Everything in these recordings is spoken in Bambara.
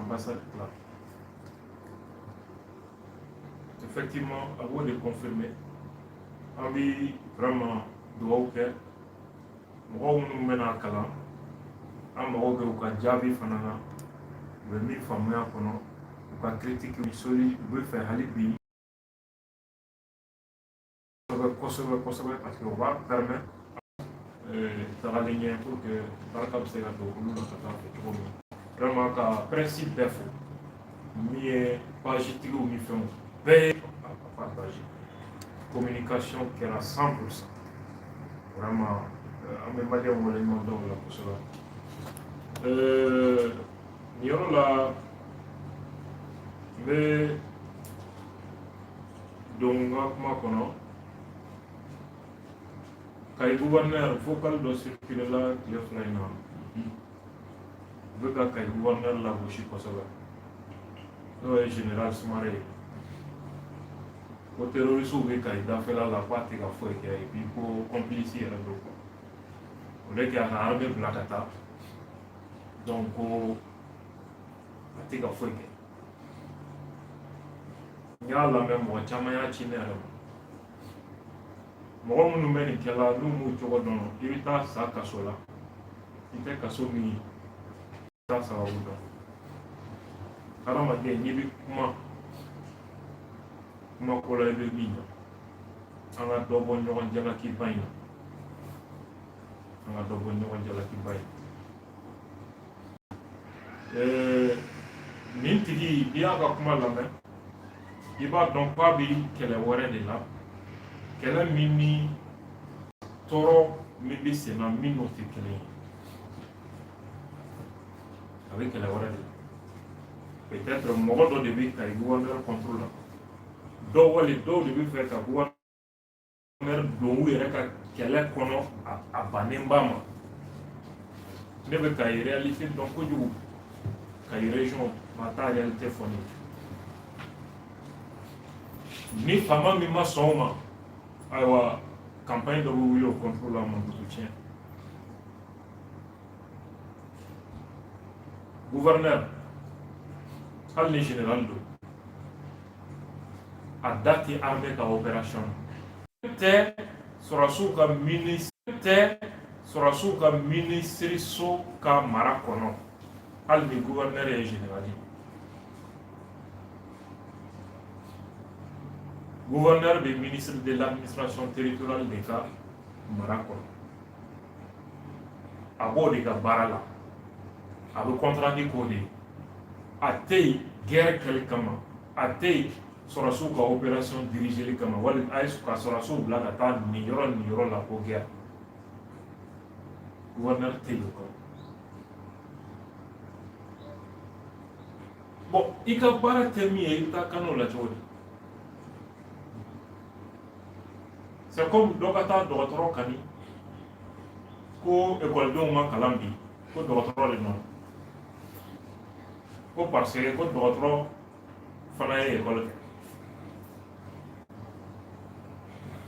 Ambassade la. Effectivement, a b'o de confirmer. An bi vraiment dugawu kɛ mɔgɔw minnu bɛna kalan, an mago bɛ u ka jaabi fana na, u bɛ min faamuya kɔnɔ, u ka critique soli u bɛ fɛ hali bi kosɛbɛ kosɛbɛ kosɛbɛ, parce que o b'a permettre tagalen ɲɛ pour que barika bɛ se ka don olu la ka taa fɛ cogo min. Vraiment, ka principe bɛɛ fo, min ye page tigiw ni fɛnw bɛɛ ye a partager, communication kɛra 100%. Vraiment, an bɛ maliyɛnw waleɲuman dɔn o la kosɛbɛ. Nin yɔrɔ la, n bɛ don n ka kuma kɔnɔ. Kayi gouverneur, vocal dɔ circulé la tile 2 in na, u bɛ ka Kayi gouverneur lagosi kosɛbɛ, n'o ye général Sumare ye, ko terroriste bɛ Kayi dafɛla la, k'a tɛ ka foyi kɛ, et puis ko complice yɛrɛ don quoi, o de kɛ a ka armée bila ka taa, donc ko a tɛ ka foyi kɛ. N y'a lamɛn, mɔgɔ caman y'a ci ne yɛrɛ ma. Mɔgɔ minnu bɛ nin kɛla, n'u m'u cogo dɔn, i bɛ taa sa kaso la, i tɛ kaso min ye, i t'a sababu dɔn. Hadamaden, n'i bɛ kuma kuma ko la, i bɛ min dɔn, an ka dɔ bɔ ɲɔgɔn jalakiba in na, an ka dɔ bɔ ɲɔgɔn jalakiba in. Nin tigi, n'i y'a ka kuma lamɛn, i b'a dɔn k'a bɛ kɛlɛ wɛrɛ de la, kɛlɛ min ni tɔɔrɔ min bɛ sen na, min n'o tɛ kelen ye. A bɛ kɛlɛ wɛrɛ de la. Peut-être mɔgɔ dɔ de bɛ Kayi gouverneur contre la, dɔw wali dɔw de bɛ fɛ ka gouverneur don u yɛrɛ ka kɛlɛ kɔnɔ. A bannen ba ma, ne bɛ Kayi réalité dɔn kojugu. Kayi région, ma taa réalité fɔ ne ye. Ni faama min ma sɔn o ma, ayiwa, campagne dɔ bɛ wuli o contre la, mankutu tiɲɛ. Gouverneur, hali ni général don, a da tɛ armée ka opération tɛ, sɔrɔsiw ka ministre tɛ, sɔrɔsiw ka minisiriso ka mara kɔnɔ, hali ni gouverneur ye général ye. Gouverneur bɛ ministre de l'Administration territoriale de ka mara kɔnɔ, a b'o de ka baara la, a bɛ contrat ni k'o de ye. A tɛ yen guerre kɛli kama, a tɛ yen sɔrɔsiw ka opération dirigeli kama, wali a ye ka sɔrɔsiw bila ka taa nin yɔrɔ nin yɔrɔ la ko guerre. Gouverneur tɛ yen o kama. Bon, i ka baara tɛ min ye, i bɛ taa kan'o la cogo di? C'est comme dɔ ka taa dɔgɔtɔrɔ kani ko ekɔlidenw ma kalan bi, ko dɔgɔtɔrɔ de nɔ, ko parce que ko dɔgɔtɔrɔ fana ye ekɔli kɛ.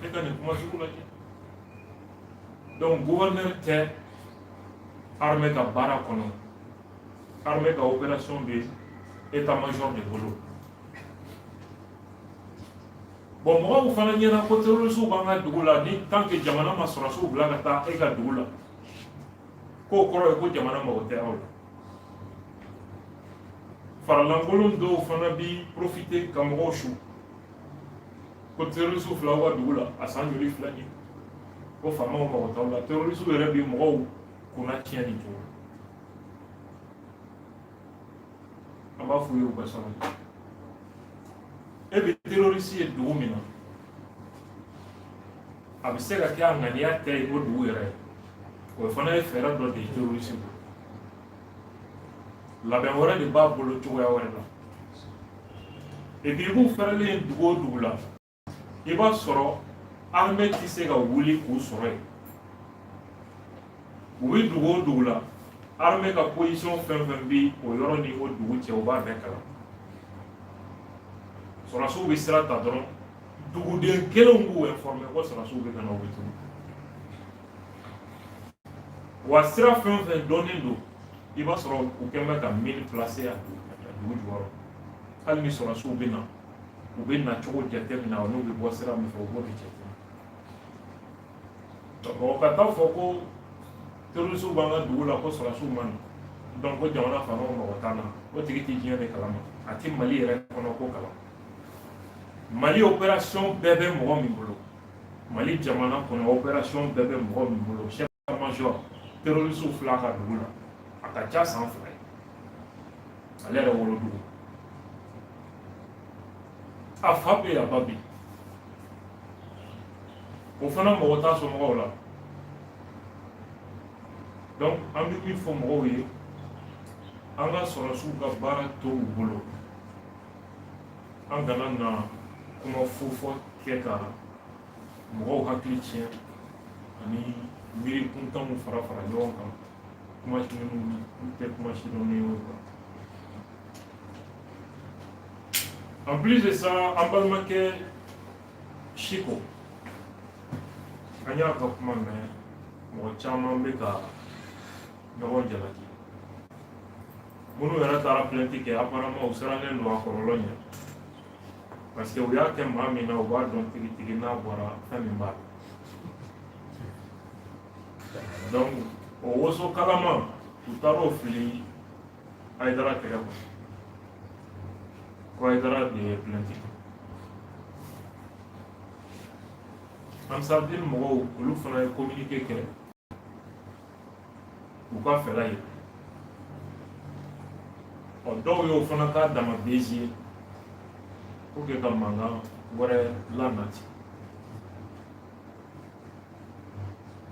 E ka nin kuma sugu lajɛ. Donc gouverneur tɛ armée ka baara kɔnɔ, armée ka opération bɛ état major de bolo. Bon, mɔgɔw fana ɲɛna ko terroriste b'an ka dugu la, ni tant que jamana ma sɔrɔsiw bila ka taa e ka dugu la, k'o kɔrɔ ye ko jamana mago tɛ aw la. Faralankolon dɔw fana bi profiter ka mɔgɔw su ko terroriste fila aw ka dugu la, a san joli filɛ nin, ko faamaw mago t'aw la. Terroriste yɛrɛ bi mɔgɔw kunna tiɲɛ nin cogo. An b'a f'u ye u ka sabali. E bɛ terroriste ye dugu min na, a bɛ se ka kɛ a ŋaniya tɛ ye o dugu yɛrɛ ye, o fana ye fɛɛrɛ dɔ de ye terroriste bolo, labɛn wɛrɛ de b'a bolo cogoya wɛrɛ la. Et puis i b'u fɛrɛlen ye dugu o dugu la, i b'a sɔrɔ armée tɛ se ka wuli k'u sɔrɔ yen. U bɛ dugu o dugu la, armée ka position fɛn fɛn bɛ o yɔrɔ ni o dugu cɛ, u b'a bɛɛ kalan. Sɔrɔsiw bɛ sira ta dɔrɔn, duguden kelenw b'u informer ko sɔrɔsiw bɛ ka na, u bɛ tunu. Wa sira fɛn o fɛn dɔnnen don, i b'a sɔrɔ u kɛn bɛ ka mine placer a dugu. dugu jukɔrɔ. Hali ni sɔrɔdasiw bɛ na, u bɛ na cogo jateminɛ, n'u bɛ bɔ sira min fɛ, u b'o de jateminɛ. Mɔgɔ ka taa fɔ ko terroristew b'an ka dugu la, ko sɔrɔdasiw ma na, donc ko jamana faamaw mago t'an na, o tigi tɛ diɲɛ de kalama, a tɛ Mali yɛrɛ kɔnɔ ko kalama. Mali opération bɛɛ bɛ mɔgɔ min bolo, Mali jamana kɔnɔ opération bɛɛ bɛ mɔgɔ min bolo, chef major, terroristew fila ka dugu la, a ka ca san 2 ye, ale yɛrɛ wolodugu, a fa bɛ yen, a ba bɛ yen, o fana mɔgɔ t'a somɔgɔw la. Donc an bɛ min fɔ mɔgɔw ye, an ka sɔrɔdasiw ka baara to u bolo, an kana na kuma fofɔ kɛ ka mɔgɔw hakili tiɲɛ ani miiri kuntanw fara fara ɲɔgɔn kan, kuma minnu tɛ kuma sidɔnnen ye quoi. En plus de ça, an balimakɛ Siko, an y'a ka kuma mɛn, mɔgɔ caman bɛ ka ɲɔgɔn jalaki. Minnu yɛrɛ taara plainte kɛ, apparemment u sirannen don a kɔlɔlɔ ɲɛ, parce que u y'a kɛ maa min na, u b'a dɔn tigitigi n'a bɔra fɛn min b'a la. Donc o woso kalama, u taara o fili Hayidara tɛgɛ kɔnɔ, ko Hayidara de ye plainte kɛ. Ansardine mɔgɔw, olu fana ye communiqué kɛ u ka fɛla ye. Ɔ, dɔw y'o fana k'a dama buzz ye pour que ka mankan wɛrɛ lanati.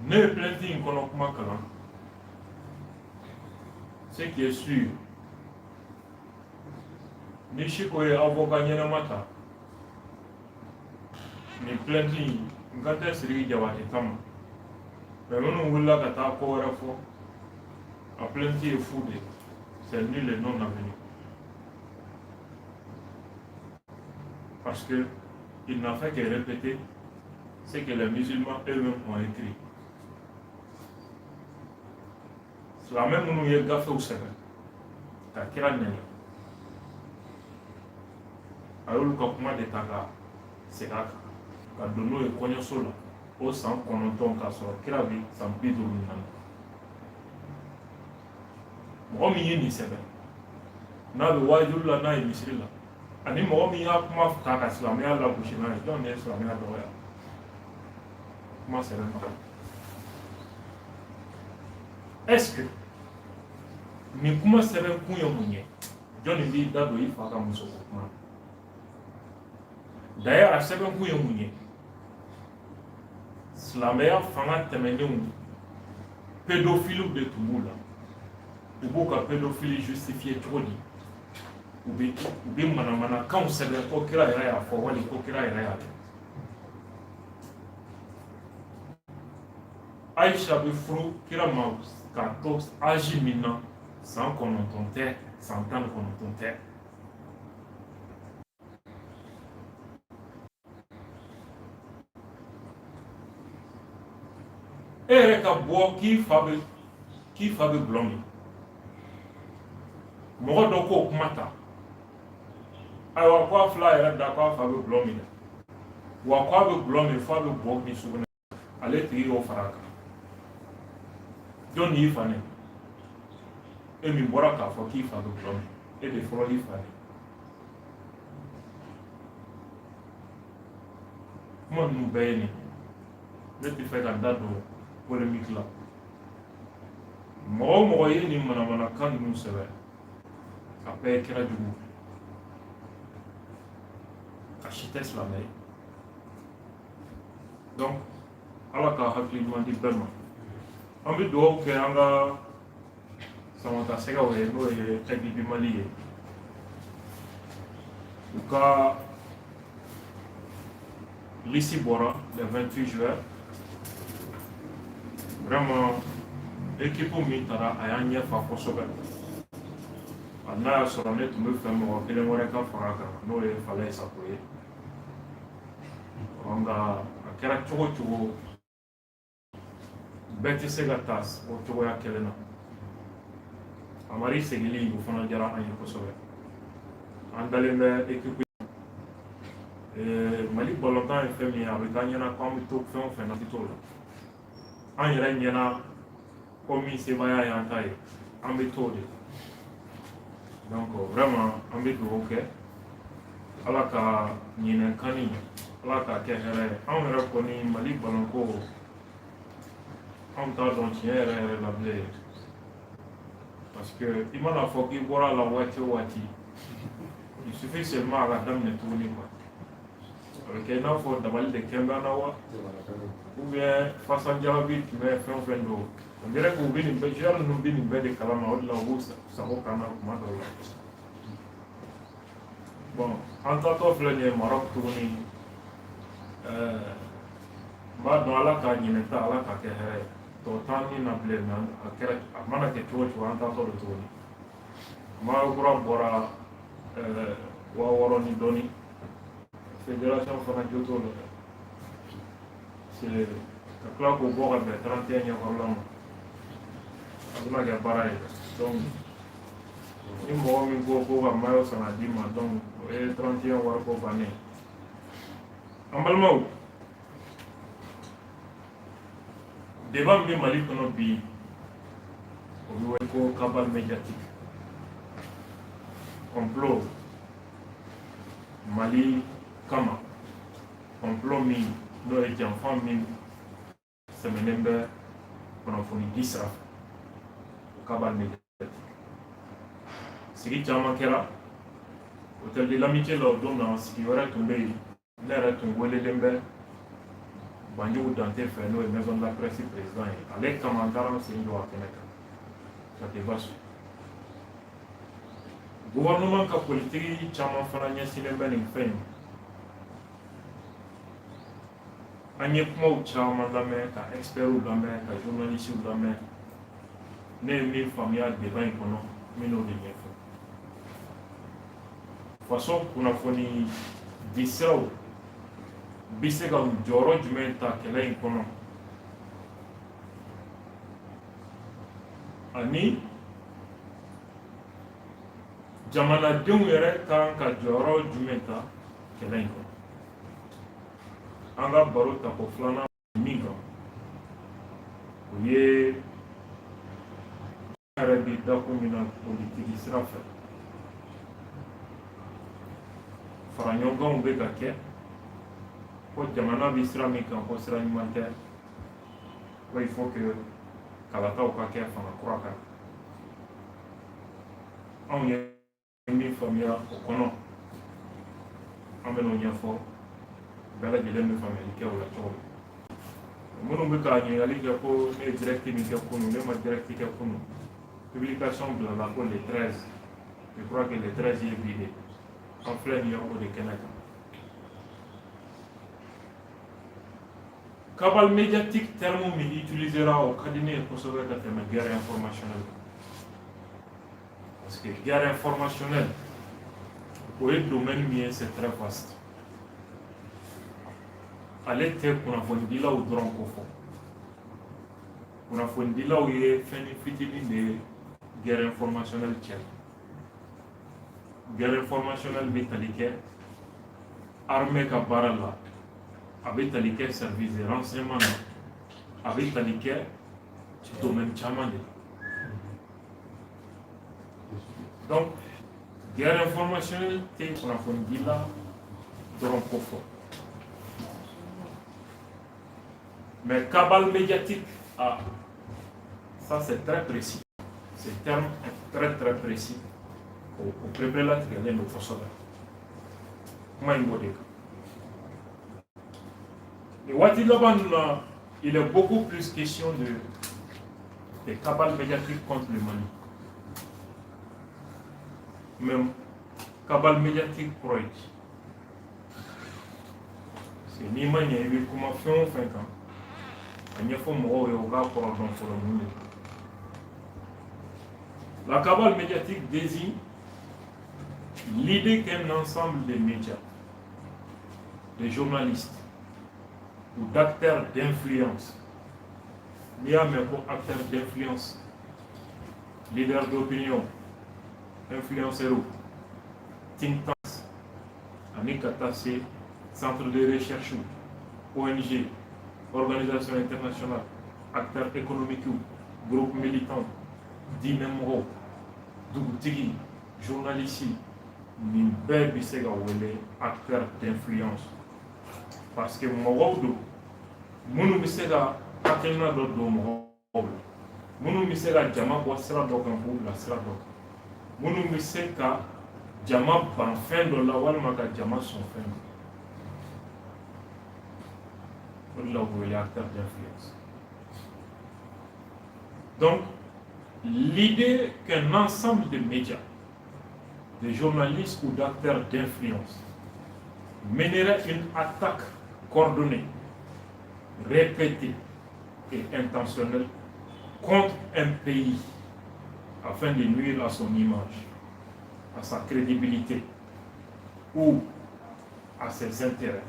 Ne ye plainte in kɔnɔ kuma kalan, ce qui est sûr, ni Siko ye avocat ɲɛnama ta, nin plainte in, n kan tɛ Sidiki Jabate ta ma, mais minnu wulila ka taa ko wɛrɛ fɔ, a plainte ye fu de, c'est nul et non avenu, parce que il n'a fait que répéter ce que les musulmans eux-mêmes ont écrit. Silamɛ minnu ye gafew sɛbɛn ka kira nɛni, a y'olu ka kuma de ta ka segin a kan ka don n'o ye kɔɲɔso la o san 9, k'a sɔrɔ kira bɛ san 54. Mɔgɔ min ye nin sɛbɛn, n'a bɛ waajuli la, n'a ye misiri la, ani mɔgɔ min y'a kuma ta ka silamɛya lagosi n'a ye, jɔn de ye silamɛya dɔgɔya? Kuma sɛbɛn ma. Est-ce que nin kuma sɛbɛn kun ye mun ye? Jɔnni b'i da don i fa ka muso ko kuma na? D'ailleurs, a sɛbɛn kun ye mun ye? Silamɛya fanga tɛmɛnenw, pédophiles de tun b'u la. U b'u ka pédophilie justifier cogo di? U bɛ manamanakanw sɛbɛn ko kira yɛrɛ y'a fɔ, wali ko kira yɛrɛ y'a kɛ. Ayisa bɛ furu kira ma k'a to âge min na, san 9 tɛ, san 19 tɛ. E yɛrɛ ka bɔ k'i fa bɛ gulɔ min, mɔgɔ dɔ k'o kuma ta, ayiwa, ko a fila yɛrɛ da k'a fa bɛ gulɔ min dɛ, wa k'a bɛ gulɔ min f'a bɛ bɔ ni sugunɛ, ale tigi y'o fara a kan. Jɔn y'i fa nɛni? E min bɔra k'a fɔ k'i fa bɛ gulɔ min, e de fɔlɔ y'i fa nɛni. Kuma ninnu bɛɛ ye nin, ne tɛ fɛ ka n da don polémique la. Mɔgɔ o mɔgɔ ye nin manamanakan ninnu sɛbɛn, a bɛɛ ye kira jugu, a si tɛ silamɛ ye. Donc Ala ka hakili ɲuman di bɛɛ ma. An bɛ dugawu kɛ an ka Samata Sɛgɛw ye, n'o ye Aigle du Mali ye, u ka liste bɔra, les 28 joueurs. Vraiment, équipe min taara, a y'an ɲɛ fa kosɛbɛ. A n'a y'a sɔrɔ ne tun bɛ fɛ mɔgɔ kelen wɛrɛ ka fara a kan, n'o ye Falaye Sako ye. Nka a kɛra cogo o cogo, bɛɛ tɛ se ka taa o cogoya kelen na. Amari segili, o fana diyara an ye kosɛbɛ. An dalen bɛ équipe. Mali balontan ye fɛn min ye, a bɛ k'an ɲɛna ko an bɛ to fɛn o fɛn na, an tɛ t'o la. An yɛrɛ ɲɛna ko min sebaaya y'an ta ye, an bɛ t'o de. Donc vraiment, an bɛ dugawu kɛ, Ala ka ɲinɛ kani, Ala k'a kɛ hɛrɛ ye. Anw yɛrɛ kɔni, Mali balonko, anw t'a dɔn tiɲɛ yɛrɛ yɛrɛ la bilen, parce que i mana fɔ k'i bɔra a la waati o waati, il suffit seulement a ka daminɛ tuguni quoi. A bɛ kɛ i n'a fɔ dabali de kɛn bɛ an na wa, ou bien fasanjalabi tun bɛ fɛn o fɛn don. On dirait que u bɛ nin bɛɛ, joueur ninnu bɛ nin bɛɛ de kalama, o de la u b'u sago k'an na kuma dɔw la. Bon, an taatɔ filɛ nin ye Maroc tuguni. N b'a dɔn, Ala k'a ɲinɛ ta, Ala k'a kɛ hɛrɛ ye. Tɔ t'an ni na bilen, mais a kɛra, a mana kɛ cogo o cogo, an taatɔ don tuguni. Maillot kura bɔra 6000 ni dɔɔni. Fédération fana jo t'o la dɛ, c'est ka tila k'o bɔ ka bɛn 31 ɲɛkɔrɔla ma, a bɛna kɛ baara ye. Donc ni mɔgɔ min ko ko ka maillot san ka d'i ma, donc o ye 31 wariko bannen ye. An balimaw, débat min bɛ Mali kɔnɔ bi, o bɛ wele ko cabale médiatique, complot Mali kama, complot min n'o ye janfa min sɛmɛnen bɛ kunnafoni di sira fɛ, cabale médiatique. Sigi caman kɛra hôtel de l'Amitié la o don na. Sigi wɛrɛ tun bɛ yen, ne yɛrɛ tun welelen bɛ Banjugu Dante fɛ, n'o ye maison de la presse président ye. Ale kama an taara an sen jɔ a kɛnɛ kan ka débat su. Gouvernement ka politique caman fana ɲɛsinnen bɛ nin fɛn in ma. An ye kumaw caman lamɛn, ka experts lamɛn, ka journalistes lamɛn. Ne ye min faamuya débat in kɔnɔ, n bɛ n'o de ɲɛfɔ. Faso kunnafoni di siraw bɛ se ka jɔyɔrɔ jumɛn ta kɛlɛ in kɔnɔ, ani jamanadenw yɛrɛ kan ka jɔyɔrɔ jumɛn ta kɛlɛ in kɔnɔ? An ka baro tako filanan min kan, o ye yɛrɛ bi dakun min na politiki sira fɛ, fara ɲɔgɔnkanw bɛ ka kɛ ko jamana bɛ sira min kan, ko sira ɲuman tɛ, ko il faut que kalataw ka kɛ, fanga kura kan. Anw ye min faamuya o kɔnɔ, an bɛ n'o ɲɛfɔ, bɛɛ lajɛlen bɛ faamuyali kɛ o la cogo min. Minnu bɛ ka ɲininkali kɛ ko ne ye direct min kɛ kunun, ne ma direct kɛ kunun. Publication bilala ko le 13, je crois que le 13 ye bi de. An filɛ nin ye o de kɛnɛ kan. Cabale médiatique, terme min utilisera, o ka di ne ye kosɛbɛ ka tɛmɛ guerre informationnelle, parce que guerre informationnelle, o ye domaine min ye, c'est très vaste. Ale tɛ kunnafonidilaw dɔrɔn ko fɔ. Kunnafonidilaw ye fɛn fitinin de ye guerre informationnelle cɛ. Guerre informationnelle bɛ tali kɛ armée ka baara la, a bɛ tali kɛ service de renseignement na, a bɛ tali kɛ domaine caman de la. Donc guerre informationnelle tɛ kunnafonidila dɔrɔn ko fɔ. Mais cabale médiatique, ah, ça c'est très précis. Ce terme est très très précis. O pereperelatigɛlen don kosɛbɛ. Kuma in b'o de kan. Nin waati laban ninnu na, il est beaucoup plus question de cabale médiatique contre le Mali. Même cabale médiatique kɔrɔ ye di? Parce que n'i ma ɲɛ, i bɛ kuma fɛn o fɛn kan, a ɲɛfɔ mɔgɔw ye, u k'a kɔrɔ dɔn fɔlɔ, mun de don. La cabale médiatique désigne l'idée qu'un ensemble de médias, de journalistes ou d'acteurs d'influence, n'i y'a mɛn ko acteur d'influence, leader d'opinion, influenceur, think tanks ani ka taa se centre de recherche, ONG, organisation internationale, acteurs économiques, groupe militant, diinɛ mɔgɔw, dugutigi, journaliste, nin bɛɛ bɛ se ka wele acteur d'influence, parce que mɔgɔw don minnu bɛ se ka hakilina dɔ don mɔgɔw la, minnu bɛ se ka jama bɔ sira dɔ kan k'u bila sira dɔ kan, minnu bɛ se ka jama ban fɛn dɔ la walima ka jama sɔn fɛn dɔ. O de la u bɛ wele acteur d'influence. Donc l'idée qu'un ensemble de médias, de journalistes ou d'acteurs d'influence mènerait une attaque coordonnée, répétée et intentionnelle contre un pays afin de nuire à son image, à sa crédibilité ou à ses intérêts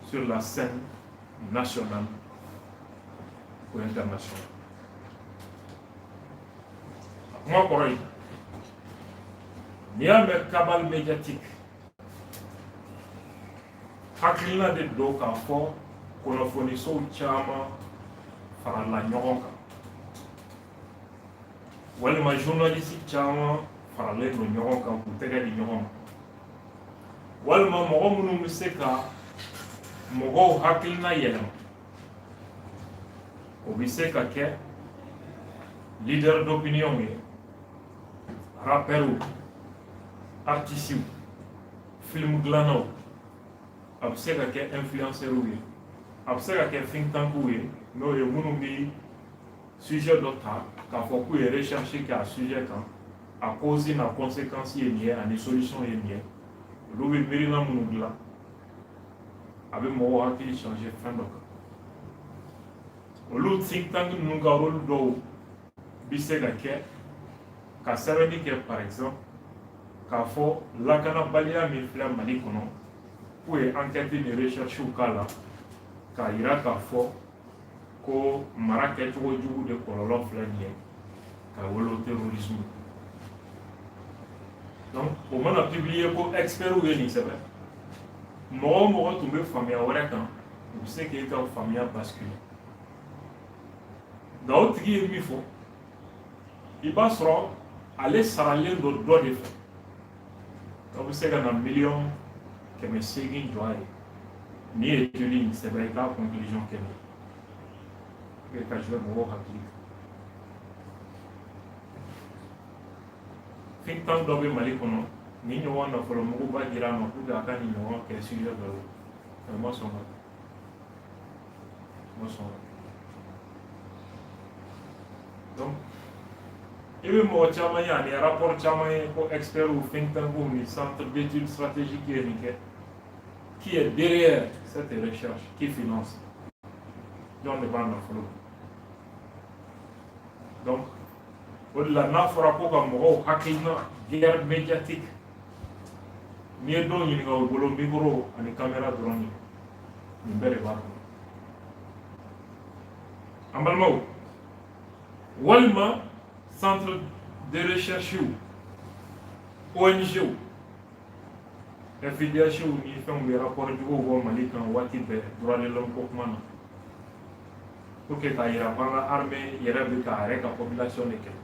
sur la scène nationale ou internationale. A kuma kɔrɔ ye, n'i y'a mɛn cabale médiatique, hakilina de don k'a fɔ kunnafonisow caman farala ɲɔgɔn kan walima journaliste caman faralen don ɲɔgɔn kan k'u tɛgɛ di ɲɔgɔn ma, walima mɔgɔ minnu bɛ se ka mɔgɔw hakilina yɛlɛma. O bɛ se ka kɛ leader d'opinion ye, rappeurs, artistes, film dilannaw, a bɛ se ka kɛ influenceurs ye, a bɛ se ka kɛ think tankw ye, n'o ye minnu bɛ sujet dɔ ta k'a fɔ k'u ye recherche kɛ a sujet kan, a cause n'a conséquence ye nin ye ani solution ye nin ye. Olu bɛ miirina minnu dilan, a bɛ mɔgɔw hakili changer fɛn dɔ kan. Olu think tank ninnu ka rôle dɔw bɛ se ka kɛ ka sɛbɛnni kɛ, par exemple k'a fɔ lakanabaliya min filɛ Mali kɔnɔ, k'u ye enquête ni recherche k'a la k'a yira k'a fɔ ko mara kɛcogo jugu de kɔlɔlɔ filɛ nin ye ka wolo terrorisme. Donc o mana publier ko experts ye nin sɛbɛn, mɔgɔ o mɔgɔ tun bɛ faamuya wɛrɛ kan, u bɛ se k'e ka faamuya basculer. Nka o tigi ye min fɔ, i b'a sɔrɔ ale saralen don dɔ de fɛ. Dɔ bɛ se ka na 800 000 000 jɔ a ye n'i ye étude in sɛbɛn, i k'a conclusion kɛ nin ye ka jouer mɔgɔw hakili kan. Think tank dɔ bɛ Mali kɔnɔ, nin ɲɔgɔn nafolo muguba dira a ma pour que a ka nin ɲɔgɔn kɛ sujet dɔ la, a ma sɔn ka ma sɔn ka. Donc i bɛ mɔgɔ caman ye ani rapport caman ye ko experts ou think tank ou ni centre d'études stratégiques ye nin kɛ. Qui est derrière cette recherche? Qui finance? Jɔn de b'a nafolo? Donc o de la n'a fɔra ko ka mɔgɔw hakilina guerre médiatique, n'i ye dɔw ɲininka, o bolo micro ani caméra dɔrɔn ye, nin bɛɛ de b'a kɔnɔ, an balimaw. Walima centre de recherche, ONG, FIDH ni fɛnw bɛ rapport juguw bɔ Mali kan waati bɛɛ droit de l'homme ko kuma na, pour que k'a yira k'an ka armée yɛrɛ bɛ k'a yɛrɛ ka population de kɛlɛ,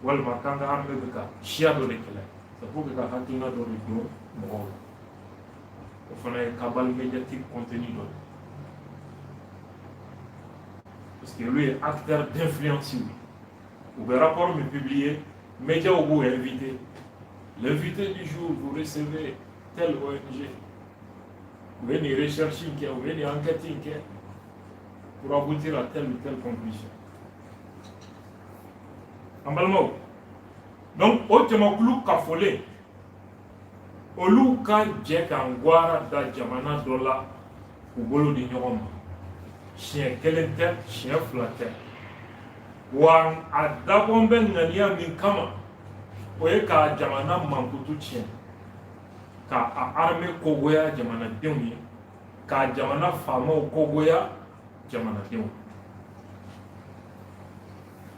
walima k'an ka armée bɛ ka siya dɔ de kɛlɛ. C'est pour que ka hakilina dɔ de don mɔgɔw la. O fana ye cabale médiatique contenu dɔ ye, parce que olu ye acteur d'influence ye. U bɛ rapport min publier, médiaw b'u invité: l'invité du jour, vous recevez telle ONG, u ye nin recherche in kɛ, u ye nin enquête in kɛ pour aboutir à telle ou telle conclusion. An balimaw, donc o jamakulu kafolen, olu ka jɛ ka gwara da jamana dɔ la k'u bolo di ɲɔgɔn ma, siɲɛ kelen tɛ, siɲɛ fila tɛ. Wa a dabɔn bɛ ŋaniya min kama, o ye ka jamana mankutu tiɲɛ, ka a armée kogoya jamanadenw ye, ka jamana faamaw kogoya jamanadenw.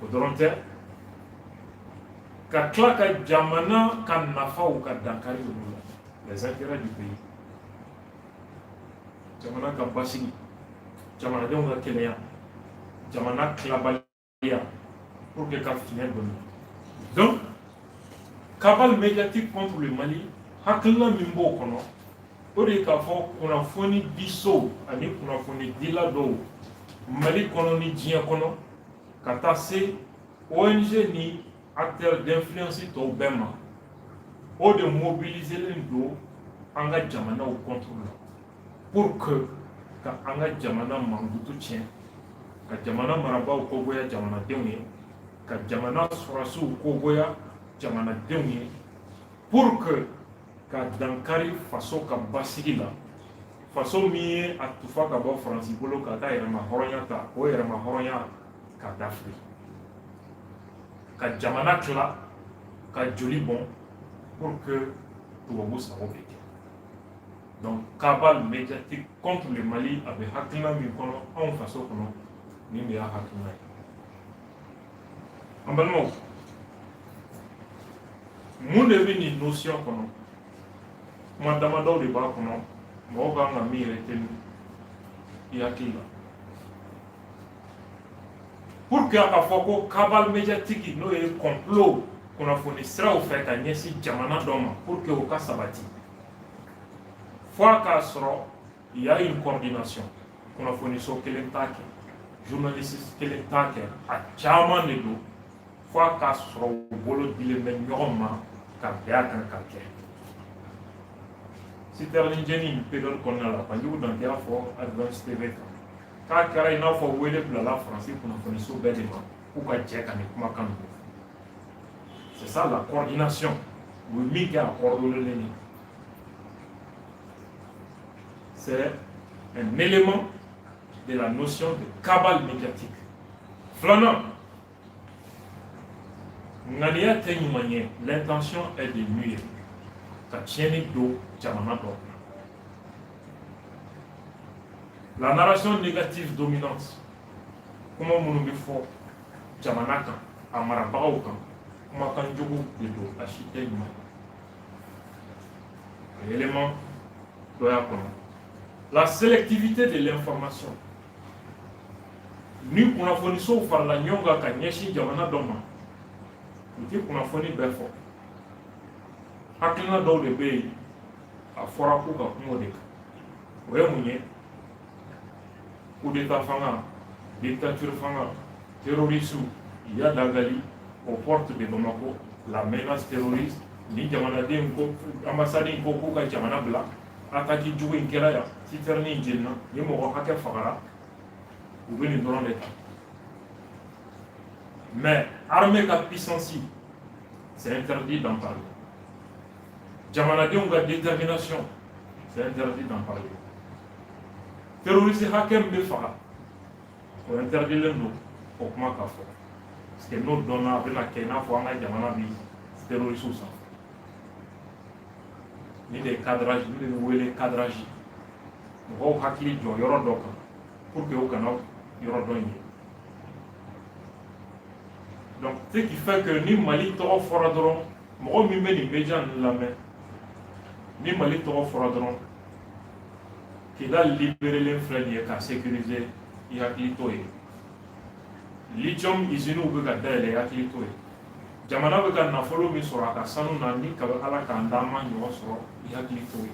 O dɔrɔn tɛ, ka Ka tila ka jamana ka nafaw ka dankari olu la, les intérêts du pays, jamana ka basigi, jamanadenw ka kɛnɛya, jamana tilabaliya, pour que ka fiɲɛ dɔɔni. Donc cabale médiatique contre le Mali, hakilina min b'o kɔnɔ, o de ye k'a fɔ kunnafoni disow ani kunnafoni dila dɔw Mali kɔnɔ ni diɲɛ kɔnɔ, ka taa se ONG ni acteurs d'influence tɔw bɛɛ ma, o de mobiliselen don an ka jamanaw contre la, pour que ka an ka jamana mankutu tiɲɛ, ka jamana marabaaw kogoya jamanadenw ye, ka jamana sɔrɔsiw kogoya jamanadenw ye, pour que ka dankari faso ka basigi la. Faso min ye a tufa ka bɔ Faransi bolo k'a ka yɛrɛma hɔrɔnya ta, o yɛrɛma hɔrɔnya ka dafiri, ka jamana tila, ka joli bɔn, pour que tubabu sago bɛ kɛ. Donc cabale médiatique contre le Mali, a bɛ hakilina min kɔnɔ anw faso kɔnɔ, nin de y'a hakilina ye. An balimaw, mun de bɛ nin notion kɔnɔ? Kuma damadɔw de b'a kɔnɔ, mɔgɔw kan ka min retenir i hakili la, pour que a ka fɔ ko cabale médiatique, n'o ye complot kunnafoni siraw fɛ ka ɲɛsin jamana dɔ ma, pour que o ka sabati, fo a k'a sɔrɔ il y a une coordination. Kunnafoniso kelen t'a kɛ, journaliste kelen t'a kɛ, a caman de don. Fo a k'a sɔrɔ u bolo dilen bɛ ɲɔgɔn ma ka bɛn a kan ka kɛ. Citerne jeni période kɔnɔna la, Banjugu Dante y'a fɔ Advance TV kan k'a kɛra i n'a fɔ wele bilala Faransi kunnafoniso bɛɛ de ma k'u ka jɛ ka nin kumakan ninnu. C'est ça la coordination. U ye min kɛ, a coordonné ni, c'est un élément de la notion de cabale médiatique. Filanan, ŋaniya tɛ ɲuman ye, l'intention est de nuire, ka tiɲɛni don jamana dɔ kunna. La narration négative dominante, kuma minnu bɛ fɔ jamana kan, a marabagaw kan, kumakan jugu de don, a si tɛ ɲuman ye. O élément dɔ y'a kɔnɔ. La sélectivité de l'information, ni kunnafonisow farala ɲɔgɔn kan ka ɲɛsin jamana dɔ ma, u tɛ kunnafoni bɛɛ fɔ. Hakilina dɔw de bɛ yen, a fɔra k'u ka kuma o de kan. O ye mun ye? Coup d'état fanga, dictature fanga, terroriste, Iyad Ag Ghali aux portes de Bamako, la menace terroriste, ni jamanaden ko ambassade in ko k'u ka jamana bila, attaque jugu in kɛra yan, citerne in jenina, ni mɔgɔ hakɛ fagara, u bɛ nin dɔrɔn de ta. Mais armée ka puissance, c'est interdit d'en parler. Jamanadenw ka détermination, c'est interdit d'en parler. Terroriste hakɛ min bɛ faga, o interdilen don o kuma ka fɔ, parce que n'o dɔnna, a bɛna kɛ i n'a fɔ an ka jamana bi terroriste sanfɛ. Nin de ye cadrage, nin de bɛ wele cadrage, mɔgɔw hakili jɔ yɔrɔ dɔ kan pour que u kana yɔrɔ dɔ ye. Donc ce qui fait que ni Mali tɔgɔ fɔra dɔrɔn, mɔgɔ min bɛ nin média ninnu lamɛn, ni Mali tɔgɔ fɔra dɔrɔn, Kidal libérélen filɛ nin ye ka sécuriser, i hakili t'o ye. Lithium usines bɛ ka dayɛlɛ, i hakili t'o ye. Jamana bɛ ka nafolo min sɔrɔ a ka sanu na, ni kabi Ala k'an d'an ma ɲɔgɔn sɔrɔ, i hakili t'o ye.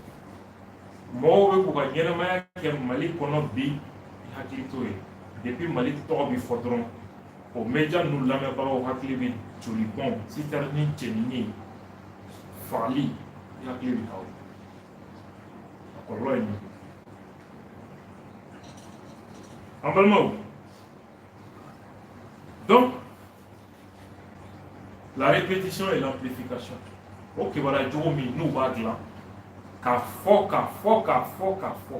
Mɔgɔw bɛ k'u ka ɲɛnamaya kɛ Mali kɔnɔ bi, i hakili t'o ye. Depuis Mali tɔgɔ bɛ fɔ dɔrɔn, o média ninnu lamɛnbagaw hakili bɛ joli bɔn, citerne jenini, fagali, i hakili bɛ taa o. A kɔlɔlɔ ye nin ye. An balimaw, donc la répétition et l'amplification, o kibaruya jugu min n'u b'a dilan k'a fɔ, k'a fɔ, k'a fɔ, k'a fɔ,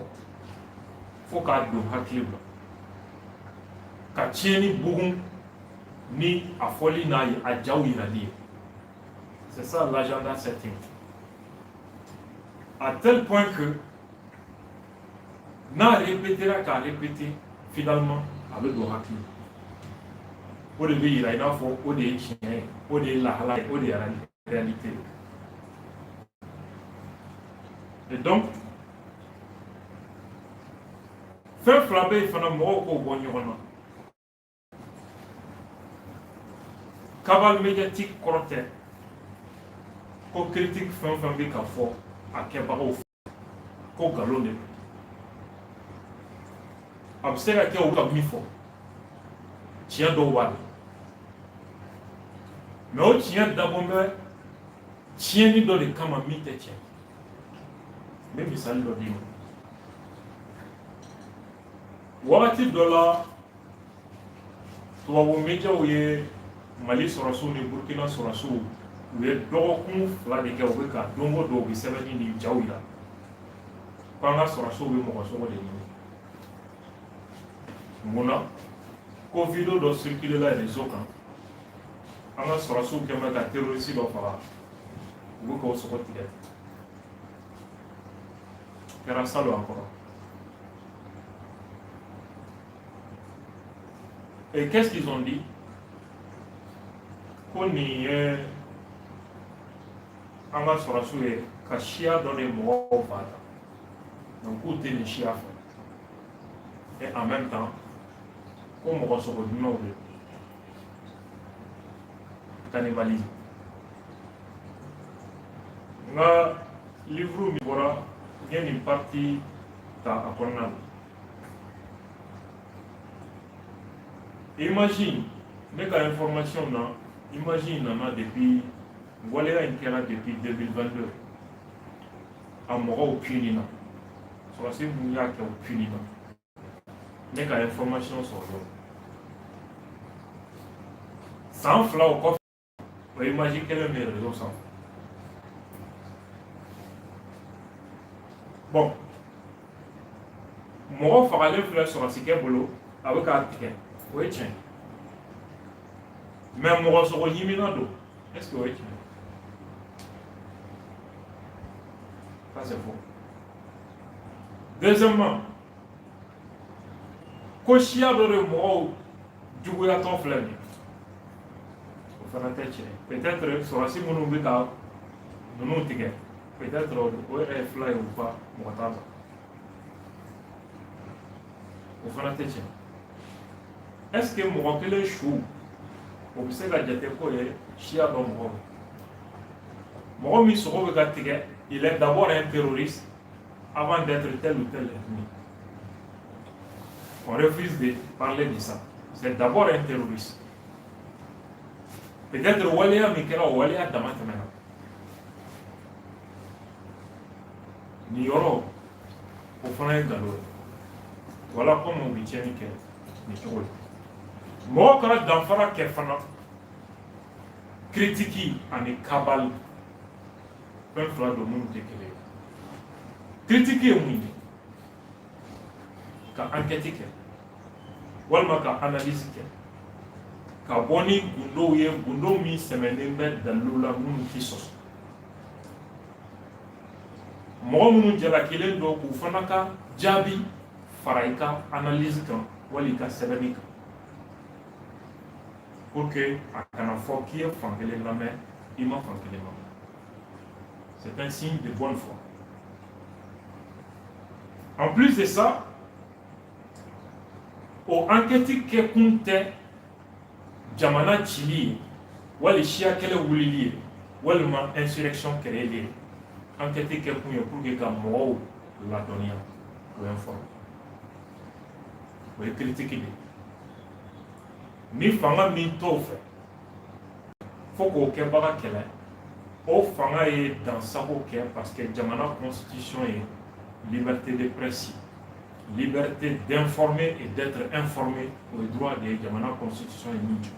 fo k'a don hakili la, ka tiɲɛni bugun ni a fɔli n'a a jaw yirali ye, c'est ça l'agenda setting, à tel point que n'a répétera k'a répéter, finalement a bɛ don hakili. O de bɛ yira i n'a fɔ o de ye tiɲɛ ye, o de ye lahala ye, o de ye réalité ye. Et donc fɛn fila bɛ yen fana, mɔgɔw k'o bɔ ɲɔgɔn na. Cabale médiatique kɔrɔ tɛ ko critique fɛn o fɛn bɛ ka fɔ a kɛbagaw fɛ ko nkalon de don. A bɛ se ka kɛ u ka min fɔ, tiɲɛ dɔw b'a la, mais o tiɲɛ dabɔn bɛ tiɲɛni dɔ de kama min tɛ tiɲɛ. N bɛ misali dɔ d'i ma. Wagati dɔ la, tubabu médiaw ye Mali sɔrɔsiw ni Burukina sɔrɔsiw, u ye dɔgɔkun 2 de kɛ, u bɛ ka don o don u bɛ sɛbɛnni ni jaw yira ko an ka sɔrɔsiw bɛ mɔgɔ sogo de ɲini. Mun na? Ko vidéo dɔ circulé la réseau kan, an ka sɔrɔsiw kɛn bɛ ka terroriste dɔ faga, u bɛ k'o sogo tigɛ. Kɛra salon an kɔrɔ. Et qu'est-ce qu'ils ont dit? Ko nin ye an ka sɔrɔsiw ye ka siya dɔ de mɔgɔw fa ta, donc k'u tɛ nin siya fɛ, et en même temps ko mɔgɔ sogo dunnaw de, cannibalisme. N ka livre min bɔra, n ye nin partie ta a kɔnɔna la. Imagine, ne ka information na, imagine nana depuis waleya in kɛra depuis 2022. A mɔgɔw puni na, sɔrɔsi minnu y'a kɛ, u puni na. Ne ka information sɔrɔ la san 2 o kɔfɛ, o image kelen bɛ réseau sanfɛ. Bon, mɔgɔ fagalen filɛ sɔrɔsikɛ bolo, a bɛ k'a tigɛ, o ye tiɲɛ ye. Mais mɔgɔ sogo ɲimina don, est ce que o ye tiɲɛ ye? Ça, c'est faux. Deuxièmement, ko siya dɔ de mɔgɔw juguyatɔ filɛ nin ye, o fana tɛ tiɲɛ ye. Peut-être sɔrɔsi minnu bɛ ka ninnu tigɛ, peut-être o yɛrɛ ye fila ye ou pas, mɔgɔ t'a dɔn, o fana tɛ tiɲɛ. Est ce que mɔgɔ kelen su, o bɛ se ka jate k'o ye siya dɔ mɔgɔ ye? Mɔgɔ min sogo bɛ ka tigɛ, il est d'abord un terroriste avant d'être tel ou tel ethnie. On refuse de parler de ça. C'est d'abord un terroriste. Peut-être waleya min kɛra, o waleya dama tɛmɛna. Nin yɔrɔ, o fana ye nkalon ye. Voilà comme o bɛ tiɲɛni kɛ nin cogo la. Mɔgɔ kana danfara kɛ fana critique ani cabale, fɛn fila don minnu tɛ kelen ye. Critique ye mun ye? Ka enquête kɛ walima ka analyse kɛ, ka bɔ ni gundow ye, gundo min sɛmɛnen bɛ dalilu la, minnu tɛ sɔsɔ. Mɔgɔ minnu jalakilen don, k'u fana ka jaabi fara i ka analyse kan wali i ka sɛbɛnni kan, pour que a kana fɔ k'i ye fan kelen lamɛn, i ma fan kelen lamɛn. C'est un signe de bonne foi. En plus de ça, o enquête kɛkun tɛ jamana cili ye, wali siya kɛlɛ wulili ye, walima insurrection créeli ye. Enquête kɛkun ye pour que ka mɔgɔw ladɔnniya, o informer. O ye critique de ye. Ni fanga min t'o fɛ fo k'o kɛbaga kɛlɛ, o fanga ye dansago kɛ, parce que jamana constitution ye liberté de presse, liberté d'informer et d'être informé, o ye droit de ye, jamana constitution ye min jɔ.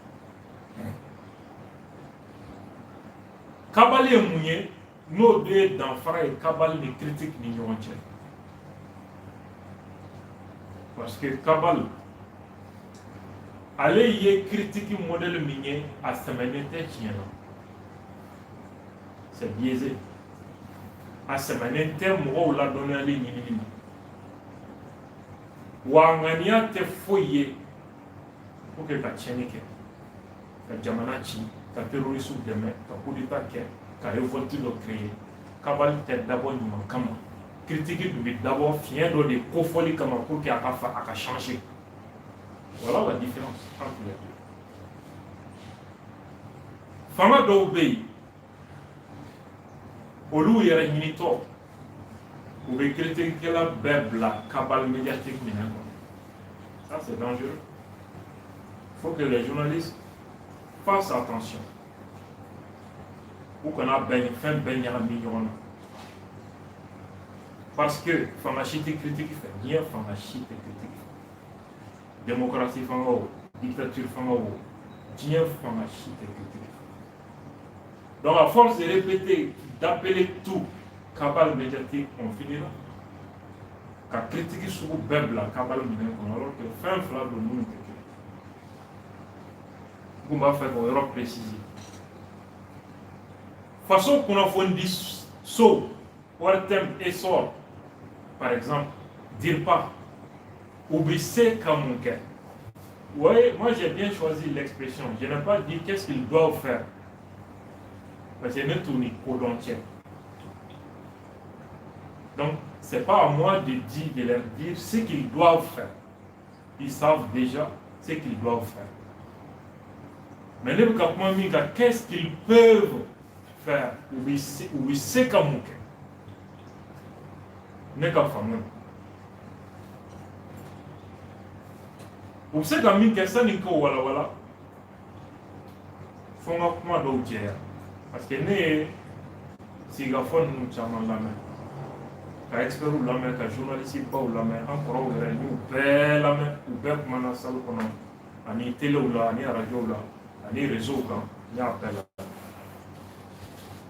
Cabale ye mun ye? N'o de ye danfara ye cabale ni critique ni ɲɔgɔn cɛ, parce que cabale, ale ye critique modèle min ye, a sɛmɛnen tɛ tiɲɛ na, c'est biaisé. A sɛmɛnen tɛ mɔgɔw ladɔnniyali ɲinini ma, wa a ŋaniya tɛ foyi ye pour que ka tiɲɛni kɛ. Ka jamana ci, ka terroriste dɛmɛ, ka coup d'état kɛ, ka révolte dɔ créer. Cabale tɛ dabɔ ɲuman kama. Critique dun bɛ dabɔ fiɲɛ dɔ de kofɔli kama pour que a ka fa, a ka changer. Voilà la différence entre les deux. Fanga dɔw bɛ yen, olu yɛrɛ ɲinitɔ, u bɛ critiquekɛla bɛɛ bila cabale médiatique minɛn kɔnɔ. Ça, c'est dangereux. Il faut que les journalistes fassent attention, u kana bɛɛ fɛn bɛɛ ɲagami ɲɔgɔn na, parce que fanga si tɛ critique fɛ. Diɲɛ fanga si tɛ critique fɛ, démocratie fanga o, dictature fanga o, diɲɛ fanga si tɛ critique fɛ. Donc à force de répéter, d'appeler tout cabale médiatique, on finira ka critique sugu bɛɛ bila cabale minɛn kɔnɔ, alors que fɛn fila don minnu tɛ kelen. N kun b'a fɛ k'o yɔrɔ préciser. Faso kunnafoni so, ORTM, Essor par exemple, DIRPA, u bɛ se ka mun kɛ? Oui, moi j'ai bien choisi l'expression. Je n'ai pas dit qu'est-ce qu'ils doivent faire. Parce que ne t'u ni kodɔn cɛ. Donc, ce n'est pas à moi de leur dire ce qu'ils doivent faire. Ils savent déjà ce qu'ils doivent faire. Mais ne bɛ ka kuma min kan, qu'est-ce qu'ils peuvent faire? U bɛ se ka mun kɛ? Ne ka faamu na, u bɛ se ka min kɛ, sani k'o walawala, fo n ka kuma dɔw jɛya, parce que ne ye sigikafɔ ninnu caman lamɛn, ka experts lamɛn, ka journaliste baw lamɛn, an kɔrɔw yɛrɛ, n y'u bɛɛ lamɛn. U bɛɛ kumana salle kɔnɔ ani telew la ani arajow la ani réseau kan, n y'a bɛɛ lamɛn.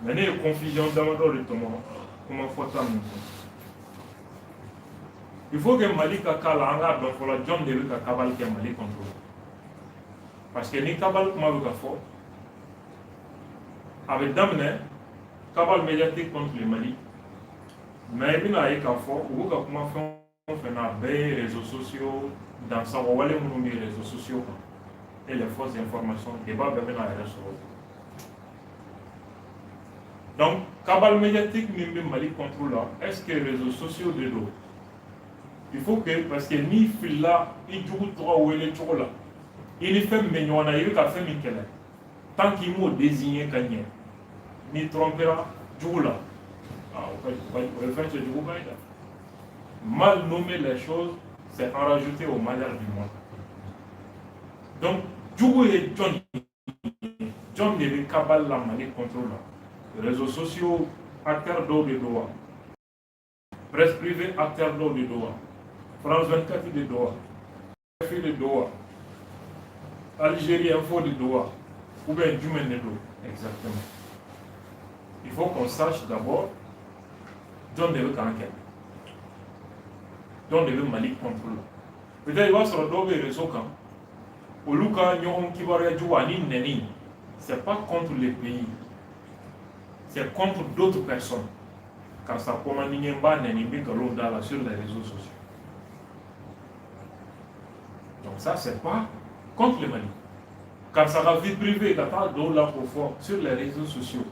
Mais ne ye confusion damadɔ de tɔmɔ kuma fɔta ninnu kɔnɔ. Il faut que Mali ka k'a la, an k'a dɔn fɔlɔ jɔn de bɛ ka cabale kɛ Mali contre. Parce que ni cabale kuma bɛ ka fɔ, a bɛ daminɛ cabale médiatique contre le Mali, mais i bɛna ye k'a fɔ u bɛ ka kuma fɛn o fɛn na, a bɛɛ ye réseaux sociaux, dansago wale minnu bɛ réseaux sociaux kan et les fausses informations. Débat bɛɛ bɛna a yɛrɛ sɔrɔ. Donc cabale médiatique min bɛ Mali contre la, est ce que réseaux sociaux de don? Il faut que, parce que n'i filila i jugu tɔgɔ wele cogo la, i ni fɛn min bɛ ɲɔgɔn na, i bɛ ka fɛn min kɛlɛ, tant qu'i m'o désigner ka ɲɛ, n'i trompera jugu la, ah, o ye fɛn cɛjuguba ye dɛ. Mal nommer les choses, c'est en rajouter au malheur du monde. Donc jugu ye jɔn ye? Jɔn de bɛ cabale la Mali contre la? Réseaux sociaux acteurs dɔw de don wa? Presse privée acteurs dɔw de don wa? France 24 de don wa? RFI de don wa? Algérie Info de don wa? Ou bien jumɛn de don exactement? Il faut qu'on sache d'abord jɔn de bɛ k'an kɛlɛ, jɔn de bɛ Mali contre la. Peut-être i b'a sɔrɔ dɔw bɛ réseau kan, olu ka ɲɔgɔn kibaruya jugu ani nɛni, c'est pas contre le pays, c'est contre d'autres personnes. Karisa ko man di n ye, n b'a nɛni, n bɛ nkalon da la sur les réseaux sociaux. Donc ça, c'est pas contre le Mali. Karisa ka vie privée, ka taa dɔw la k'o fɔ sur les réseaux sociaux,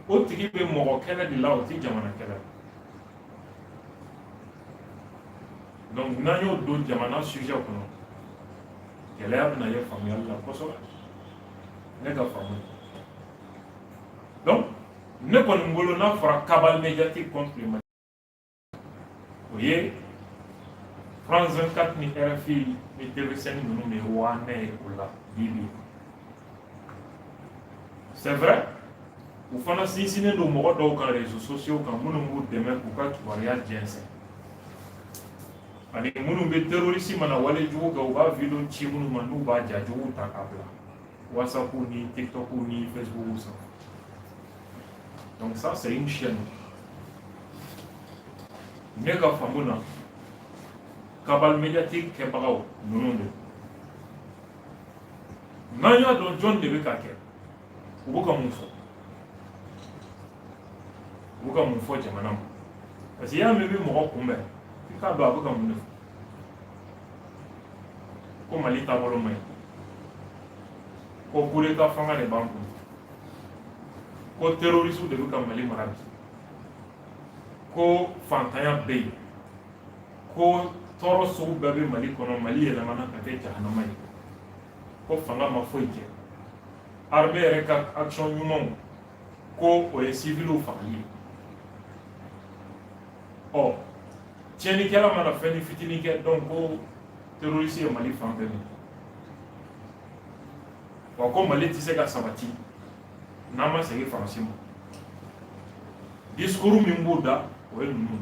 o tigi bɛ mɔgɔ kɛlɛ de la, o ti jamana kɛlɛ. Donc n'an y'o don jamana sujet kɔnɔ, gɛlɛya bɛna ye faamuyali la kosɛbɛ, ne ka faamu. Donc ne kɔni bolo, n'a fɔra cabale médiatique contre le Mali, o ye France 24 ni RFI ni TV5 ninnu de ye waanɛ ye o la bi bi. C'est vrai, u fana sinsinnen don mɔgɔ dɔw kan réseaux sociaux kan, minnu b'u dɛmɛ k'u ka kibaruya jɛnsɛn, ani minnu bɛ terroriste mana wale jugu kɛ, u b'a vidéo ci minnu ma, n'u b'a ja jugu ta k'a bila WhatsApp ni TikTok ni Facebook sanfɛ. Donc ça, c'est une chaîne. Ne ka faamu na, cabale médiatique kɛbagaw ninnu de. N'an y'a dɔn jɔn de bɛ ka kɛ, u bɛ ka mun fɔ, u bɛ ka mun fɔ jamana ma? Parce que i y'a mɛn i bɛ mɔgɔ kunbɛn, i k'a dɔn a bɛ ka mun de fɔ, ko Mali taabolo man ɲi. Ko coup d'état fanga de b'an kun, ko terroriste de bɛ ka Mali mara bi, ko fantanya bɛ yen, ko tɔɔrɔ sugu bɛɛ bɛ Mali kɔnɔ, Mali yɛlɛmana ka kɛ jahanama ye, ko fanga ma foyi kɛ, armée yɛrɛ ka action ɲumanw ko o ye civiliw fagali ye. Ɔ, tiɲɛnikɛla mana fɛn ni fitinin kɛ, donc ko terroriste ye Mali fan bɛɛ minɛ, wa ko Mali tɛ se ka sabati n'an ma segin Faransi ma. Discours min b'u da, o ye ninnu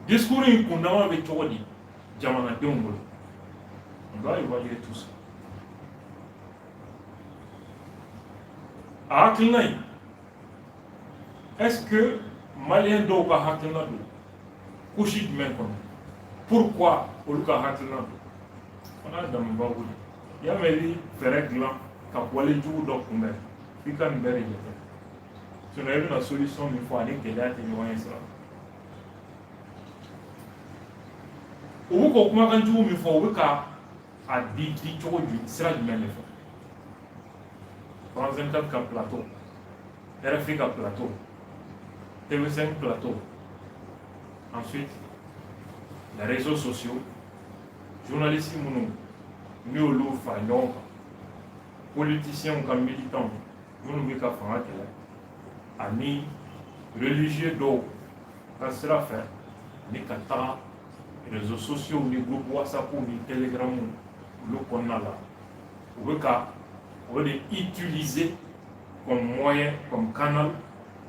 discours in kundama bɛ cogo di jamanadenw bolo? On doit évaluer tout ça. A hakilina in, est-ce que malien dɔw ka hakilina don couche jumɛn kɔnɔ? Pourquoi olu ka hakilina don? Fana ye dama babu de ye. Y'a mɛn i bɛ fɛɛrɛ dilan ka wale jugu dɔ kunbɛn, f'i ka nin bɛɛ de jate, sinon i bɛna solution min fɔ, ani gɛlɛya tɛ ɲɔgɔn ye sira. U bɛ k'o kumakan jugu min fɔ, u bɛ ka a di di cogo jumɛn, sira jumɛn de fɛ? France 24 ka plateau, RFI ka plateau, TV5 plateau, ensuite les réseaux sociaux, journalistes minnu n'i y'olu fara ɲɔgɔn kan, politiciens ka militants minnu bɛ ka fanga kɛlɛ, ani religieux dɔw ka sira fɛ, ani ka taga réseaux sociaux ni groupe WhatsApp ni Telegram olu kɔnɔna la, u bɛ ka o de utiliser comme moyen, comme canal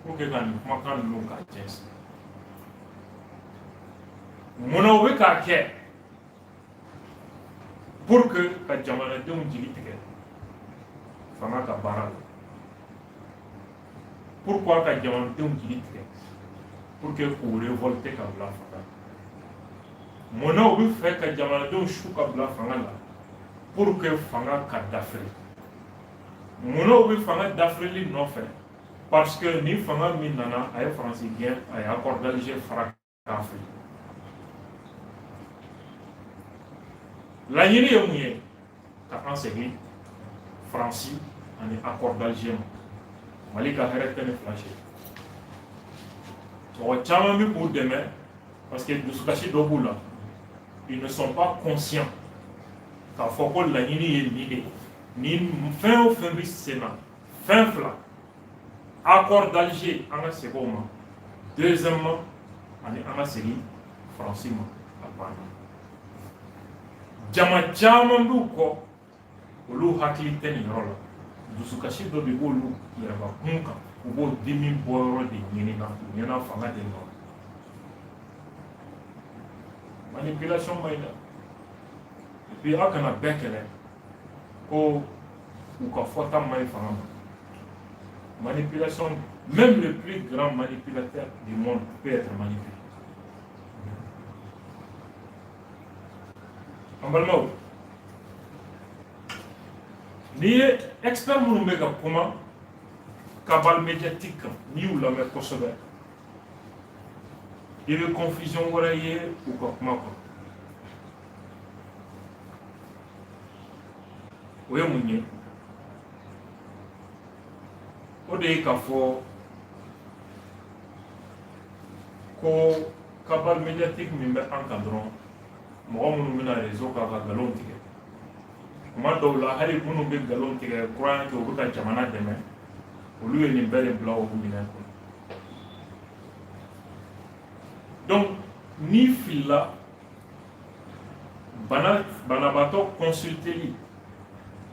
pour que ka nin kumakan ninnu ka jɛnsɛn. Munna u bɛ k'a kɛ? Pour que ka jamanadenw jigi tigɛ fanga ka baara la. Pourquoi ka jamanadenw jigi tigɛ? Pour que k'u révolter ka bila fanga la. Munna u bɛ fɛ ka jamanadenw su ka bila fanga la? Pour que fanga ka dafiri. Munna u bɛ fanga dafirili nɔfɛ? Parce que ni fanga min nana, a ye Faransi gɛn, a ye accord d'Alger fara k'a fili. Laɲini ye mun ye? Ka an segin Faransi ani accord d'Alger ma. Mali ka hɛrɛ tɛ ni fila cɛ. Mɔgɔ caman bɛ k'u dɛmɛ parce que dusukasi dɔ b'u la. Ils ne sont pas conscients k'a fɔ ko laɲini ye nin de ye. Ni fɛn o fɛn bɛ sen na, fɛn fila: accord d'Alger, an ka segin o ma; deuxièmement, ani an ka segin Faransi ma. A banna. Jama caman b'u kɔ, olu hakili tɛ nin yɔrɔ la. Dusukasi dɔ de b'olu yɛrɛbakun kan, u b'o dimi bɔyɔrɔ de ɲini na, u ɲɛna fanga de nɔ. Manipulation ma ɲi dɛ. Et puis aw kana bɛɛ kɛlɛ ko u ka fɔta ma ɲi fanga ma. Manipulation, même le plus grand manipulateur du monde peut être manipulé. An balimaw, n'i ye expert minnu bɛ ka kuma cabale médiatique kan, n'i y'u lamɛn kosɛbɛ, i bɛ confusion wɛrɛ ye u ka kuma kɔnɔ. O ye mun ye? O de ye k'a fɔ ko cabale médiatique min bɛ an kan dɔrɔn, mɔgɔ minnu bɛna réseau kan ka nkalon tigɛ, kuma dɔw la hali minnu bɛ nkalon tigɛ croyant que u bɛ ka jamana dɛmɛ, olu ye nin bɛɛ de bila o minɛn kɔnɔ. Donc n'i filila bana, banabaatɔ consulteli,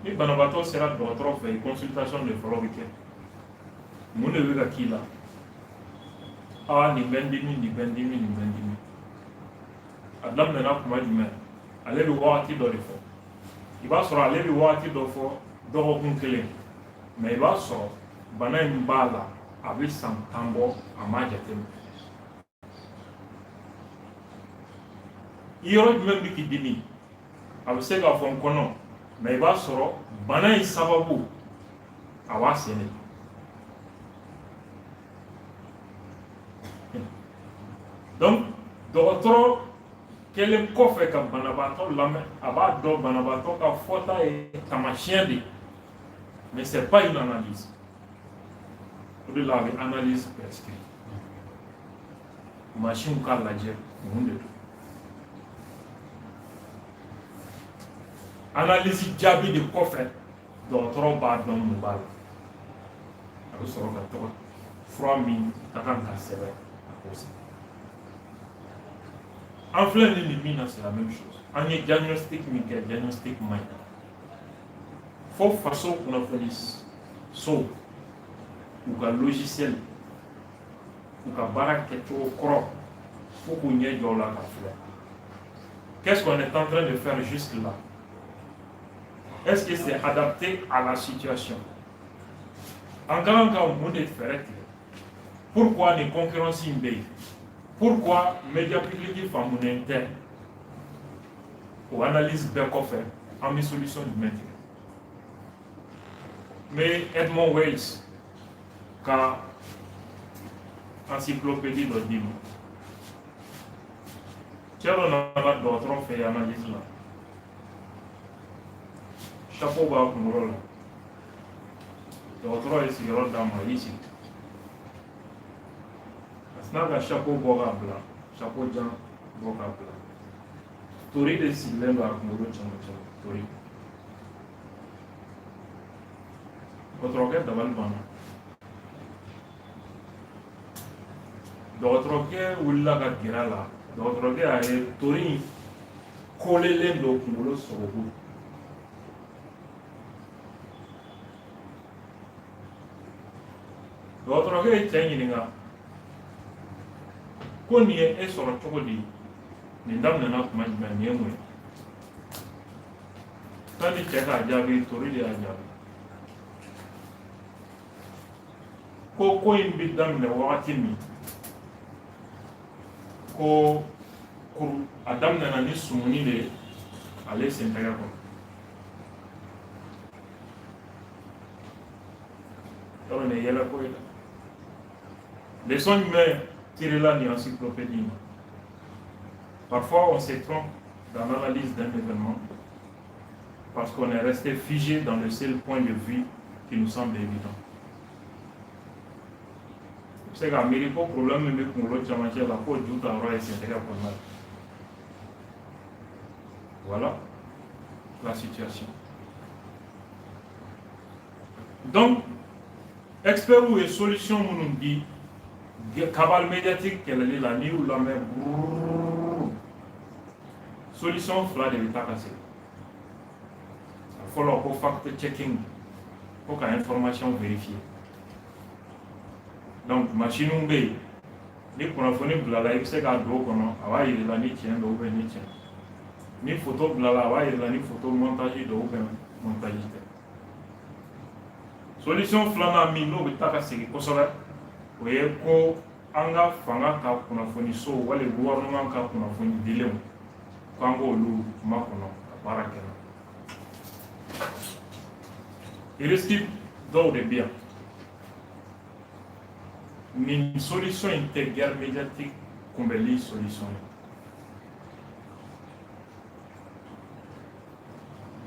ni banabaatɔ sera dɔgɔtɔrɔ fɛ yen, consultation de fɔlɔ bɛ kɛ. Mun de bɛ ka k'i la? Aa, nin bɛ n dimi, nin bɛ n dimi, nin bɛ n dimi. A daminɛna kuma jumɛn? Ale bɛ wagati dɔ de fɔ. I b'a sɔrɔ ale bɛ wagati dɔ fɔ, dɔgɔkun kelen, mais i b'a sɔrɔ bana in b'a la, a bɛ san 10 bɔ, a m'a jateminɛ. I yɔrɔ jumɛn bɛ k'i dimi? A bɛ se k'a fɔ n kɔnɔ, mais i b'a sɔrɔ bana in sababu a b'a sen de. Donc dɔgɔtɔrɔ kɛlen kɔfɛ ka banabaatɔ lamɛn, a b'a dɔn banabaatɔ ka fɔta ye taamasiyɛn de ye, mais c'est pas une analyse. O de la a bɛ analyse prescrit, mansinw k'a lajɛ mun de don. Analyse jaabi de kɔfɛ, dɔgɔtɔrɔ b'a dɔn mun b'a la, a bɛ sɔrɔ ka tɔgɔ fura min ka kan ka sɛbɛn, a k'o sɛbɛn. An filɛ nin min na, c'est la même chose. An ye diagnostic min kɛ, diagnostic man ɲi. Fo faso kunnafoni so u ka logiciel, u ka baara kɛcogo kɔrɔ, fo k'u ɲɛ jɔ o la ka filɛ. Qu'est-ce qu'on est en train de faire jusque là? Est-ce que c'est adapté à la situation? An ka kan ka mun de fɛɛrɛ tigɛ? Pourquoi nin concurrence in bɛ yen? Pourquoi média public faamunen tɛ? O analyse bɛɛ kɔfɛ, an bɛ solution jumɛn tigɛ? N bɛ Edmond Weiss ka encyclopédie dɔ d'i ma. Cɛ dɔ nana dɔgɔtɔrɔ fɛ yen analyse la, chapeau b'a kunkolo la. Dɔgɔtɔrɔ ye sigiyɔrɔ d'a ma, a y'i sigi. A sinna ka chapeau bɔ k'a bila, chapeau jan bɔ k'a bila. Tori de sigilen don a kunkolo cɛmancɛ la, tori. Dɔgɔtɔrɔkɛ dabali banna. Dɔgɔtɔrɔkɛ wulila ka gɛrɛ a la. Dɔgɔtɔrɔkɛ y'a ye tori in kolelen don kunkolo sogobu. Dɔgɔtɔrɔkɛ ye cɛ ɲininka ko nin ye e sɔrɔ cogo di? Nin daminɛna tuma jumɛn? Nin ye mun ye? Sani cɛ k'a jaabi, tori de y'a jaabi ko ko in bɛ daminɛ wagati min, ko kuru a daminɛna ni sumuni de ye ale sen tɛgɛ kɔnɔ. Yɔrɔ nin ye yɛlɛ ko ye dɛ. Leçon jumɛn tirela nin encyclopédie in na? Parfois on se trompe dans l'analyse d'un événement parce qu'on est resté figé dans le seul point de vue qui nous semble évident. I bɛ se k'a miiri ko problème min bɛ kunkolo camancɛ la, k'o ju ta yɔrɔ ye sentɛgɛ kɔnɔna ye. Voilà la situation. Donc experts ye solution minnu di cabale médiatique kɛlɛli la, n'i y'u lamɛn, solution fila de bɛ taa ka segin. A fɔlɔ, ko fact checking, ko ka information vérifier. Donc machine bɛ yen, ni kunnafoni bilala, i bɛ se k'a don o kɔnɔ, a b'a yir'i la ni tiɲɛ don ou bien ni tiɲɛ. Ni photo bilala, a b'a yir'i la ni photo montage don ou bien montage tɛ. Solution filanan min n'o bɛ taa ka segin kosɛbɛ, o ye ko an ka fanga ka kunnafoni so wali gouvernement ka kunnafoni dilenw, k'an k'olu makɔnɔ ka baara kɛ. N'a risque dɔw de bɛ yan. Nin solution in tɛ guerre médiatique kunbɛli solution ye.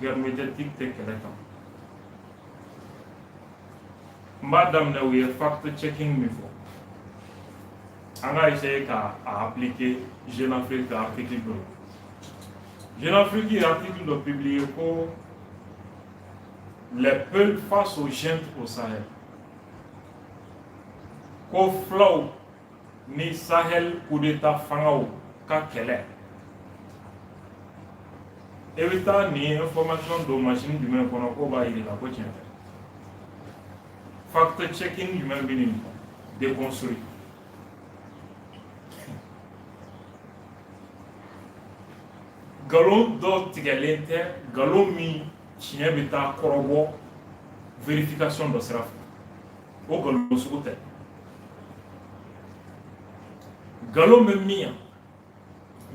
Guerre médiatique tɛ kɛlɛ kan. N b'a daminɛ, u ye fact checking min fɔ, an ka essayer ka a appliquer Jeune Afrique ka article dɔ la. Jeune Afrique ye article dɔ publier ko les Peuls face aux juntes au Sahel, ko fulaw ni Sahel coup d'état fangaw ka kɛlɛ. E bɛ taa nin information don machine jumɛn kɔnɔ k'o b'a yir'i la ko tiɲɛ tɛ? Fact checking jumɛn bɛ nin déconstruire? Nkalon dɔ tigɛlen tɛ, nkalon min tiɲɛ bɛ taa kɔrɔbɔ vérification dɔ sira fɛ, o nkalon sugu tɛ. Nkalon bɛ min yan,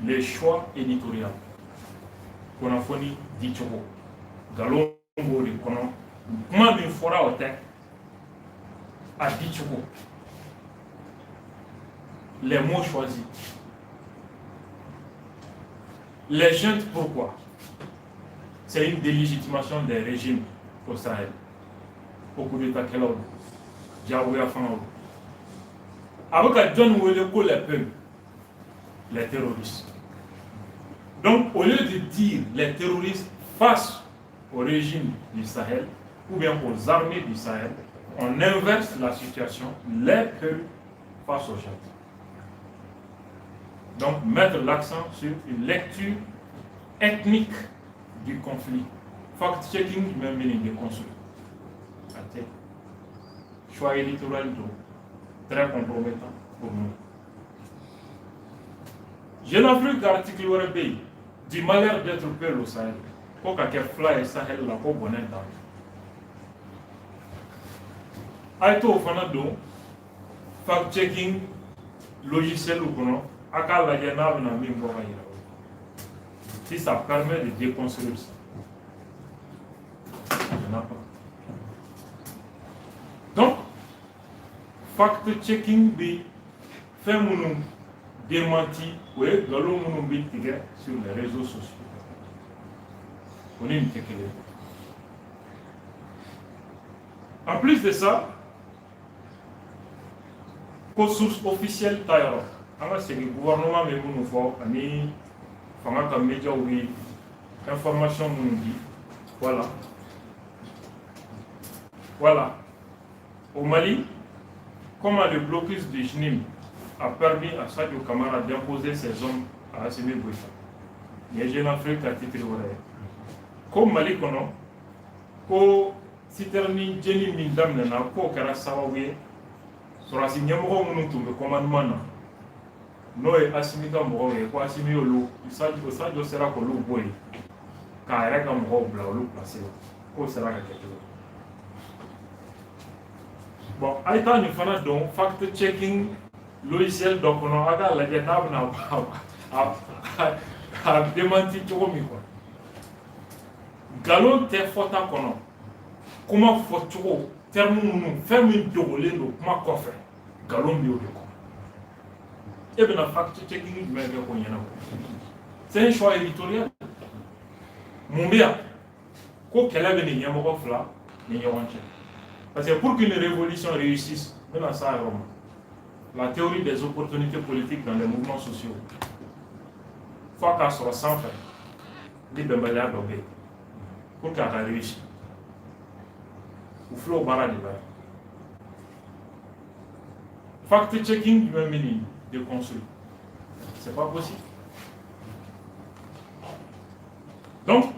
le choix éditorial, kunnafoni dicogo, nkalon b'o de kɔnɔ. Kuma min fɔra, o tɛ, a dicogo, les mots choisis. Les juntes, pourquoi? C'est une délégitimation des régimes au Sahel. Ko coup d'état kɛlaw don, diyagoya fangaw don. A bɛ ka jɔnni wele ko les peuples? Les terroristes. Donc, au lieu de dire les terroristes face au régime du Sahel ou bien aux armées du Sahel, on inverse la situation, les peuples face aux juntes. Donc, mettre l'accent sur une lecture ethnique du conflit. Fact-checking même bɛ nin déconstruire. A tɛ choix éditorial don, très compromettant pour nous. Jeune Afrique, article wɛrɛ bɛ yen, du malheur d'être peul au Sahel, ko ka kɛ fila ye Sahel la, ko bɔnɛ dan. A ye t'o fana don fact-checking logiciel kɔnɔ, a k'a lajɛ n'a bɛna min bɔ ka yira o. Si ça permet de déconstruire ça. Il n'y en a pas. Donc, fact-checking bɛ fɛn minnu démenti, o ye nkalon minnu bɛ tigɛ sur les réseaux sociaux. O ni nin tɛ kelen ye. En plus de ça, ko source officielle ta yɔrɔ, an ka segin gouvernement bɛ minnu fɔ ani fanga ka médiaw bɛ information minnu di. Voilà. Au Mali, comment le blocus du JNIM a permis à Sadio Kamara d'imposer ses hommes à Assimi Goïta. Nin ye Jeune Afrique ka titre wɛrɛ ye. Ko Mali kɔnɔ, ko citerne jeni min daminɛna, k'o kɛra sababu ye sɔrɔdasi ɲɛmɔgɔ minnu tun bɛ commandement na, n'o ye Assimi ka mɔgɔw ye, ko Assimi y'olu, Sadio sera k'olu bɔ yen k'a yɛrɛ ka mɔgɔw bila olu place la, k'o sera ka kɛ cogo di? Bon, a ye taa nin fana don fact checking logiciel dɔ kɔnɔ, a k'a lajɛ n'a bɛna a démenti cogo min quoi. Nkalon tɛ fɔta kɔnɔ, kuma fɔcogo, terme minnu, fɛn min dogolen don kuma kɔfɛ, nkalon bɛ o de kɔnɔ. E bɛna fact checking jumɛn kɛ k'o ɲɛnabɔ? C'est un choix éditorial. Mun bɛ yan? Ko kɛlɛ bɛ nin ɲɛmɔgɔ fila ni ɲɔgɔn cɛ. Parce que pour qu'une révolution réussisse, n bɛna s'a yɔrɔ ma, la théorie des opportunités politiques dans les mouvements sociaux, f'a k'a sɔrɔ sanfɛ ni bɛnbaliya dɔ bɛ yen pour que a ka réussir. U filɛ o baara de la yan. Fact checking jumɛn bɛ nin déconstruire? C'est pas possible. Donc,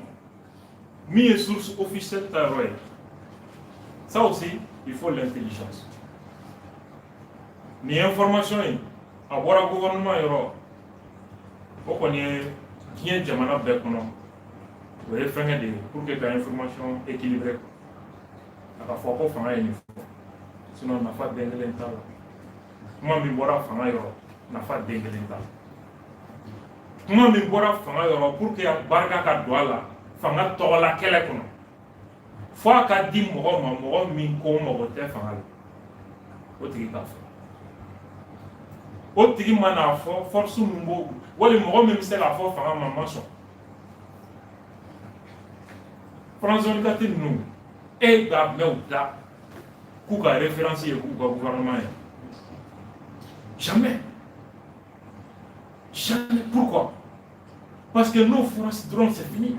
min ye source officielle ta yɔrɔ ye, ça aussi, il faut l'intelligence. Nin information in, a bɔra gouvernement yɔrɔ, o kɔni ye diɲɛ jamana bɛɛ kɔnɔ, o ye fɛnkɛ de ye pour que ka information équilibrée, a ka fɔ ko fanga ye nin fɔ, sinon nafa den kelen t'a la. Kuma min bɔra fanga yɔrɔ, nafa den kelen t'a la. Kuma min bɔra fanga yɔrɔ, pour que barika ka don a la fanga tɔgɔla kɛlɛ kɔnɔ, fo a ka di mɔgɔ ma, mɔgɔ min ko mago tɛ fanga la, o tigi k'a fɔ. O tigi mana fɔ, force min b'o wali mɔgɔ min bɛ se k'a fɔ fanga ma, ma sɔn. France 24 ninnu, e b'a mɛn u da k'u ka référence ye k'u ka gouvernement ye? Jamais, jamais. Pourquoi? Parce que n'o fɔra dɔrɔn, c'est fini.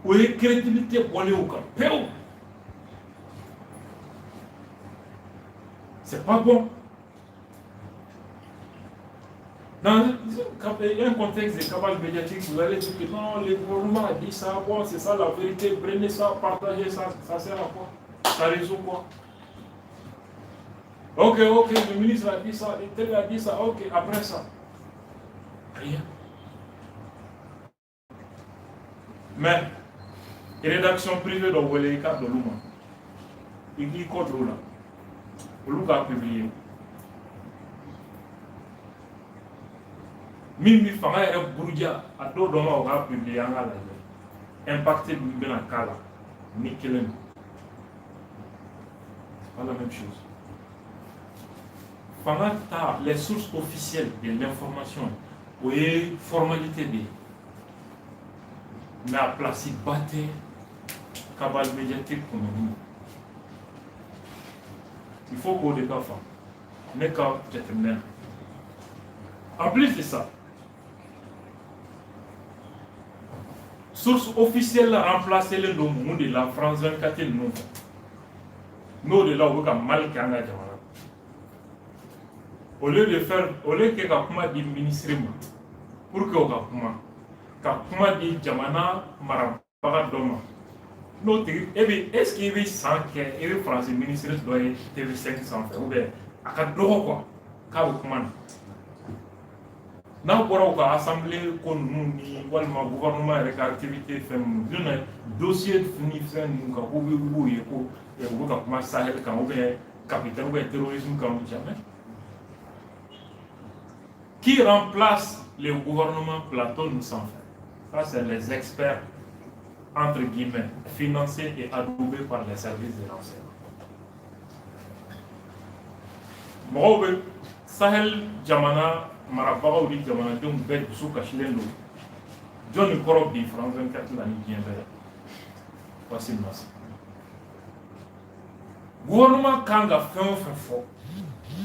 O ye crédibilité bɔlen o kan pewu. C'est pas bon. Dans un contexte de cabale médiatique, vous allez dire que non, le gouvernement a dit ça, bon, c'est ça la vérité, prenez ça, partagez ça, ça sert à quoi? Ça résout quoi? Ok, ok, le ministre a dit ça, le tel a dit ça, ok, après ça, rien. Mais, rédaction privée dɔ wele i ka d'olu ma, i k'i kɔ don o la, olu k'a publier. Min bɛ fanga yɛrɛ buruja a dɔw dɔ ma, o k'a publier, an k'a lajɛ impact min bɛna k'a la ni kelen don. C'est pas la même chose. Fanga ta, les sources officielles de l'information, O ye formalité de ye, mais a place ba tɛ cabale médiatique kɔnɔ. Il faut k'o de ka faamu, ne ka jateminɛ na. En plus de ça, source officielle remplacé len don mun de la? France 24 ninnu fɛ. N'o de la, u bɛ ka mal kɛ an ka jamana. Au lieu de faire, au lieu que ka kuma di ministre ma pour que o ka kuma, ka kuma di jamana marabaga dɔ ma, n'o tigi e bɛ, est ce que i bɛ san kɛ i bɛ faransi ministre dɔ ye TV5 sanfɛ, ou bien a ka dɔgɔ quoi, k'a bɛ kuma na? N'a bɔra u ka assemblée ko ninnu ni walima gouvernement yɛrɛ ka activité fɛn minnu u bɛna dossier ni fɛn ninnu kan, k'u bɛ b'u ye ko u bɛ ka kuma Sahel kan, ou bien capitale, ou bien terrorisme kan, jamais. Qui remplace le gouvernement plateau ninnu sanfɛ? Ça, c'est les experts entre guillemets financés et adoubés par les services de renseignement. Mɔgɔw bɛ Sahel jamana marabagaw ni jamanadenw bɛɛ dusu kasilen don. Jɔn ni kɔrɔ bi France 24 la ni diɲɛ bɛɛ la? Wassim Nasr. Gouvernement kan ka fɛn o fɛn fɔ,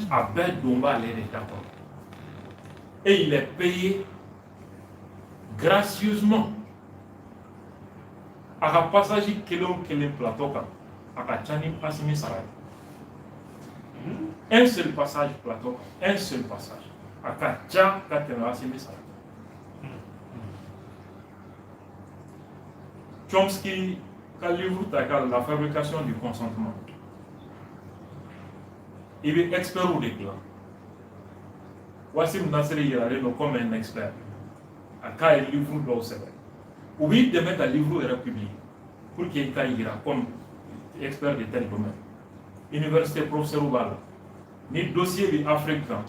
a bɛɛ don b'ale de da kɔnɔ, et il est payé gracieusement. A ka passage kelen o kelen plateau kan, a ka ca ni Assimi sara ye. Un seul passage plateau kan, un seul passage, a ka ca ka tɛmɛ Assimi sara. Chomsky ka livre ta ka La fabrication du consentement, i bɛ expert de dilan. Wassim Nasr yiralen don comme un expert. A k'a ye livre dɔw sɛbɛn, u b'i dɛmɛ ka livre yɛrɛ publier pour que i ka yira comme expert de tel domaine. Université professeur b'a la. Ni dossier bɛ Afrique kan,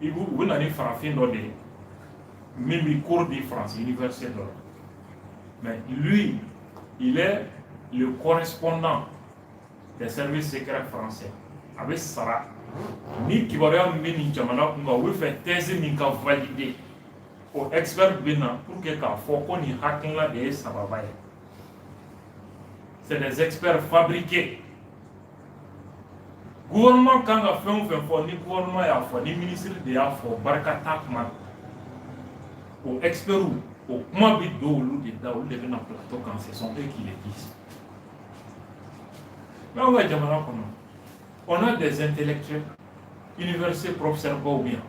i b'u, u bɛ na ni farafin dɔ de ye min bɛ cours di France université dɔ la. Mais lui, il est le correspondant des services secrets français. A bɛ sara ni kibaruya min bɛ nin jamana kun kan, u bɛ fɛ thèse min ka valider, o expert bɛ na pour que k'a fɔ ko nin hakilina de ye sababa ye. C'est des experts fabriqués. Gouvernement kan ka fɛn o fɛn fɔ, ni gouvernement y'a fɔ, ni ministre de y'a fɔ, barika t'a kuma la. O experts, o kuma bɛ don olu de da, olu de bɛ na plateau kan, ce sont eux qui le disent. Mais anw ka jamana kɔnɔ, on a des intellectuels, université professeur baw bɛ yan,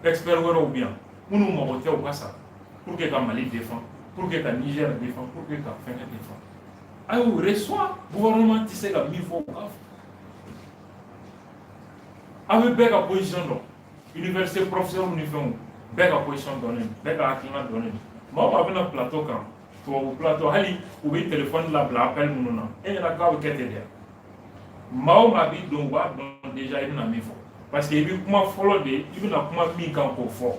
expert wɛrɛw bɛ yan, minnu mago tɛ u ka sara pour que ka Mali défend, pour que ka Niger défend, pour que ka fɛnkɛ défend. A y'o reçoit, gouvernement tɛ se ka min fɔ, u k'a fɔ. Aw bɛ bɛɛ ka position dɔn, université professeur ni fɛnw, bɛɛ ka position dɔnnen, bɛɛ ka hakilina dɔnnen. Maa o maa bɛna plateau kan, tubabu plateau, hali u bɛ téléphone labila appel minnu na, e ɲɛna k'a bɛ kɛ ten de. Maa o maa b'i don, u b'a dɔn déjà i bɛna min fɔ, parce que i bɛ kuma fɔlɔ de, i bɛna kuma min kan k'o fɔ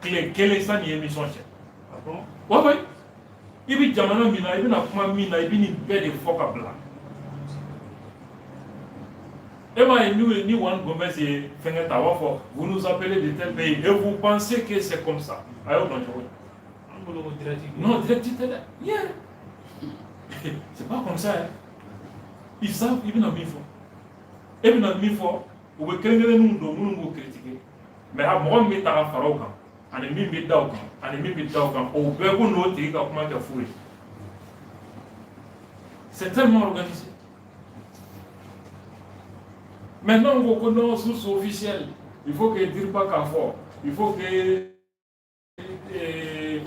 tile kelen sanni émission cɛ. Ah bon? Ouais, i bɛ jamana min na, i bɛna kuma min na, i bɛ nin bɛɛ de fɔ ka bila. E m'a ye, n'u ye ni Juan Gomez ye fɛnkɛ ta, a b'a fɔ: "Vous nous appelez de tel pays et vous pensez que c'est comme ça." A y'o dɔn cogo di? An bolo ko direct. Non, direct tɛ dɛ. Yeah. C'est pas comme ça, hein. Ils savent i bɛna min fɔ. E bɛna min fɔ, u bɛ kelen kelenninw don minnu b'o critiquer. Mais a mɔgɔ min bɛ ta ka fara o kan, ani min bɛ da o kan, ani min bɛ da o kan, o bɛɛ ko n'o tigi ka kuma kɛ fu ye. C'est tellement organisé. Maintenant, on ko non, source officielle. Il faut que Dirpa k'a fɔ. Il faut que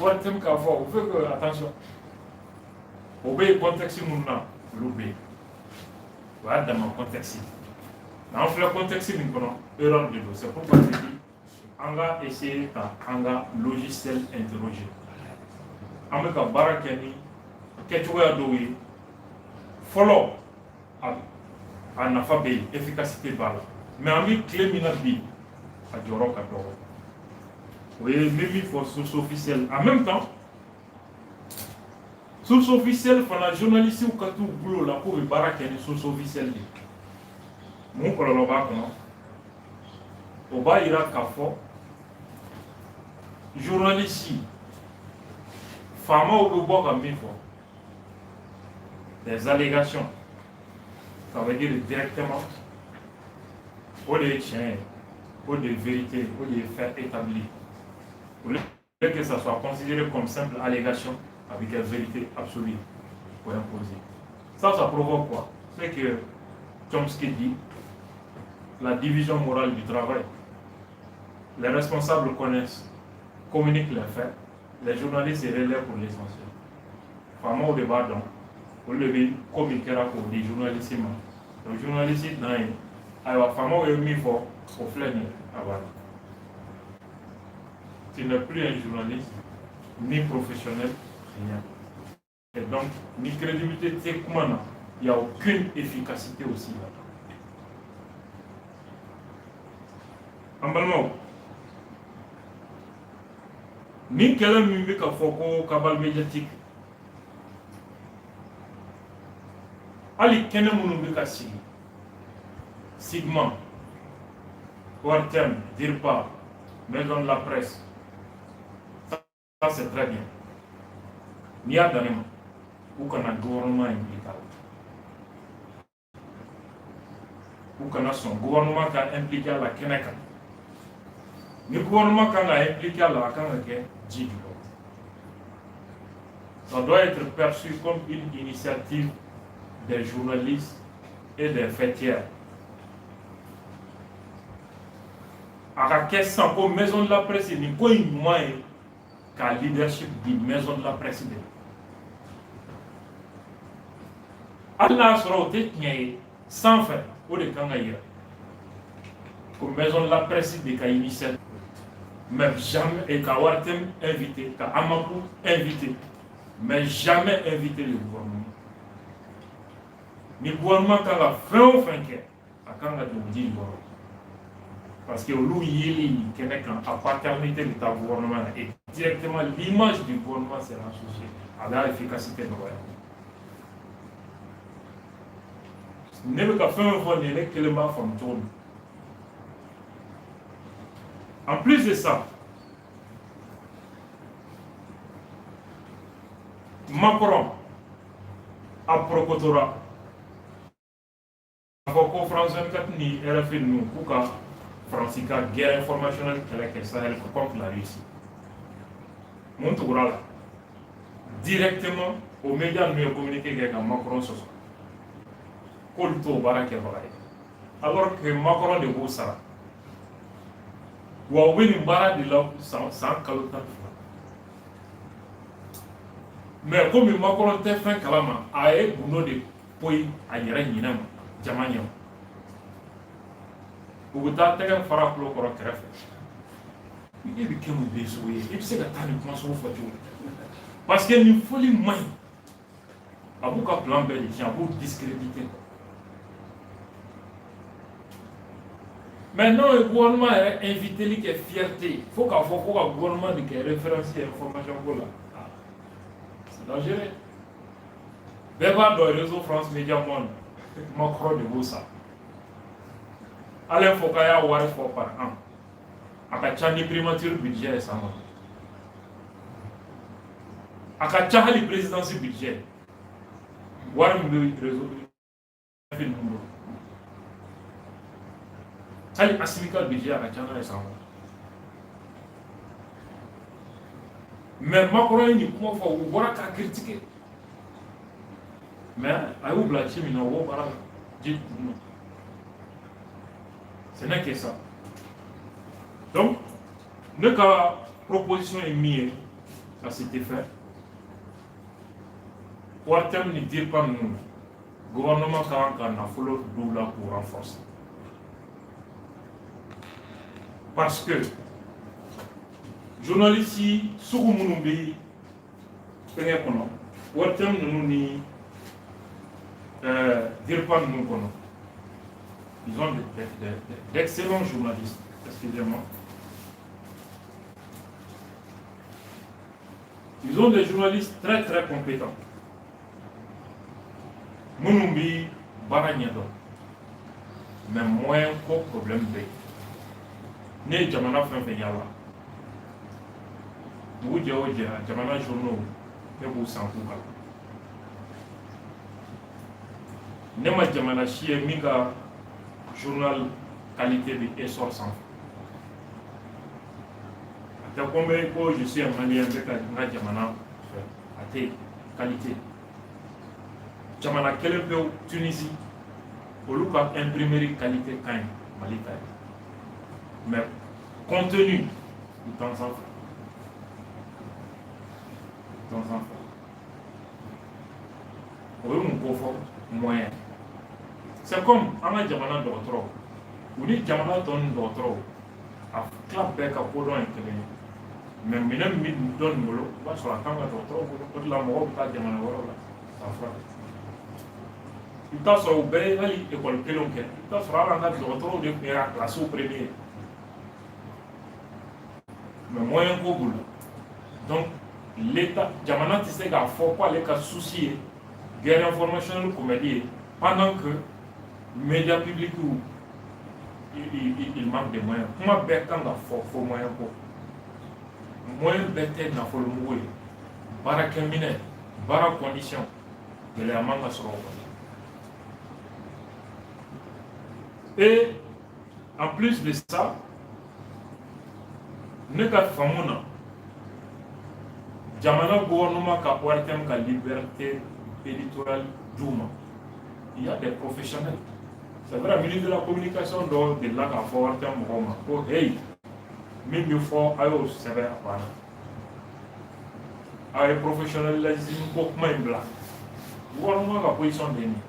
ORTM k'a fɔ. Il faut que, attention. O bɛ yen contexte minnu na, olu bɛ yen. O y'a dama contexte. Mais an filɛ contexte min kɔnɔ, erreur de don. C'est pourquoi je dis, an ka essayer ka an ka logiciel interroger. An bɛ ka baara kɛ ni kɛcogoya dɔw ye. Fɔlɔ, a nafa bɛ yen, efficacité b'a la. Mais an bɛ tile min na bi, a jɔyɔrɔ ka dɔgɔ. O ye n bɛ min fɔ source officielle. En même temps, source officielle fana, journaliste ka t'u bolo la k'u bɛ baara kɛ ni source officielle de ye. Mun kɔlɔlɔ b'a kɔnɔ? O b'a yira k'a fɔ Journaliste, faamaw bɛ bɔ ka min fɔ, des allégations, ça veut dire directement o de ye tiɲɛ ye, o de ye vérité, o de ye fait établi. Au lieu que ça soit considéré comme simple allégation, avec la vérité absolue pour imposer. Ça provoque quoi? C'est que Chomsky dit, la division morale du travail. Les responsables connaissent, communiquent les faits, les journalistes se relaient pour l'essentiel. Faamaw de b'a dɔn, olu de bɛ ko min kɛra k'o di journaliste ma. Donc journaliste dan ye, ayiwa, faamaw ye min fɔ, o filɛ nin ye, a banna. Tu n'es plus un journaliste, ni professionnel, rien. Et donc, ni crédibilité tɛ kuma na, il n'y a aucune efficacité aussi là. An balimaw, nin kɛlɛ min bɛ ka fɔ ko cabale médiatique, hali kɛnɛ minnu bɛ ka sigi, Sigma, ORTM, DIRPA, Maison de la Presse, ça c'est très bien. N'i y'a dan ne ma, u kana gouvernement impliqué a la. U kana sɔn gouvernement ka impliqué a la kɛnɛ kan. Ni gouvernement kan ka impliqué a la, a kan ka kɛ ji jukɔrɔ. Ça doit être perçu comme une initiative des journalistes et des faîtières. A ka kɛ sisan ko Maison de la Presse, nin ko in ɲuman ye ka leadership di Maison de la Presse de ma. Hali n'a sɔrɔ o tɛ tiɲɛ ye sanfɛ, o de kan ka yira ko Maison de la Presse de ka initiative, mais jamais, et ka ORTM invité, ka AMAPU invité, mais jamais invité le gouvernement. Ni gouvernement kan ka fɛn o fɛn kɛ, a kan ka don ji jukɔrɔ, parce que olu yeli nin kɛnɛ kan, a paternité bɛ taa gouvernement na et directement l'image du gouvernement sera associée, a b'a efficacité nɔgɔya. Ne bɛ ka fɛn o fɛn fɔ nin ye, ne kelen b'a faamu cogo min. En plus de ça, Macron a porokotora a fɔ ko France 24 ni RFI ninnu k'u ka Faransi ka guerre informationnelle kɛlɛ kɛ Sahel contre la Russie. Mun tugura la? Directement o média ninnu ye communiqué kɛ ka Macron sɔsɔ k'olu t'o baara kɛbaga ye, alors que Macron de b'o sara. Wa u bɛ nin baara de la san kalo 12. Mais komi Macron tɛ fɛn kalama, a ye gundo de poyi a yɛrɛ ɲinɛ ma jama ɲɛ ma. U bɛ taa tɛgɛ fara tulo kɔrɔ kɛrɛfɛ. E bɛ kɛ mun den sugu ye? E bɛ se ka taa nin kuma sugu fɔ cogo di? Parce que nin fɔli man ɲi. A b'u ka plan bɛɛ de tiɲɛ, a b'u discréditer. Mais n'o ye gouvernement yɛrɛ inviteli kɛ fierté, fo k'a fɔ ko ka gouvernement de kɛ référence ye information ko la, c'est dangereux. Bɛɛ b'a dɔn réseau France Média Monde, Macron de b'o sa. Alain Foka y'a wari fɔ par an, a ka ca ni primature budget ye san kɔnɔ, a ka ca hali présidence budget. Wari min bɛ réseau ninnu bolo, hali Assimi ka budget a ka ca n'a ye san kɔnɔ. Mais Macron ye nin kuma fɔ, u bɔra k'a critiquer, mais a y'u bila ci min na, u b'o baara la ji duguma. Ce n'est que ça. Donc ne ka proposition ye min ye à cet effet, ORTM ni DIRPA ninnu, gouvernement ka kan ka nafolo d'u la k'u renforcer, parce que journaliste sugu minnu bɛ fɛngɛ kɔnɔ, ORTM ninnu ni DIRPA ninnu kɔnɔ, ils ont d'excellents journalistes, excusez-moi. Ils ont des journalistes très très compétents. Minnu bi baara ɲɛdɔn, mais moyen ko problème bɛ yen. Ne ye jamana fɛn fɛn yala, Dugu jɛ o jɛ, a jamana journaux, ne b'u san k'u kalan. Ne ma jamana si ye min ka journal qualité bɛ Essor sanfɛ. A tɛ ko n bɛ ko je suis un Malien, n bɛ ka n ka jamana fɛ, a tɛ yen qualité. Jamana kelen pewu, Tunisie, olu ka imprimerie qualité ka ɲi Mali ta ye, mais contenu, u t'an sanfɛ, u t'an sanfɛ. O ye mun ko fɔ? Moyen. C'est comme an ka jamana dɔgɔtɔrɔw, u ni jamana tɔ ninnu dɔgɔtɔrɔw, a tila bɛɛ ka kodɔn ye kelen ye, mais minɛn min bɛ dɔ nin bolo, i b'a sɔrɔ a t'an ka dɔgɔtɔrɔw bolo. O de la mɔgɔw bɛ taa jamana wɛrɛw la k'a furakɛ. I bɛ taa sɔrɔ u bɛɛ ye hali ekɔli kelenw kɛ, i bɛ taa sɔrɔ hali an ka dɔgɔtɔrɔw de tun ye a kilasiw premier ye, mais moyen ko b'u la. Donc l'État, jamana tɛ se k'a fɔ ko ale ka souci ye guerre informationnelle kunbɛli ye pendant que médias publics, il manque de moyens. Kuma bɛɛ kan ka fɔ fo moyen ko. Moyen bɛɛ tɛ nafolo mugu ye. Baarakɛminɛ, baara condition, gɛlɛya man ka sɔrɔ o kɔnɔ. Et en plus de ça, ne ka faamu na, jamana gouvernement ka ORTM ka liberté éditoriale d'u ma. Il y a des professionnels, c'est vrai. Ministre de la Communication dɔ delila k'a fɔ ORTM mɔgɔw ma ko hey, min bɛ fɔ, a y'o sɛbɛn, a banna, a ye professionnalisme ko kuma in bila. Gouvernement ka position de ye nin ye,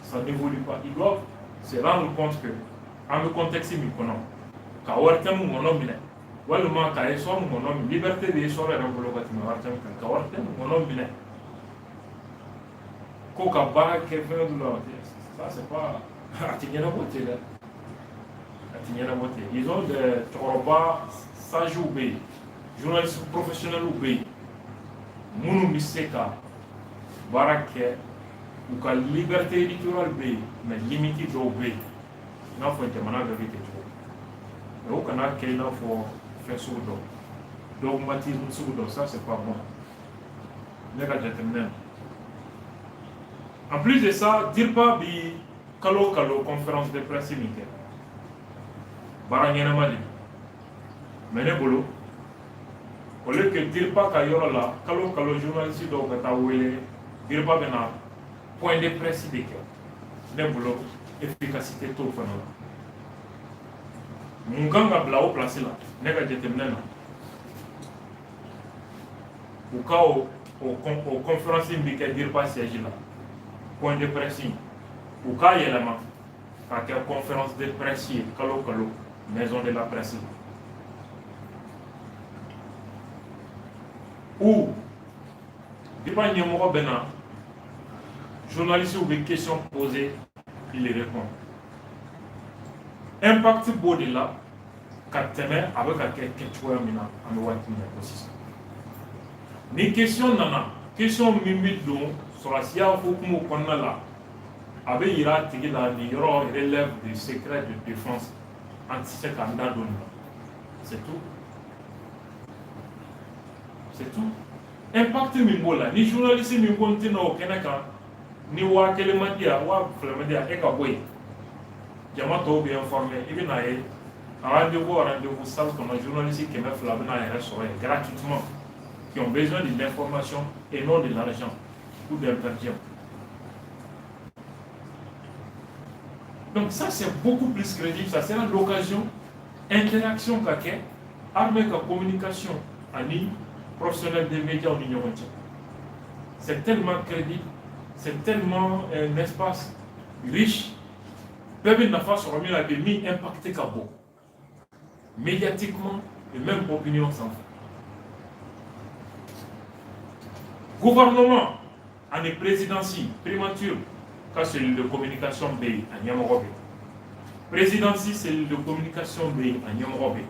ça n'évolue pas. Ils doivent se rendre compte que an bɛ contexte min kɔnɔ, ka ORTM ŋɔnɔ minɛ walima ka Essor ŋɔnɔ minɛ, liberté bɛ Essor yɛrɛ bolo ka tɛmɛ ORTM kan, ka ORTM ŋɔnɔ minɛ ko ka baara kɛ fɛn dɔ la, ça c'est pas, a ti ɲɛnabɔ ten dɛ, a ti ɲɛnabɔ ten. Ils ont des cɛkɔrɔba sages bɛ yen, journalistes professionnels bɛ yen, minnu bɛ se ka baara kɛ. U ka liberté éditoriale bɛ yen, mais limite dɔw bɛ yen, i n'a fɔ jamana bɛɛ bɛ kɛ cogo min. Mais o kana kɛ i n'a fɔ fɛn sugu dɔ, dogmatisme sugu dɔ, ça c'est pas bon, ne ka jateminɛ na. En plus de ça, DIRPA bi kalo o kalo conférence de presse min kɛ, baara ɲɛnama de don. Mais ne bolo, au lieu que DIRPA ka yɔrɔ la, kalo o kalo journaliste dɔw ka taa wele, DIRPA bɛ na point de presse de kɛ, ne bolo efficacité t'o fana la. Mun kan ka bila o place la? Ne ka jateminɛ na, u ka o conférence in bɛ kɛ DIRPA siège la, point de presse in, u k'a yɛlɛma k'a kɛ conférence de presse ye kalo o kalo Maison de la Presse, ou DIRPA ɲɛmɔgɔ bɛ na, journalistes bɛ question poser, il répond. Impact b'o de la ka tɛmɛ a bɛ ka kɛ kɛcogoya min na an bɛ waati min na ko sisan. Ni question nana, question min bɛ don sɔrɔdasiya hukumu kɔnɔna la, a bɛ yira a tigi la nin yɔrɔ relève du secret de défense, an tɛ se k'an da don nin na. C'est tout, c'est tout. Impact min b'o la, ni journaliste min ko n tɛna o kɛnɛ kan, ni 1000 ma di yan, 2000 ma di yan, e ka bɔ yen, jama tɔw bɛ informé. I bɛ n'a ye rendez-vous o rendez-vous, salle kɔnɔ, journaliste 200 bɛ n'a yɛrɛ sɔrɔ yen gratuitement, qui ont besoin de l'information et non de l'argent ou d'un per diem. Donc ça, c'est beaucoup plus crédible, ça sera l'occasion interaction ka kɛ armée ka communication ani professionnel des médias ni ɲɔgɔn cɛ. C'est tellement crédible, c'est tellement un espace riche, bɛɛ bɛ nafa sɔrɔ min na, bɛ min impacté ka bon médiatiquement et même opinion sanfɛ. Gouvernement ani présidence, primature ka cellule de communication bɛ yen, a ɲɛmɔgɔ bɛ yen. Présidence cellule de communication bɛ yen, a ɲɛmɔgɔ bɛ yen.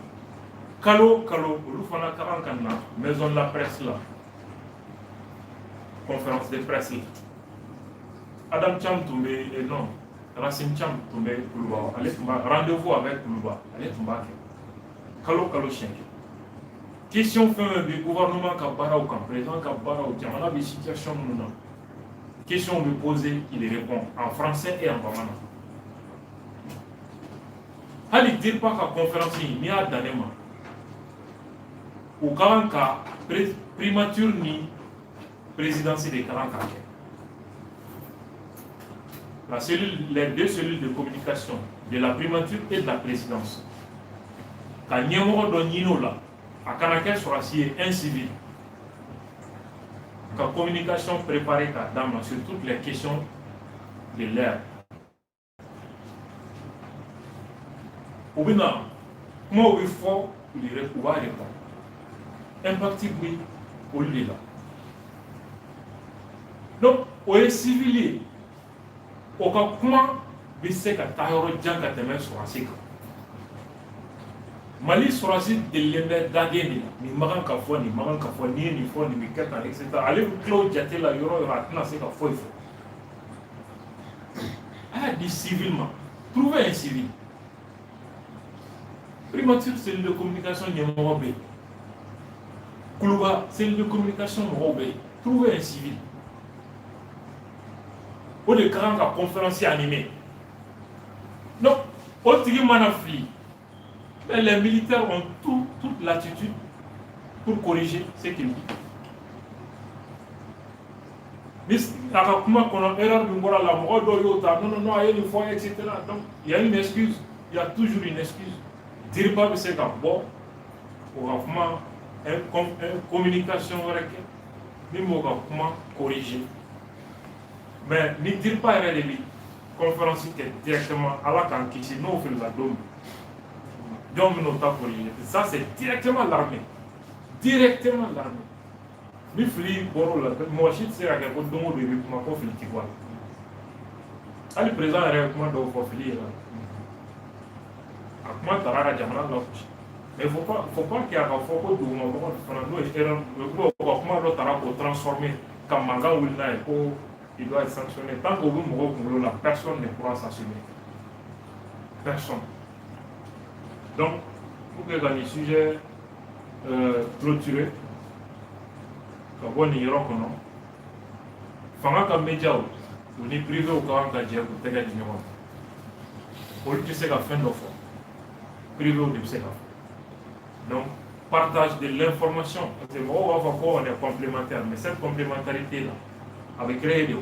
Kalo o kalo, olu fana ka kan ka na Maison de la Presse la, conférence de presse la. Adam Cham tun bɛ, non, Racine Cham tun bɛ Kuluba, ale tun b'a rendez-vous avec Kuluba, ale tun b'a kɛ kalo o kalo siɲɛ kelen. Question fɛn fɛn bɛ gouvernement ka baaraw kan, président ka baaraw, jamana bɛ situation minnu na, question bɛ poser, il répond en français et en bamanan. Hali DIRPA ka conférence in, n'i y'a dan ne ma, u ka kan ka primature ni présidence de ka kan ka kɛ. La cellule, les deux cellules de communication de la primature et de la présidence, ka ɲɛmɔgɔ dɔ ɲini o la, a kana kɛ sɔrɔdasi ye, un civil ka communication préparée k'a d'a ma sur toutes les questions de l'heure. U bɛ na, kumaw bɛ fɔ, u b'a répondre. Impact bɛ olu de la. Donc o ye civil ye, o ka kuma bɛ se ka taa yɔrɔ jan ka tɛmɛ sɔrɔdasi kan. Mali sɔrɔdasi delilen bɛ daden de la, nin man kan ka fɔ, nin man kan ka fɔ, n'i ye nin fɔ, nin bɛ kɛ tan, et cetera. Ale bɛ tila o jate la yɔrɔ o yɔrɔ, a tɛna se ka foyi fɔ. A y'a di civil ma, trouver un civil. Primature cellule de communication ɲɛmɔgɔ bɛ yen, Kuluba cellule de communication mɔgɔw bɛ yen, trouver un civil. O de ka kan ka conférence animer. Donc o tigi mana fili, mais les militaires ont toute l'attitude pour corriger ce qu'il dit. Ni a ka kuma kɔnɔ erreur min bɔra la, mɔgɔ dɔw y'o ta, non non non, a ye nin fɔ, et cetera. Donc il y a une excuse, il y a toujours une excuse. DIRPA bɛ se ka bɔ o ka kuma, un communication wɛrɛ kɛ min b'o ka kuma corriger. Mais ni DIRPA yɛrɛ de bi conférence kɛ directement, Ala k'an kisi n'o filila don min, jɔn bɛ n'o ta corriger? Ça, c'est directement l'armée, directement l'armée. Ni fili bɔr'o la, mɔgɔ si tɛ se ka kɛ ko don o don i bɛ kuma ko fili ti bɔ a la. Hali président yɛrɛ ye kuma dɔw fɔ, fili yɛrɛ a kuma taara ka jamana lagosi. Mais faut pas que a ka fɔ ko dugumamɔgɔ fana n'o ye erreur, u ka kuma dɔ taara k'o transformer ka mankan wuli n'a ye ko il doit être sanctionné. Tant qu'o bɛ mɔgɔw kunkolo la, personne ne pourra s'assumer, personne. Donc pour que ka nin sujet clôturer ka bɔ nin yɔrɔ kɔnɔ, fanga ka médiaw u ni privéw ka kan ka jɛ k'u tɛgɛ di ɲɔgɔn ma. Olu tɛ se ka fɛn dɔ fɔ, privéw de bɛ se ka fɔ. Donc partage de l'information, parce que mɔgɔw b'a fɔ ko on est complémentaire, mais cette complémentarité là a bɛ créer de,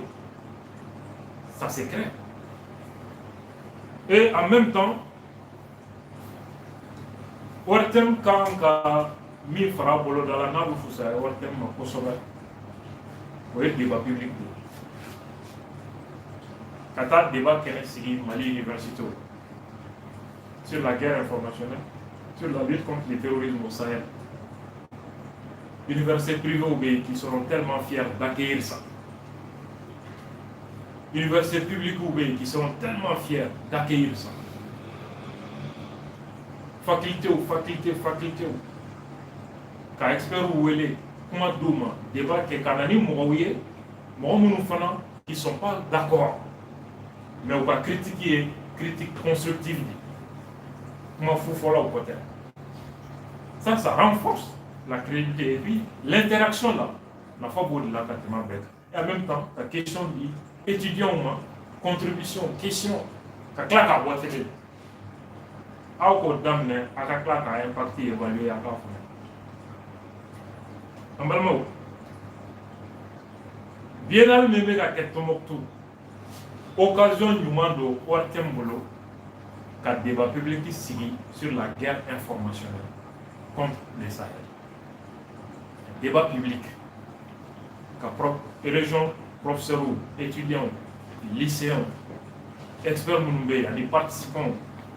ça se crée. Et en même temps, ORTM kan ka min fara boloda la n'a bɛ fisaya ORTM ma kosɛbɛ, o ye débat public de ye, ka taa débat kɛnɛ sigi Mali université sur la guerre informationnelle, sur la lutte contre le terrorisme au Sahel. Universités privées bɛ yen qui seront tellement fiers d'accueillir ça, universités publiques bɛ yen qui seront tellement fiers d'accueillir ça, faculté o faculté, faculté o ka experts wele, kuma d'u ma, débat kɛ, ka na ni mɔgɔw ye, mɔgɔ minnu fana qui sont pas d'accord, mais u ka critique ye critique constructive de, kuma fufɔlaw kɔ tɛ. Ça, ça renforce la crédibilité. Et puis l'interaction là, nafa b'o de la ka tɛmɛ a bɛɛ kan. Et en même temps, ka question di étudiants ma, contribution, question, ka tila k'a bɔ télé la, aw k'o daminɛ, a ka tila k'a impact évaluer, a k'a faamuya. An balimaw, biennale min bɛ ka kɛ Tombouctou, occasion ɲuman don ORTM bolo ka débat public sigi sur la guerre informationnelle contre le Sahel. Débat public ka région professeurs, étudiants, lycéens, experts minnu bɛ yen ani participants,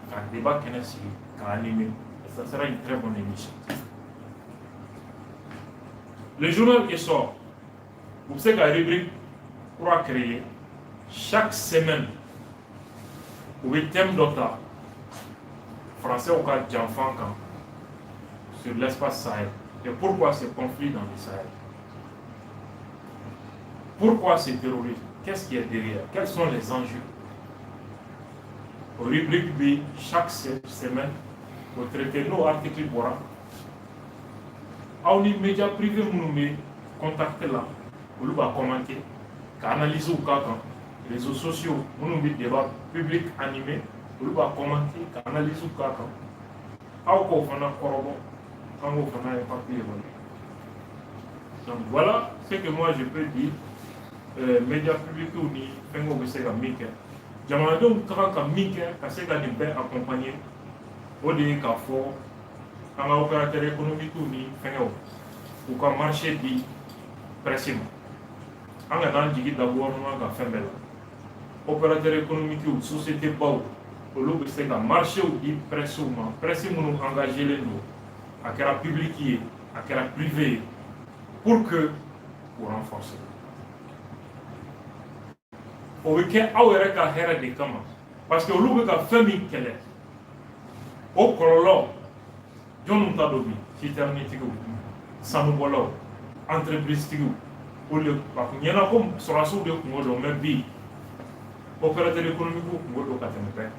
ka débat kɛnɛ sigi k'a animer. Ça sera une très bonne émission. Le journal Essor, u bɛ se ka rubrique kura créer chaque semaine. U bɛ thème dɔ ta français ka janfan kan sur l'espace Sahel et pourquoi ce conflit dans le Sahel, pourquoi ce terrorisme, qu'est-ce qui est derrière, quels sont les enjeux. O rubrique bɛ chaque semaine o traité, n'o article bɔra. Aw ni média privé minnu bɛ contact la, olu b'a commenter ka analyse k'a kan. Réseaux sociaux minnu bɛ débat public animé, olu b'a commenter ka analyse k'a kan. Aw k'o fana kɔrɔbɔ, an k'o fana impact évaluer. Donc voilà ce que moi je peux dire. Média public ni fɛngɛw bɛ se ka min kɛ, jamanadenw ka kan ka min kɛ ka se ka nin bɛɛ accompagner, o de ye k'a fɔ an ka opérateur économique ni fɛngɛw u ka marché di presse ma. An ka n'an jigi da gouvernement ka fɛn bɛɛ la. Opérateur économique, société baw, olu bɛ se ka marché di presse ma, presse minnu engagé len don, a kɛra public ye, a kɛra privé ye, pour que k'u renforcer. O bɛ kɛ aw yɛrɛ ka hɛrɛ de kama, parce que olu bɛ ka fɛn min kɛlɛ, o kɔlɔlɔ jɔnniw ta don bi? Citerne tigiw, sanubɔlaw, entreprise tigiw, o de a kun ɲɛna ko sɔrɔdasiw de kungo don. Mais bi, opérateur économique kungo don ka tɛmɛ bɛɛ kan,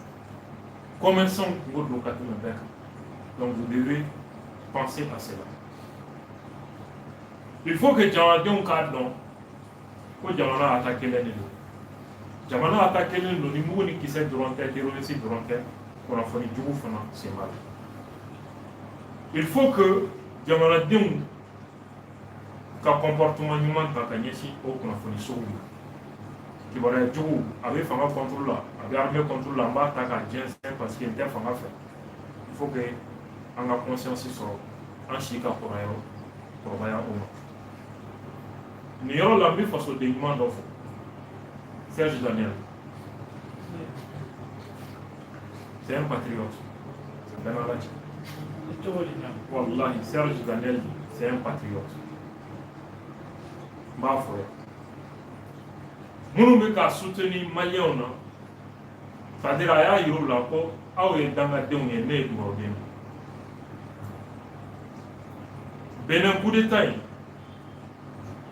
commerçant kungo don ka tɛmɛ bɛɛ kan. Donc vous devez penser à cela. Il faut que jamanadenw k'a dɔn ko jamana attaqué len de don. Jamana attaqué len don ni mugu ni kisɛ dɔrɔn tɛ, terroriste dɔrɔn tɛ, kunnafoni jugu fana sen b'a la. Il faut que jamanadenw ka comportement ɲuman ta ka ɲɛsin o kunnafoni sugu ma. Kibaruya jugu, a bɛ fanga contre la, a bɛ armée contre la, an b'a ta k'a jɛnsɛn parce que n tɛ fanga fɛ. Il faut que an ka conscience sɔrɔ, an si ka kɔrɔya kɔrɔbaya o ma. Nin yɔrɔ la, n bɛ fasoden ɲuman dɔ fɔ, Serge Daniel. C'est un patriote, bɛɛ n'Ala cɛ. Wallahi, Serge Daniel, c'est un patriote. N b'a fɔ yan, minnu bɛ ka soutenir maliyɛnw na, c'est à dire a y'a yir'u la ko aw ye dangadenw ye, ne ye dugawuden ye. Benin coup d'état in,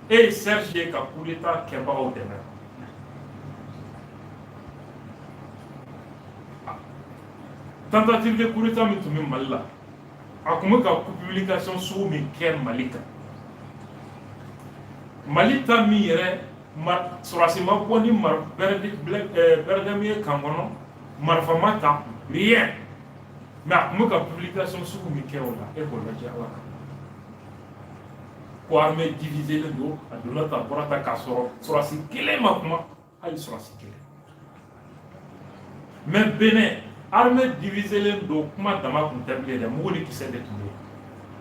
e ye Serge ye ka coup d'état kɛbagaw dɛmɛ. Tentative de coup d'état min tun bɛ Mali la, a tun bɛ ka publication sugu min kɛ Mali kan, Mali ta min yɛrɛ sɔrɔdasi ma bɔ ni bɛrɛdɛmu ye kan kɔnɔ, marifa ma ta, rien, mais a tun bɛ ka publication sugu min kɛ o la, e k'o lajɛ Ala kan ko armée divisé len don, a donna tan, a bɔra tan, k'a sɔrɔ sɔrɔdasi kelen ma kuma, hali sɔrɔdasi kelen. Mais Benin armée divisé len don, kuma dama tun tɛ bilen dɛ, mugu ni kisɛ de tun bɛ yen.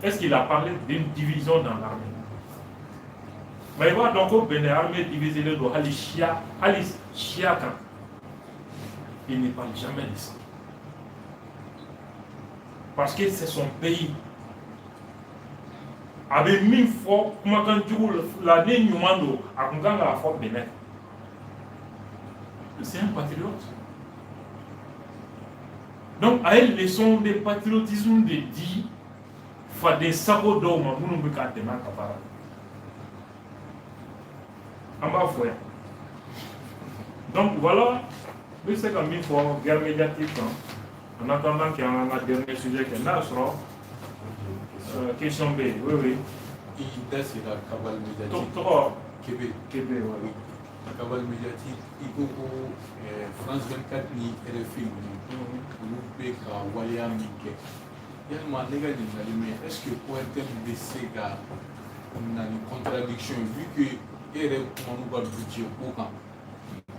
Est-ce qu'il a parlé d'une division dans l'armée? Mais i b'a dɔn ko Benin armée divisé len don, hali siya, hali siya kan, il ne parle jamais de ça parce que c'est son pays. A bɛ min fɔ kumakan jugu la, ni ɲuman don, a kun kan k'a fɔ Benin. C'est un patriote. Donc a ye leçon de patriotisme de di faden sago dɔw ma minnu bɛ k'a dɛmɛ a ka baara la. An b'a fɔ yan. Donc voilà, n bɛ se ka min fɔ guerre médiatique kan, en attendant que an ka dernier sujet kɛ, n'a y'a sɔrɔ question bɛ yen. Oui, oui. I da sera cabale médiatique. Tɔgɔ? Kebe. Kebe, voilà. Cabale médiatique, i ko ko France 24 ni RFI ninnu, olu bɛ ka waleya min kɛ, yalima ne ka ɲininkali min ye, est ce que ORTM bɛ se ka na ni contradiction ye, vu que e yɛrɛ kumana u ka budget ko kan,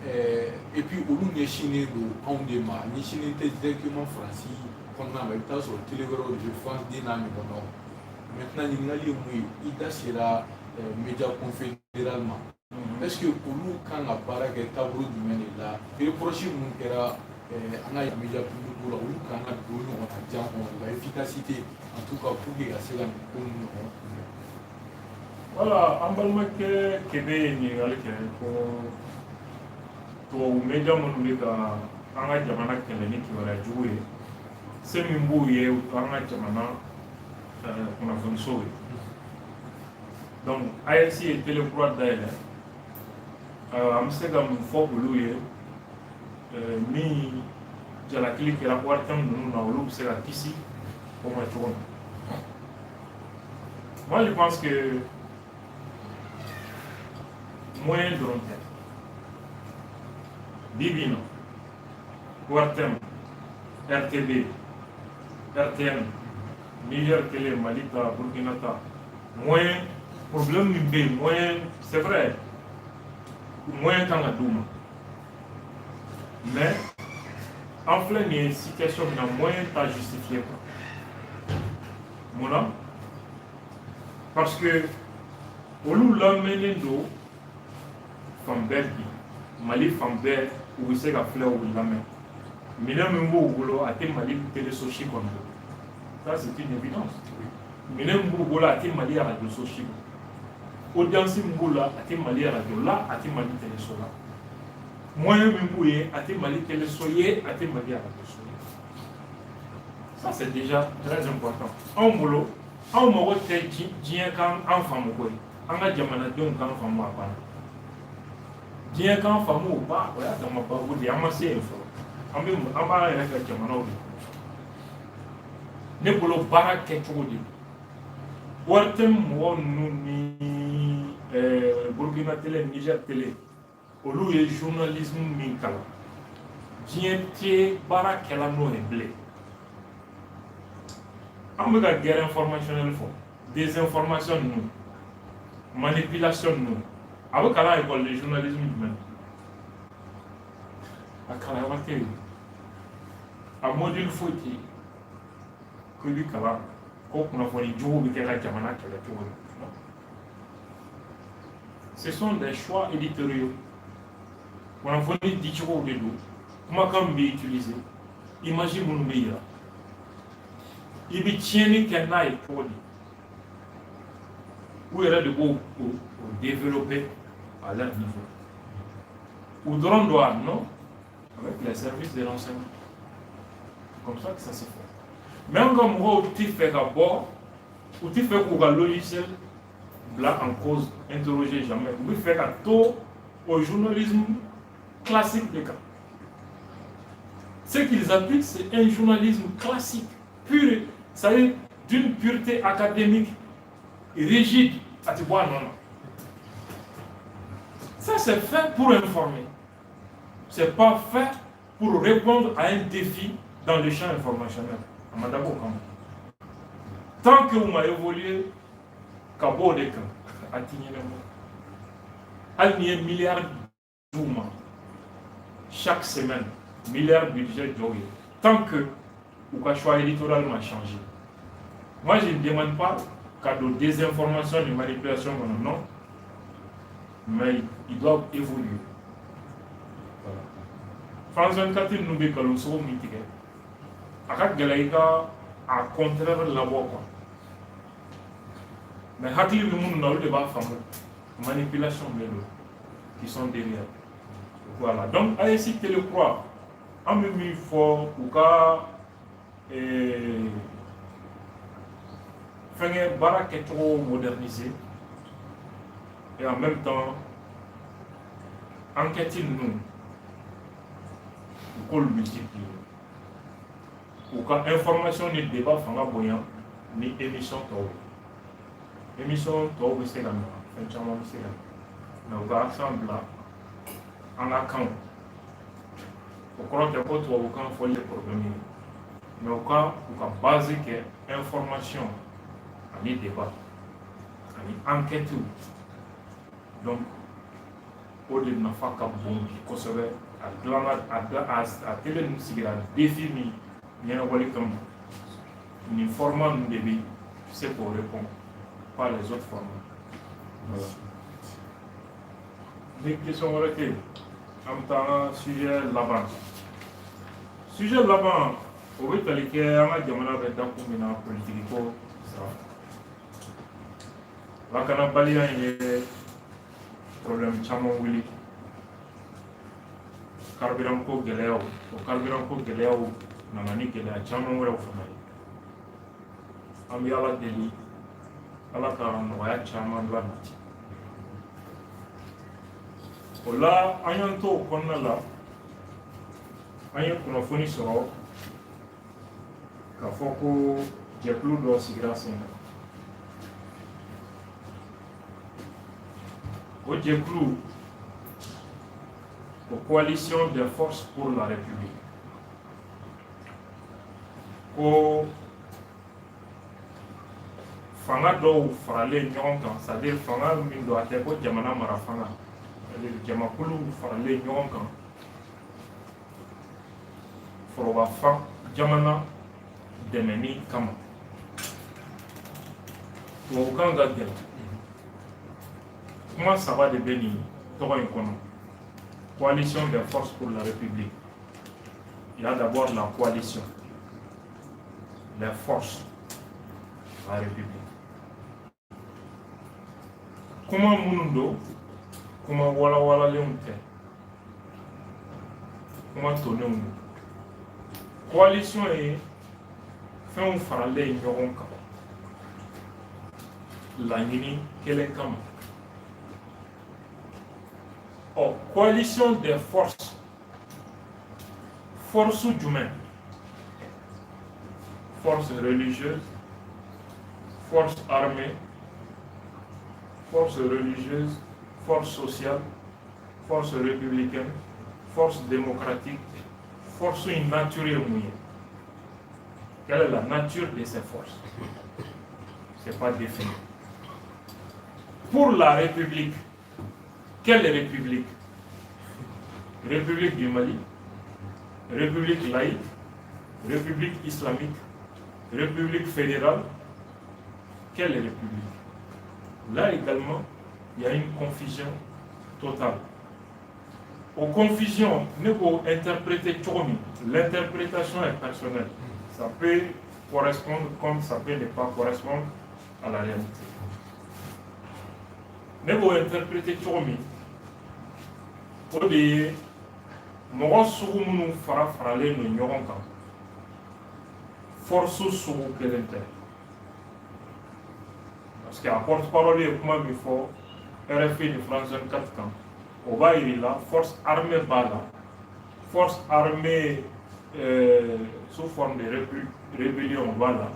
et puis olu ɲɛsinnen don anw de ma, a ɲɛsinnen tɛ directement Faransi kɔnɔna ma, i bɛ taa sɔrɔ télé wɛrɛw de bɛ, France 2 n'a ɲɔgɔnnaw. Maintenant, ɲininkali ye mun ye, i da sera média confédéral ma, est ce que olu kan ka baara kɛ taabolo jumɛn de la? Reproche mun kɛra an ka média public la, olu kan ka don ɲɔgɔnna jan kɔnɔ, u ka efficacité en tout cas, pour que ka se ka nin ko ninnu ɲɔgɔn kunbɛn? Voilà, an balimakɛ Kebe ye ɲininkali kɛ ko tubabu média minnu bɛ ka an ka jamana kɛlɛ ni kibaruya jugu ye, se min b'u ye an ka jamana kunnafonisow ye. Donc AES ye télé kura dayɛlɛ, an bɛ se ka mun fɔ olu ye? Min jalakili kɛra ORTM ninnu na, olu bɛ se ka kisi o ma cogo min? Moi, je pense que moyen dɔrɔn tɛ. Bi bi in na, ORTM, RTB, RTN, Niger Télé, Mali ta, Burkina ta, moyen, problème min bɛ yen, moyen, c'est vrai, moyen kan ka d'u ma, mais an filɛ nin ye situation min na, moyen t'a justifié quoi. Mun na? Parce que olu lamɛnnen don fan bɛɛ bi, Mali fan bɛɛ, u bɛ se ka filɛ, u bɛ lamɛn. Minɛn min b'u bolo, a tɛ Mali téléso si kɔnɔ. Ça, c'est une évidence. Minɛn min b'u bolo, a tɛ Mali radio so si kɔnɔ. Audience min b'u la, a tɛ Mali radio la, a tɛ Mali téléso la. Moyen min b'u ye, a tɛ Mali téléso ye, a tɛ Mali radio so ye. Ça, c'est déjà très important. Anw bolo, anw mago tɛ diɲɛ kan an faamu ko ye, an ka jamanadenw k'an faamu, a banna. Diɲɛ k'an faamu o ba, o y'a dama babu de ye, an ma se yen fɔlɔ. An bɛ an b'an yɛrɛ ka jamanaw de kɔnɔ. Ne bolo, baara kɛcogo de don. ORTM mɔgɔ ninnu ni Burkina Télé, Niger Télé, olu ye journalisme min kalan, diɲɛ tɛ baara kɛla n'o ye bilen. An bɛ ka guerre informationnelle fɔ, désinformation ninnu, manipulation ninnu, a bɛ kalan école de journalisme jumɛn? A kalanyɔrɔ tɛ yen, a module foyi tɛ yen ko i bɛ kalan ko kunnafoni jugu bɛ kɛ ka jamana kɛlɛ cogo di. Ce sont des choix éditoriaux. Kunnafoni dicogow de don, kumakan min bɛ utiliser, image minnu bɛ yira, i bɛ tiɲɛni kɛ n'a ye cogo di, u yɛrɛ de b'o o développer à leur niveau. U dɔrɔn don a? Non, avec les services de renseignement. Comme ça que ça se fait. Mais an ka mɔgɔw ti fɛ ka bɔ, u ti fɛ k'u ka logiciel bila en cause, interroger jamais. U bɛ fɛ ka to au journalisme classique de kan. Ce qu'ils appliquent, c'est un journalisme classique, pur, c'est-à-dire d'une pureté académique rigide, a ti bɔ a nɔ na. Ça, c'est fait pour informer. C'est pas fait pour répondre à un défi dans le champ informationnel. A ma dabɔ o kama. Tant que u ma évolué ka bɔ o de kan, a ti ɲɛnabɔ. Hali n'i ye miliyari d'u ma chaque semaine, milliard budget dɔw ye, tant que u ka choix éditorial ma changé. Moi, je ne demande pas ka don désinformation ni manipulation kɔnɔ, non, mais ils doivent évoluer. Voilà. France 24 ninnu bɛ nkalon sogo min tigɛ, a ka gɛlɛ i ka a contraire labɔ quoi. Mais hakili bɛ minnu na, olu de b'a faamu manipulation bɛ don qui sont derrière. Voilà. Donc AES Télé Kura, an bɛ min fɔ, u ka fɛnkɛ baara kɛcogo moderniser et en même temps enquête ninnu, u k'olu multiplier, u ka information ni débat fanga bonya ni émission tɔw ye. Émission tɔw bɛ se ka na, fɛn caman bɛ se ka na, mais u ka accent bila an ka kanw. O kɔrɔ tɛ ko tubabukan fɔli ye problème ye, mais u ka base kɛ information ani débat ani enquête. Donc o de nafa ka bon bi kosɛbɛ. A dilanna a télé ninnu sigira défi min ɲɛnabɔli kama, nin format ninnu de bɛ se k'o répondre, pas les autres formats. Voilà. Ni question wɛrɛ tɛ yen, an bɛ taa an ka sujet laban. Sujet laban, o bɛ tali kɛ an ka jamana bɛ dakun min na, politiki ko sira fɛ. Lakanabaliya in ye problème caman wuli, carburant ko gɛlɛyaw, o carburant ko gɛlɛyaw nana ni gɛlɛya caman wɛrɛw fana ye. An bɛ Ala deli, Ala ka nɔgɔya caman la nati o la. An y'an to o kɔnɔna la, an ye kunnafoni sɔrɔ k'a fɔ ko jɛkulu dɔ sigira sen kan. O jɛkulu o, Coalition des forces pour la République, ko fanga dɔw faralen ɲɔgɔn kan, c'est à dire fanga min don, a tɛ ko jamana mara fanga, c'est à dire jamakulu faralen ɲɔgɔn kan foroba fan jamana dɛmɛni kama. Tubabukan ka gɛlɛn. Kuma saba de bɛ nin tɔgɔ in kɔnɔ: Coalition des forces pour la République. Il y a d'abord la coalition, les forces, la République. Kuma minnu don, kuma walawalalenw tɛ, kuma tonnenw don. Coalition ye fɛnw faralen ɲɔgɔn kan laɲini kelen kama. Ɔ, coalition des forces, force jumɛn? Force religieuse, force armée, force religieuse, force sociale, force républicaine, force démocratique. Force in nature ye mun ye? Quelle est la nature de ces forces? C'est pas défini. Pour la République, quelle République? République du Mali, République laïque, République islamique, République fédérale? Quelle République? Là également, il y a une confusion totale. O confusion, ne ko interpréter cogo min, l'interprétation est personnelle. Ça peut correspondre comme ça peut ne pas correspondre à la réalité. Ne b'o interpréter cogo min, o de ye mɔgɔ sugu minnu fara faralen don ɲɔgɔn kan, force sugu kelen tɛ, parce que a porte parole ye kuma min fɔ RFI ni France 24 kan, o b'a yir'i la force armée b'a la, force armée sous forme de rébellion b'a la,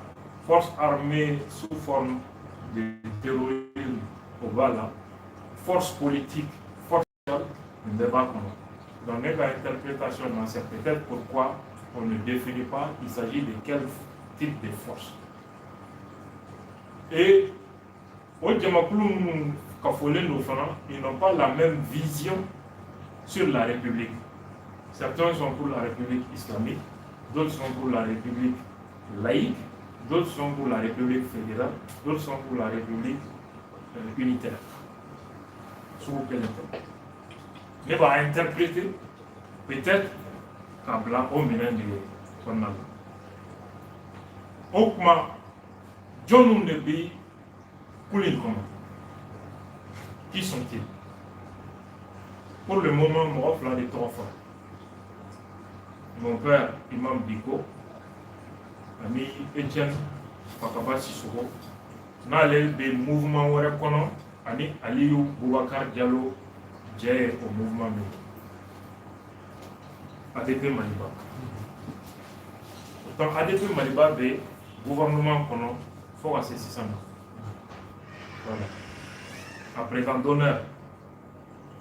force armée sous forme de terrorisme o b'a la, force politique, force sociale, nin bɛɛ b'a kɔnɔ. Donc ne ka interprétation na, c'est peut-être pourquoi on ne définit pas il s'agit de quel type de force. Et o jamakulu minnu kafolen don fana, ils n'ont pas la même vision sur la République. Certains sont pour la République islamique, d'autres sont pour la République laïque, d'autres sont pour la République fédérale, d'autres sont pour la République unitaire. Sugu kelen tɛ. Ne b'a interpréter peut-être k'a bila o minɛn de kɔnɔna la. O tuma, jɔnniw de bɛ kulu in kɔnɔ? Qui sont-ils? Pour le moment, mɔgɔ fila de tɔgɔ fɔra: mon père Imam Dicko ani Etienne Fakaba Sissoko, n'ale bɛ mouvement wɛrɛ kɔnɔ, ani Aliyu Bubakar Jalo jɛ ye o mouvement min ye, ADP Maliba. Pourtant ADP Maliba bɛ gouvernement kɔnɔ fo ka se sisan ma. Voilà, a président d'honneur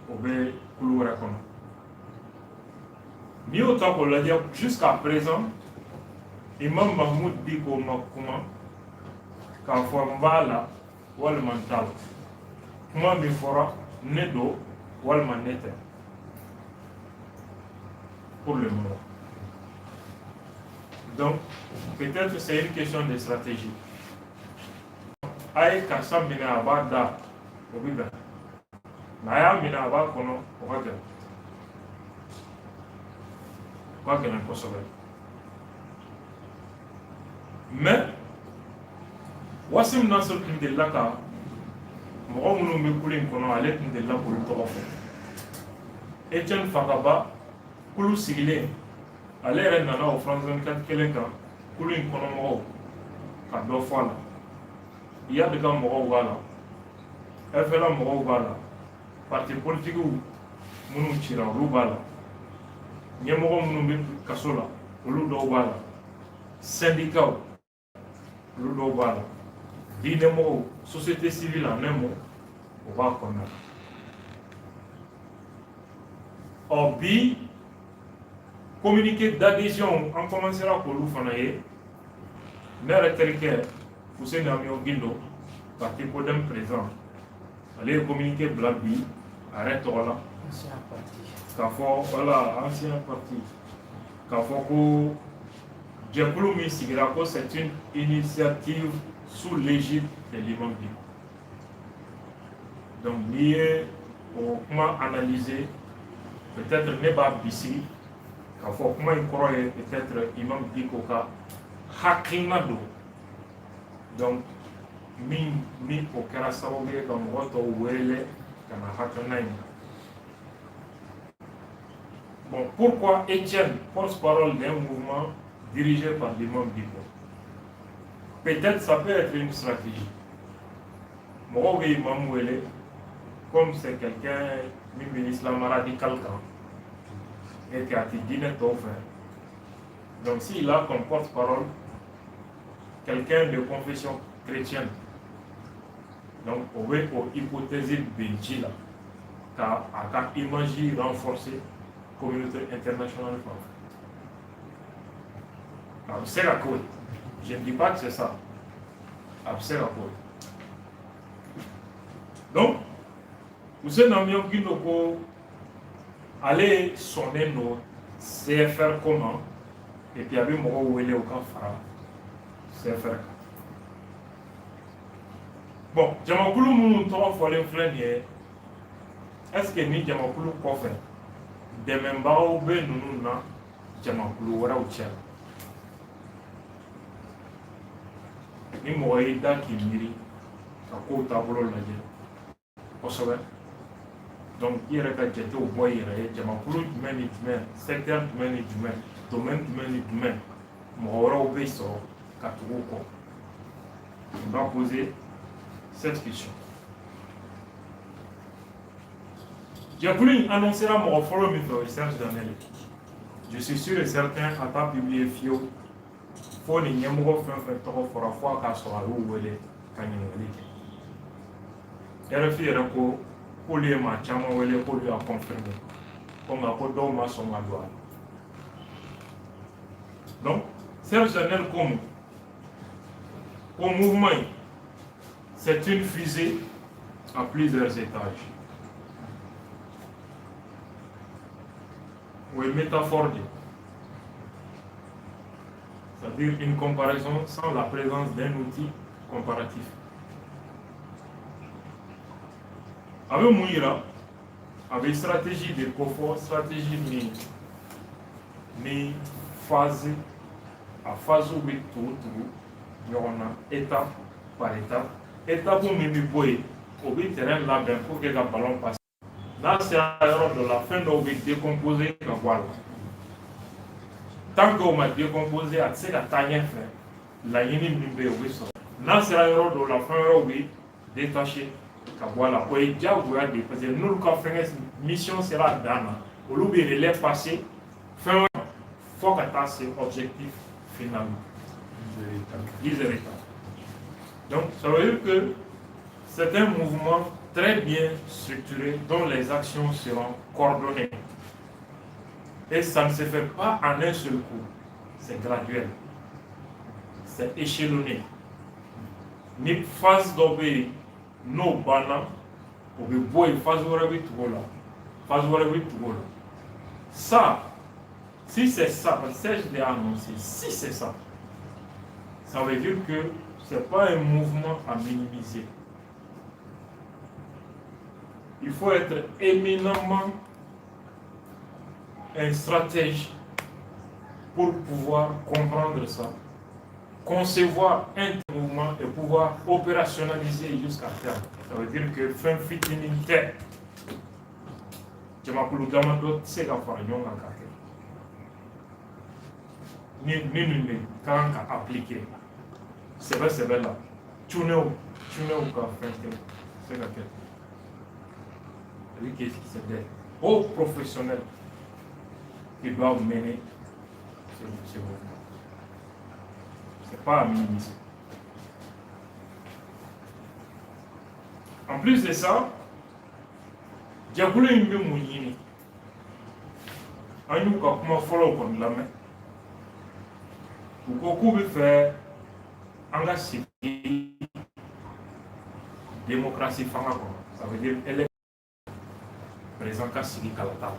o bɛ kulu wɛrɛ kɔnɔ. N'i y'o ta k'o lajɛ, jusqu'à présent Imam Mahmoud Dicko ma kuma k'a fɔ n b'a la walima n t'a la. Kuma min fɔra, ne don walima ne tɛ, pour le moment. Donc peut-être c'est une question de stratégie. A ye karisa minɛ a b'a da, o bɛ bɛn, nka a y'a minɛ a b'a kɔnɔ, o ka gɛlɛn, o ka gɛlɛn kosɛbɛ. Mais Wasim Nasr tun delila ka mɔgɔ minnu bɛ kulu in kɔnɔ, ale tun delila k'olu tɔgɔ fɔ. Etienne Fakaba, kulu sigilen, ale yɛrɛ nana o France 24 kelen kan, kulu in kɔnɔmɔgɔw ka dɔ fɔ a la. Iyad ka mɔgɔw b'a la, FLA mɔgɔw b'a la, parti politikiw minnu cira, olu b'a la, ɲɛmɔgɔ minnu bɛ kaso la, olu dɔw b'a la, syndicats, olu dɔw b'a la, diinɛmɔgɔw, société civile en un mot, o b'a kɔnɔna la. Ɔ, bi communiqué d'adhésion, an commencera k'olu fana ye. Ne yɛrɛ terikɛ Fuseni Amion Guindo, parti CODEM président, ale ye communiqué bila bi a yɛrɛ tɔgɔ la k'a fɔ, voilà, ancien parti, k'a fɔ ko jɛkulu min sigira, ko c'est une initiative sous l'égide de l'imam Dicko. Donc n'i ye o kuma analyser, peut-être ne b'a bisigi k'a fɔ kuma in kɔrɔ ye peut-être imam Dicko ka hakilina don. Donc min ni o kɛra sababu ye ka mɔgɔ tɔw wele ka na hakilina in na. Bon, pourquoi Étienne, porte-parole d'un mouvement dirigé par l'imam Dicko? Peut-être ça peut être une stratégie. Mɔgɔw bɛ imam wele, comme c'est quelqu'un min bɛ islam radical kan et que a tɛ diinɛ tɔw fɛ. Donc s'il a comme porte-parole quelqu'un de confession chrétienne, donc o bɛ o hypothèse bin ji la ka a ka image renforcer communauté internationale fan fɛ. A bɛ se ka k'o ye. Je ne dis pas que c'est ça. A bɛ se ka k'o ye. Donc Housseini Amion Guindo ko ale sɔnnen don CFR ko ma, et puis a bɛ mɔgɔw wele u ka fara CFR kan. Bon, jamakulu minnu tɔgɔ fɔlen filɛ nin ye, est ce que ni jamakulu kɔfɛ dɛmɛbagaw bɛ ninnu na jamakulu wɛrɛw cɛ la? Ni mɔgɔ y'i da k'i miiri ka kow taabolo lajɛ kosɛbɛ, donc i yɛrɛ ka jatew bɔ i yɛrɛ ye, jamakulu jumɛn ni jumɛn, secteur jumɛn ni jumɛn, domaine jumɛn ni jumɛn, mɔgɔ wɛrɛw bɛ sɔrɔ ka tugu u kɔ? On va poser cette question. Jɛkulu in annoncera mɔgɔ fɔlɔ min fɛ, o ye Serge Daniel ye. Je suis sûr et certain a t'a publier fiyewu fo ni ɲɛmɔgɔ fɛn fɛn tɔgɔ fɔra, fo a k'a sɔrɔ a y'u wele ka ɲininkali kɛ. RFI yɛrɛ ko k'olu ye maa caman wele, k'olu y'a confirmer ko nka ko dɔw ma sɔn ka don a la. Donc Serge Daniel ko mun ko mouvement in, c'est une fusée à plusieurs étages. O ye métaphore de ye, c'est-à-dire une comparaison sans la présence d'un outil comparatif. A bɛ mun yira? A bɛ stratégie de kofɔ, stratégie min ni phase, a phase bɛ tugu tugu ɲɔgɔn na étape par étape. Étape min bɛ bɔ yen, o bɛ terrain labɛn pour que ka ballon passer. N'a sera yɔrɔ dɔ la, fɛn dɔw bɛ décomposer ka bɔ a la. Tant que o ma décomposer, a tɛ se ka taa ɲɛfɛ. Laɲini min bɛ yen, o bɛ sɔrɔ. N'a sera yɔrɔ dɔw la, fɛn wɛrɛw bɛ détacher ka bɔ a la. O ye diyagoya de ye, parce que n'olu ka fɛngɛ mission sera a dan na, olu bɛ relais passer fɛn wɛrɛ fo ka taa se objectif final ma. 10 étapes. Donc ça veut dire que c'est un mouvement très bien structuré dont les actions seront coordonnées. Et ça ne se fait pas en un seul coup. C'est graduel. C'est échelonné. Ni phase dɔ bɛ yen, n'o banna, o bɛ bɔ yen, phase wɛrɛ bɛ tugu o la, phase wɛrɛ bɛ tugu o la. Ça, si c'est ça, parce que Serge l'a annoncé, si c'est ça, ça veut dire que c'est pas un mouvement à minimiser. Il faut être éminemment un stratège pour pouvoir comprendre ça, concevoir un mouvement et pouvoir opérationnaliser jusqu'à terme. Ça veut dire que fɛn fitinin tɛ, jamakulu damadɔ tɛ se ka fara ɲɔgɔn kan k'a kɛ. Ni nin de kan ka appliquer sɛbɛ sɛbɛ la, cunɛw cunɛw ka fɛn tɛ se ka kɛ. C'est-à-dire que c'est des hauts professionnels qui doivent mener ce mouvement. C'est pas à minimiser. En plus de ça, jɛkulu in bɛ mun ɲini? An y'u ka kuma fɔlɔw kɔni lamɛn. U ko k'u bɛ fɛ an ka sigi démocratie fanga kɔnɔ, ça veut dire élection, président ka sigi kalata la.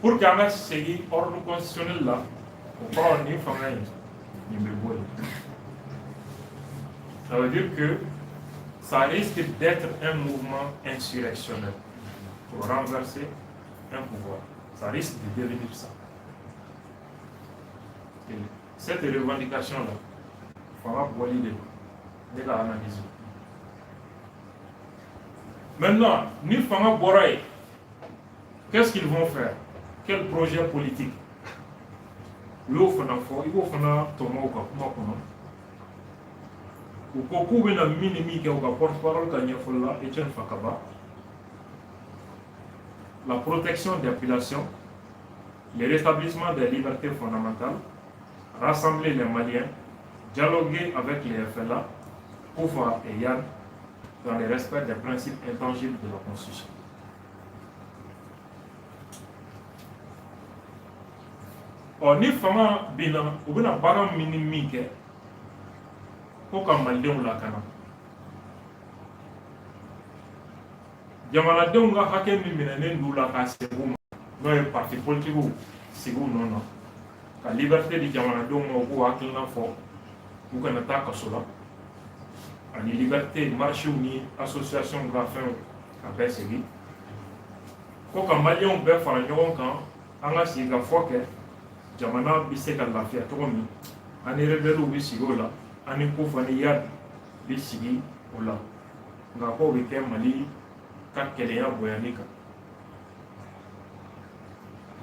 Pour que an ka segin ordre constitutionnel la, o kɔrɔ nin fanga in, nin bɛ bɔ yen. Ça veut dire que ça risque d'être un mouvement insurrectionnel pour renverser un pouvoir. Ça risque de devenir ça. Et cette revendication-là, fanga bɔli de don, ne ka analyse. Maintenant, ni fanga bɔra yen, qu'est-ce qu'ils vont faire? Quel projet politique? U y'o fana fɔ, i b'o fana tɔmɔ u ka kuma kɔnɔ. U ko k'u bɛna min ni min kɛ, u ka porte-parole ka ɲɛfɔli la, Etienne Fakaba: la protection des populations, le rétablissement des libertés fondamentales, rassembler les Maliens, dialoguer avec les FLA, Koufa et Yann, dans le respect des principes intangibles de la Constitution. Ɔ, ni fanga binna, u bɛna baara min ni min kɛ ko ka malidenw lakana, jamanadenw ka hakɛ min minɛnen d'u la k'a segin u ma, n'o ye parti politikiw sigi u nɔ na, ka liberté di jamanadenw ma, u k'u hakilina fɔ, u kana taa kaso la, ani liberté marchew ni association ka fɛnw ka bɛɛ segin, ko ka maliyɛnw bɛɛ fara ɲɔgɔn kan, an ka sigi ka fɔ kɛ, jamana bɛ se ka lafiya cogo min. An ni rebelles bɛ sigi o la, an ni Koufa ni Iyad bɛ sigi o la, nka k'o bɛ kɛ Mali ka kelenya bonyani kan.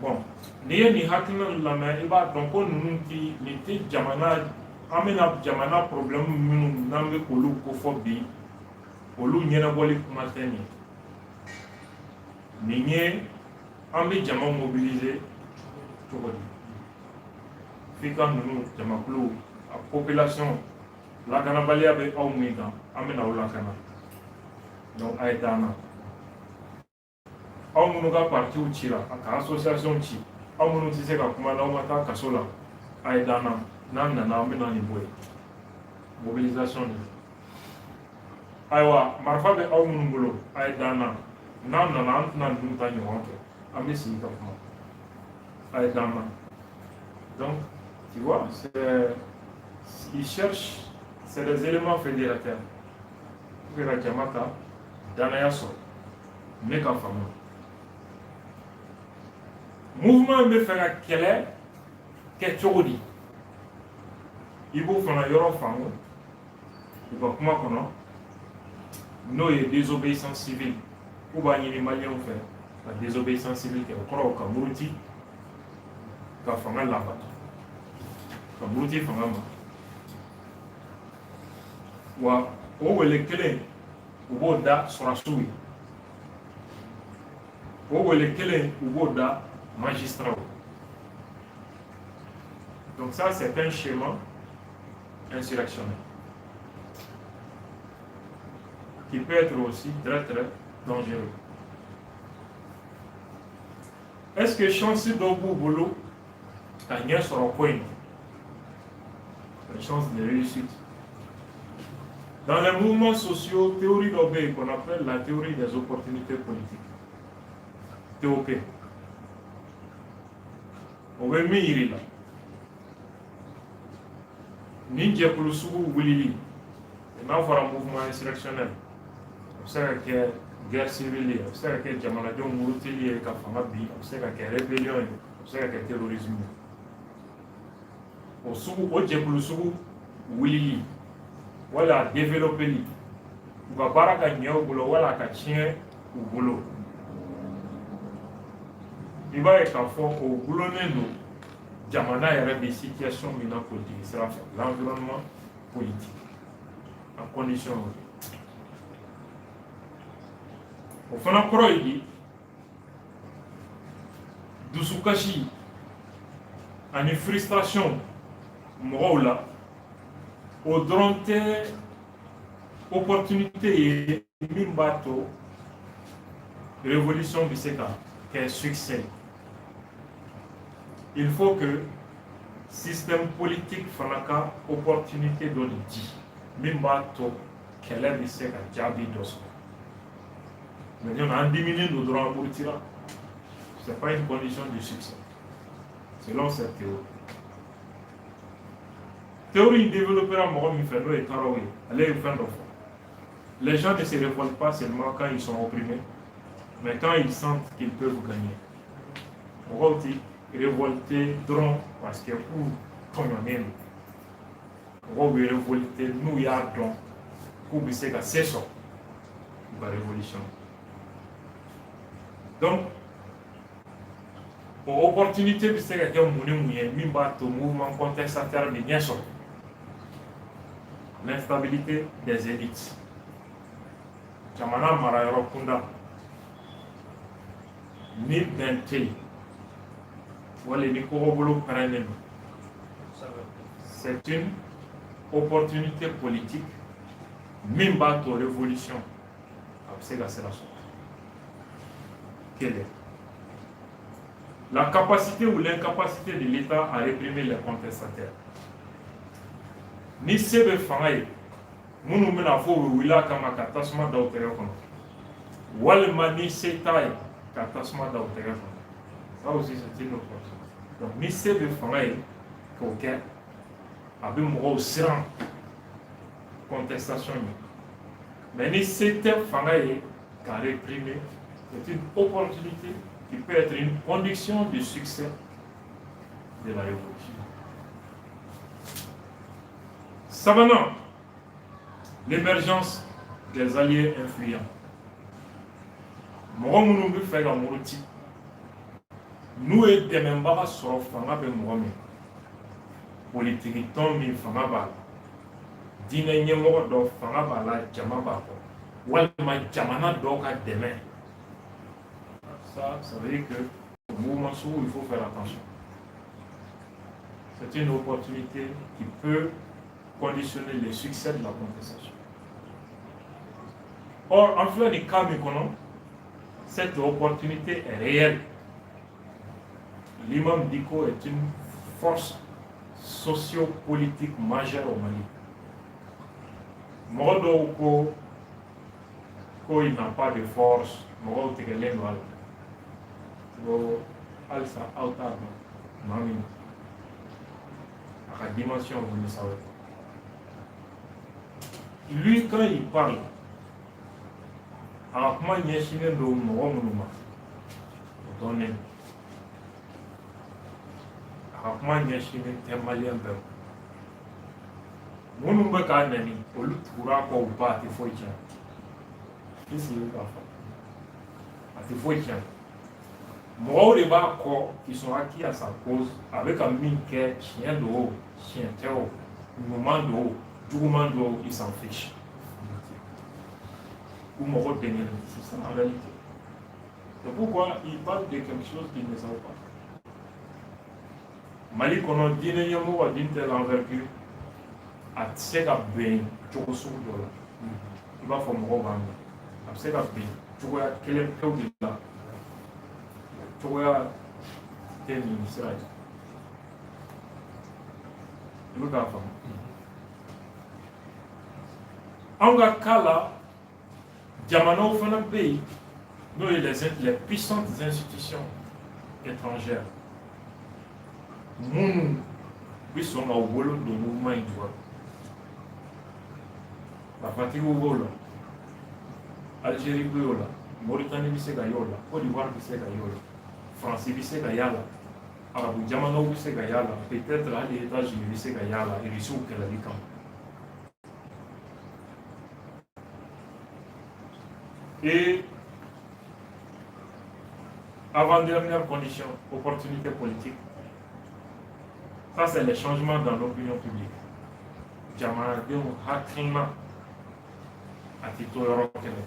Bon, n'i ye nin hakilina lamɛn, i b'a dɔn ko ninnu ti nin tɛ jamana, an bɛna jamana problème minnu n'an bɛ k'olu kofɔ bi, olu ɲɛnabɔli kuma tɛ nin ye. Nin ye an bɛ jama mobiliser cogo di, f'i ka ninnu jamakulu, a population, lakanabaliya bɛ aw min kan, an bɛna aw lakana, donc a ye d'an na. Aw minnu ka partiw cira, ka association ci, aw minnu tɛ se ka kuma n'aw ma taa kaso la, a ye d'an na. N'an nana, an bɛna nin bɔ yen. Mobilisation de. Ayiwa, marifa bɛ aw minnu bolo, a ye d'an na. N'an nana, an tɛna ninnu ta ɲɔgɔn fɛ, an bɛ sigi ka kuma, a ye d'an na. Donc tu vois, c'est ils cherchent, c'est des éléments fédérateurs pour que ka jama ka danaya sɔrɔ. Ne ka faamu, mouvement bɛ fɛ ka kɛlɛ kɛ cogo di, i b'o fana yɔrɔ faamu u ka kuma kɔnɔ, n'o ye désobéissance civile. K'u b'a ɲini maliyɛnw fɛ ka désobéissance civile kɛ, o kɔrɔ ka muruti ka fanga labato, ka muruti fanga ma. Wa o wele kelen, u b'o da sɔrɔsiw ye, o wele kelen, u b'o da magistrat. Donc ça, c'est un schéma insurrectionnel qui peut être aussi très très dangereux. Est-ce que chance dɔ b'u bolo ka ɲɛ sɔrɔ ko in na? Une chance de réussite. Dans les mouvements sociaux, théorie dɔ bɛ yen qu'on appelle la théorie des opportunités politiques, TOP. O bɛ min yir'i la, nin jɛkulu sugu wulili, n'a fɔra mouvement insurrectionnel, a bɛ se ka kɛ guerre civile ye, a bɛ se ka kɛ jamanadenw murutili ye ka fanga bin, a bɛ se ka kɛ rébellion ye, a bɛ se ka kɛ terrorisme ye. O sugu, o jɛkulu sugu wulili wala a développeli, u ka baara ka ɲɛ u bolo wala a ka tiɲɛ u bolo, i b'a ye k'a fɔ o gulonnen don jamana yɛrɛ bɛ situation min na politique sira fɛ, l'environnement politique, a condition. O fana kɔrɔ ye di? Dusukasi ani frustration mɔgɔw la, o dɔrɔn tɛ opportunité ye min b'a to révolution bɛ se ka kɛ succès, il faut que système politique fana ka opportunité dɔ de di min b'a to kɛlɛ bɛ se ka jaabi dɔ sɔrɔ. Maintenant, an diminen don dɔrɔn, an murutira, c'est pas une condition de succès selon cette théorie. Théorie in développera mɔgɔ min fɛ, n'o ye Tarrow ye, ale ye fɛn dɔ fɔ: les gens ne se révoltent pas seulement quand ils sont opprimés, mais quand ils sentent qu'ils peuvent gagner. Mɔgɔw ti révolter dɔrɔn parce que k'u tɔɲɔnen don. Mɔgɔw bɛ révolter n'u y'a dɔn k'u bɛ se ka se sɔrɔ u ka révolution. Donc o opportunité bɛ se ka kɛ mun ni mun ye min b'a to mouvement contestataire bɛ ɲɛ sɔrɔ? L'instabilité des élites. Jamana marayɔrɔ kunda, ni bɛn tɛ yen, wali ni kɔgɔbolo pɛrɛnnen don, c'est une opportunité politique min b'a to révolution a bɛ se ka sira sɔrɔ. Kelen, la capacité ou l'incapacité de l'État à réprimer les contestataires. Ni se bɛ fanga ye, minnu bɛna fɔ u bɛ wuli a kama ka tasuma da u tɛgɛ kɔnɔ, walima ni se t'a ye ka tasuma da u tɛgɛ kɔnɔ, ça aussi, c'est une opportunité. Donc ni se bɛ fanga ye k'o kɛ, a bɛ mɔgɔw siran contestation ɲɛ. Mais ni se tɛ fanga ye ka réprimer, c'est une opportunité qui peut être une condition de succès de la révolution. Sabanan, l'émergence des alliés influents. Mɔgɔ minnu bɛ fɛ ka muruti, n'u ye dɛmɛbaga sɔrɔ, fanga bɛ mɔgɔ min, politiki tɔn min fanga b'a la, diinɛ ɲɛmɔgɔ dɔ fanga b'a la, jama b'a kɔ, walima jamana dɔw ka dɛmɛ, ça veut dire que au mouvement sugu, il faut faire attention. C'est une opportunité qui peut conditionner le succès de la contestation. Or, en filɛ nin cas min kɔnɔ, cette opportunité est réelle. L'imam Dicko est une force sociopolitique majeure au Mali. Mɔgɔ dɔw ko il n'a pas de force, mɔgɔw tigɛlen don a la. Ko halisa aw t'a dɔn maa min a ka dimension, vous ne savez pas. Lui, quand il parle, a ka kuma ɲɛsinnen don mɔgɔ minnu ma, o dɔnnen don. A ka kuma ɲɛsinnen tɛ maliyɛn bɛɛ ma. Minnu bɛ k'a nɛni, olu tugura a kɔ, u ba, a tɛ foyi tiɲɛ. I sigi k'a fɔ a tɛ foyi tiɲɛ. Mɔgɔw de b'a kɔ qui sont acquis à sa cause. A bɛ ka min kɛ, tiɲɛ don o, tiɲɛ tɛ o, ɲuman don o, juguman don o, ils s'en fichent. U mago dɛngɛnnen, c'est ça en réalité. C'est pourquoi il parle de quelque chose qu'ils ne savent pas. Mali kɔnɔ, diinɛ ɲɛmɔgɔ d'une telle envergure, a tɛ se ka bɛn cogo sugu dɔ la. I b'a fɔ mɔgɔw b'an mɛn, a bɛ se ka bɛn cogoya kelen pewu de la. Cogoya tɛ nin sira ye. I bɛ k'a faamu. Anw ka cas la, jamanaw fana bɛ yen, n'o ye les puissantes institutions étrangères, minnu bɛ sɔn ka u bolo don mouvement in jukɔrɔ. Marifatigiw b'o la, Algérie bɛ o la, Mauritanie bɛ se ka y'o la, Côte d'Ivoire bɛ se ka y'o la, Faransi bɛ se ka y'a la, arabu jamanaw bɛ se ka y'a la, peut-être hali États-Unis bɛ se ka y'a la, Irisiw kɛlɛli kama. Et avant-dernière condition, opportunité politique, ça, c'est les changements dans l'opinion publique. Jamanadenw hakilina a tɛ to yɔrɔ kelen.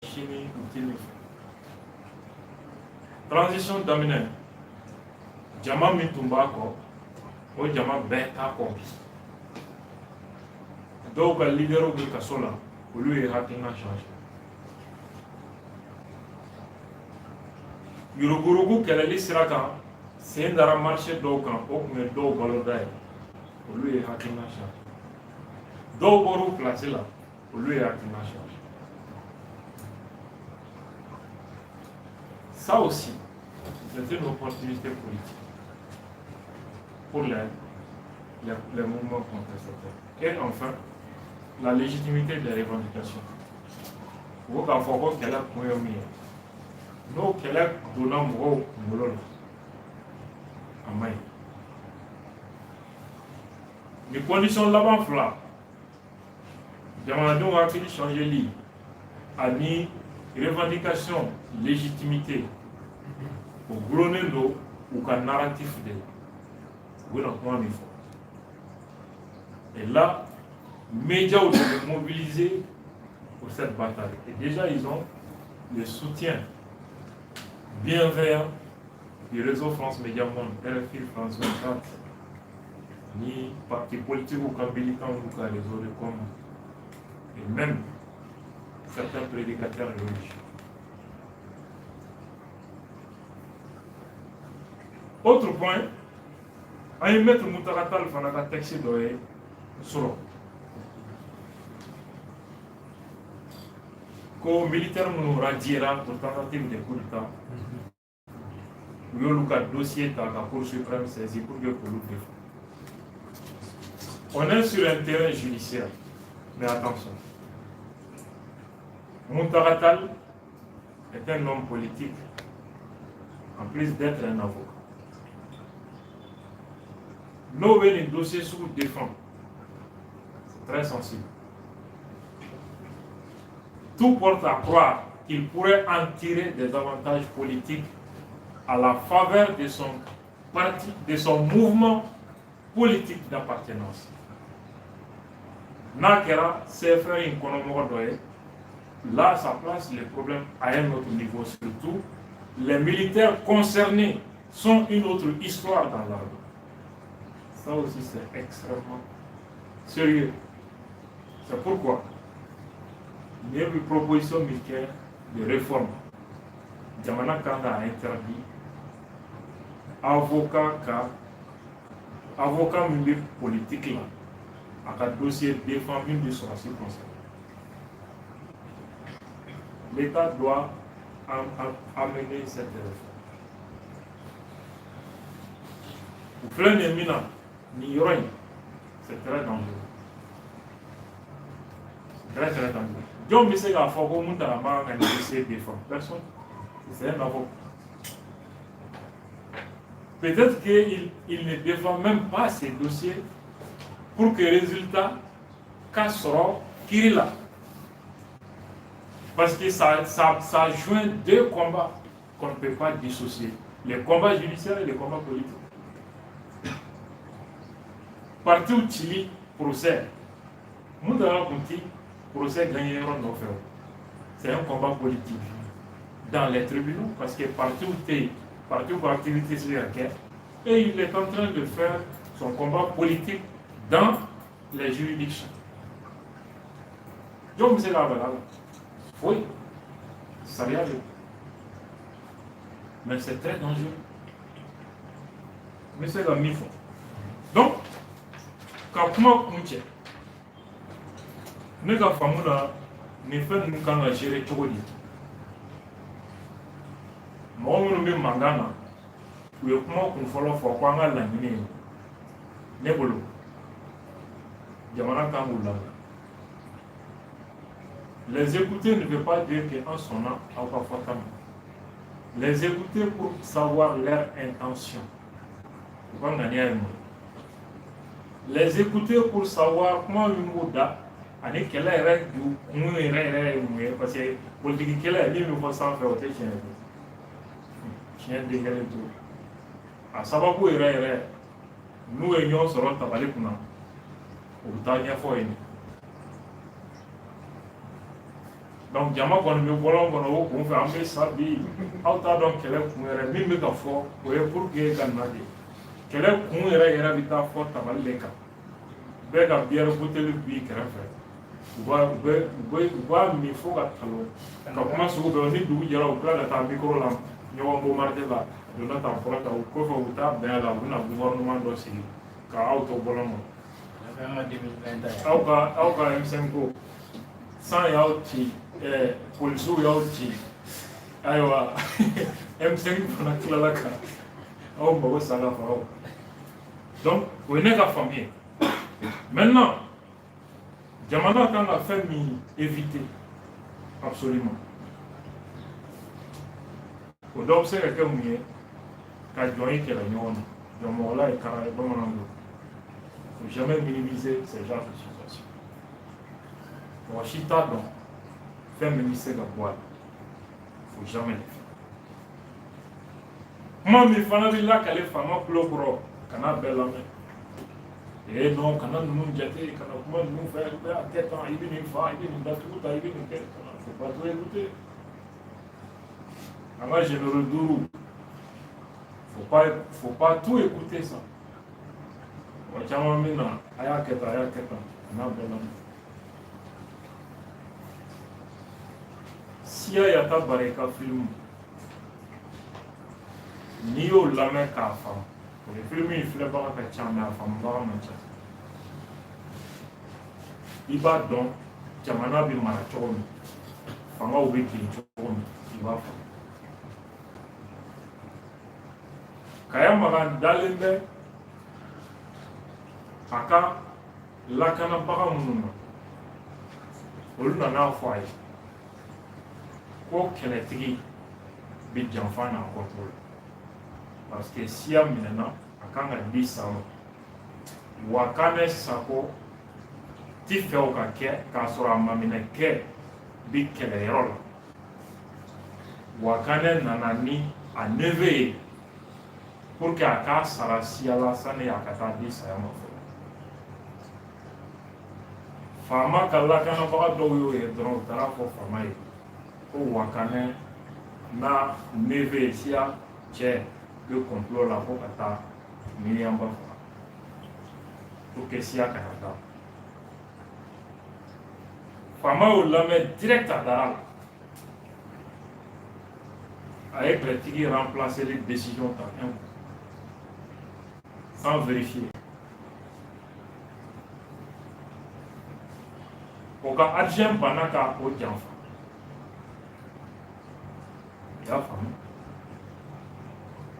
Sini u tɛ nin fɛ. Transition daminɛ, jama min tun b'a kɔ, o jama bɛɛ t'a kɔ bi. Dɔw ka leaderw bɛ kaso la, olu ye hakilina changer. Yuruguyurugu kɛlɛli sira kan, sen dara marché dɔw kan, o tun ye dɔw baloda ye, olu ye hakilina changer. Dɔw bɔr'u place la, olu ye hakilina changer. Ça aussi, c'est une opportunité politique pour les mouvements contestataires. Et enfin, la légitimité des revendications. U ko k'a fɔ ko kɛlɛ kun ye min ye, n'o kɛlɛ donna mɔgɔw kunkolo la, a man ɲi. Ni condition laban fila, jamanadenw hakili changeli ani revendication légitimité, o gulonnen don u ka narratif de la, u bɛna kuma min fɔ. Et là, médias devaient mobiliser pour cette bataille. Et déjà, ils ont le soutien bienveillant du réseau France Média Monde, RFI, France 24, ni parti politique ou comme militant ou ka réseau de com, et même certains prédicateurs religieux. Autre point, an ye maître Mountaga Tall fana ka texte dɔ ye sɔrɔ ko militaire minnu radiera pour tentative de coup d'État, u y'olu ka dossier ta ka Cour suprême saisi pour que k'olu défend. On est sur un terrain judiciaire, mais attention. Mountaga Tall est un homme politique, en plus d'être un avocat. N'o bɛ nin dossier sugu défend, c'est très sensible. Tout porte à croire qu'il pourrait en tirer des avantages politiques à la faveur de son parti, de son mouvement politique d'appartenance. N'a kɛra CFR in kɔnɔmɔgɔ dɔ ye, là, ça place le problème à un autre niveau. Surtout, les militaires concernés sont une autre histoire dans l'armée. Ça aussi, c'est extrêmement sérieux. C'est pourquoi il y a une proposition militaire de réforme. Jamana kan k'a interdit avocat ka, avocat min bɛ politique la, a ka dossier défend min bɛ sɔrɔsi concerné. L'État doit amener cette réforme. U filɛ nin ye min na nin yɔrɔ in, c'est très dangereux. C'est très très dangereux. Jɔn bɛ se k'a fɔ ko Mountaga man kan ka nin dossier défend? Personne. C'est un avocat. Peut-être qu'il il ne défend même pas ces dossiers pour que résultat ka sɔrɔ kiri la. Parce que ça joint deux combats qu'on ne peut pas dissocier. Les combats judiciaires et les combats politiques. Parti cili procès. Mountaga kun ti procès gagné yɔrɔ nɔfɛ o. C'est un combat politique dans les tribunaux parce que parti tɛ yen, parti ka activité se ka kɛ, et il est en train de faire son combat politique dans les juridictions. Jɔn bɛ se k'a bali a la? Foyi. Sariya de. Mais c'est très dangereux. N bɛ se ka min fɔ. Donc, ka kuma kuncɛ, ne ka faamu la, nin fɛn ninnu kan ka gérer cogo di? Mɔgɔ minnu bɛ mankan na, u ye kuma kun fɔlɔ fɔ ko an ka laɲini ye, ne bolo, jamana kan k'u lamɛn. Les écouter ne veut pas dire que an sɔnna aw ka fɔta ma. Les écouter pour savoir leur intention, u ka ŋaniya ye mun ye. Les écouter pour savoir kuma min b'u da ani kɛlɛ yɛrɛ ju kun yɛrɛ yɛrɛ ye mun ye, parce que politiki kɛlɛ, min bɛ fɔ sanfɛ, o tɛ tiɲɛ ye. Tiɲɛ den kelen to a sababu yɛrɛ yɛrɛ, n'u ye ɲɔgɔn sɔrɔ tabali kunna, u bɛ taa ɲɛfɔ yen. Donc jama kɔni bɛ bɔlɔn kɔnɔ o kun fɛ, an bɛ sa bi, aw t'a dɔn kɛlɛ kun yɛrɛ min bɛ ka fɔ, o ye pour que ka na de. Kɛlɛ kun yɛrɛ yɛrɛ bɛ taa fɔ tabali de kan, bɛɛ ka bière buteli b'i kɛrɛfɛ, u b'a min fo ka talo ka kuma sugu bɛɛ. Ni dugu jɛra, u tila ka taa micro la. Ɲɔgɔn bombarder la, a donna tan, a bɔra tan. O kɔfɛ, u bɛ taa bɛn a la, u bɛna gouvernement dɔ sigi ka aw to bɔlɔn kɔnɔ. An ka 2020 ta ye. Aw ka M5 ko san y'aw ci, polisiw y'aw ci. Ayiwa, M5 fana tilala ka aw mago sa ka fara o kan. Donc o ye ne ka faamu ye. Maintenant, jamana kan ka fɛn min éviter absolument, o dɔw bɛ se ka kɛ mun ye? Ka jɔn kɛlɛ ɲɔgɔn na. Jɔnmɔgɔla ye kara ye, bamananw don. Faut jamais minimiser ce genre de situation. Mɔgɔ si t'a dɔn fɛn min bɛ se ka bɔ a la. Faut jamais le faire. Kuma min fana bɛ lakale faama tulo kɔrɔ, kana bɛɛ lamɛn. Eh non, kana ninnu jate, kana kuma ninnu fɛ, i bɛ a kɛ tan, i bɛ nin fa, i bɛ nin datugu tan, i bɛ nin kɛ kana. Faut pas tout écouter. An ka généraux duuru, faut pas tout écouter ça. Mɔgɔ caman bɛ na, a y'a kɛ tan, a y'a kɛ tan, a n'a bɛɛ lamɛn. Siya Yatabaré ka film, n'i y'o lamɛn k'a faamu, o ye film in filɛbaga ka ca, mais a faamubaga man ca. I b'a dɔn jamana bɛ mara cogo min, fangaw bɛ bin cogo min, i b'a faamu. Kaya Magan dalen bɛ a ka lakanabaga minnu na, olu nana fɔ a ye ko kɛlɛtigi bɛ janfa n'a contrôle, parce que siya minɛna, a kan ka di sa ma. Wa Kanɛ Sako ti fɛ o ka kɛ k'a sɔrɔ a maminɛ kɛ bi kɛlɛyɔrɔ la. Wa Kanɛ nana ni a neveu ye pour que a k'a sara siya la sani a ka taa di saya ma fɔlɔ. Faama ka lakanabaga dɔw y'o ye dɔrɔn, u taara fɔ faama ye ko Wakanɛ n'a neveu siya cɛ bɛ complot la ko ka taa miniyanba faga pour que siya kana taa. Faama y'o lamɛn direct, a dara la, a ye kɛlɛtigi remplacer les décisions ta un coup sans vérifier. O ka adjoint banna ka o janfa. I y'a faamu?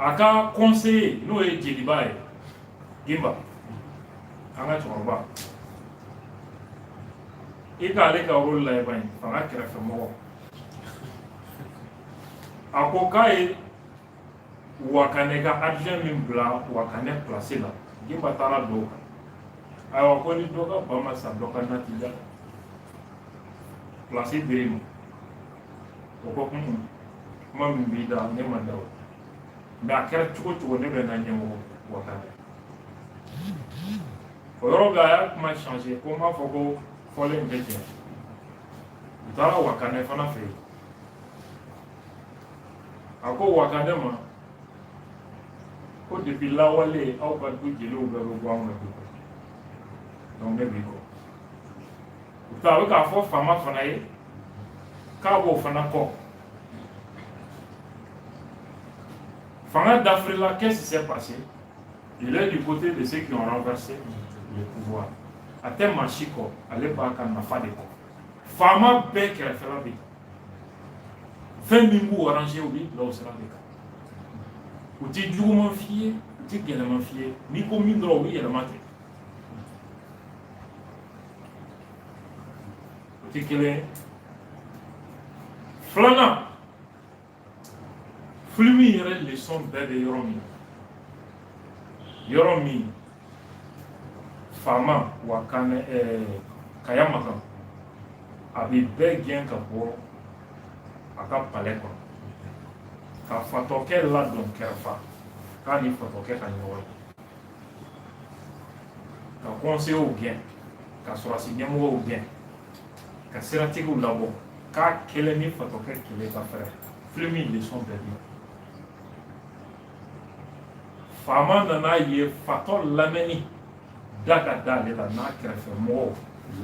A ka conseiller, n'o ye jeliba ye, Gimba, an ka cɛkɔrɔba, i k'ale ka rôle lajɛ ban ye, fanga kɛrɛfɛmɔgɔ. A ko k'a ye Wakanɛ ka adjoint min bila Wakanɛ place la, Gimba taara don o kan. Ayiwa, ko ni dɔ ka ba ma sa, dɔ ka na ti ja, place dir'i ma. O ko kun kuma min b'i da, ne ma da o, mais a kɛra cogo cogo, ne bɛ n ka ɲɛmɔgɔ Wakanɛ. O yɔrɔ bɛɛ, a y'a kuma changer ko n b'a fɔ ko fɔlen tɛ tiɲɛ. U taara Wakanɛ fana fɛ yen. A ko Wakanɛ ma ko depuis lawale, aw ka du jeliw bɛɛ bɛ bɔ anw ka du kɔnɔ, donc ne b'i kɔ. A bɛ k'a fɔ faama fana ye k'a b'o fana kɔ. Fanga dafirila, qu'est-ce qui s'est passé? Il est du côté de ceux qui ont renversé le pouvoir. A tɛ maa si kɔ, ale b'a ka nafa de kɔ. Faama bɛɛ kɛrɛfɛla bɛ fɛn min b'u arranger, u b'i bila o sira de kan. U tɛ juguman f'i ye, u tɛ gɛlɛman f'i ye. N'i ko min dɔrɔn, u bɛ yɛlɛma ten. O tɛ kelen ye. Filanan, film yɛrɛ leçon bɛɛ bɛ yɔrɔ min na, yɔrɔ min faama Wakanɛ Kaya Makan a bɛ bɛɛ gɛn ka bɔ a ka palais kɔnɔ, ka fatɔkɛ ladon kɛrɛfɛ k'a ni fatɔkɛ ka ɲɔgɔn ye, ka conseillers gɛn, ka sɔrɔdasi ɲɛmɔgɔw gɛn, ka siratigiw labɔ, k'a kɛlɛ ni fatɔkɛ kɛlɛ ka fɛrɛ. Film leçon bɛɛ bɛ. Faama nana ye fatɔ lamɛnni da ka da ale la n'a kɛrɛfɛ mɔgɔw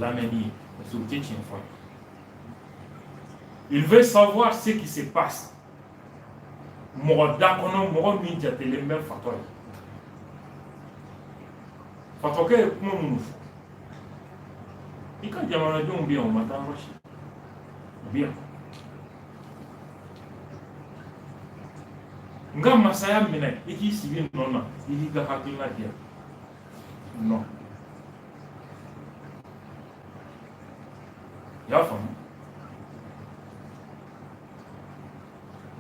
lamɛnni ye, parce que u tɛ tiɲɛ fɔ. Il veut savoir ce qui se passe. Mɔgɔ da kɔnɔ, mɔgɔ min jatelen bɛ fatɔ ye, fatɔkɛ ye kuma minnu fɔ, i ka jamanadenw bɛ yan, u ma taa yɔrɔ si, u bɛ yan. N ka masaya minɛ, i k'i sigi nɔ na, i k'i ka hakilina di yan. Non, i y'a faamu?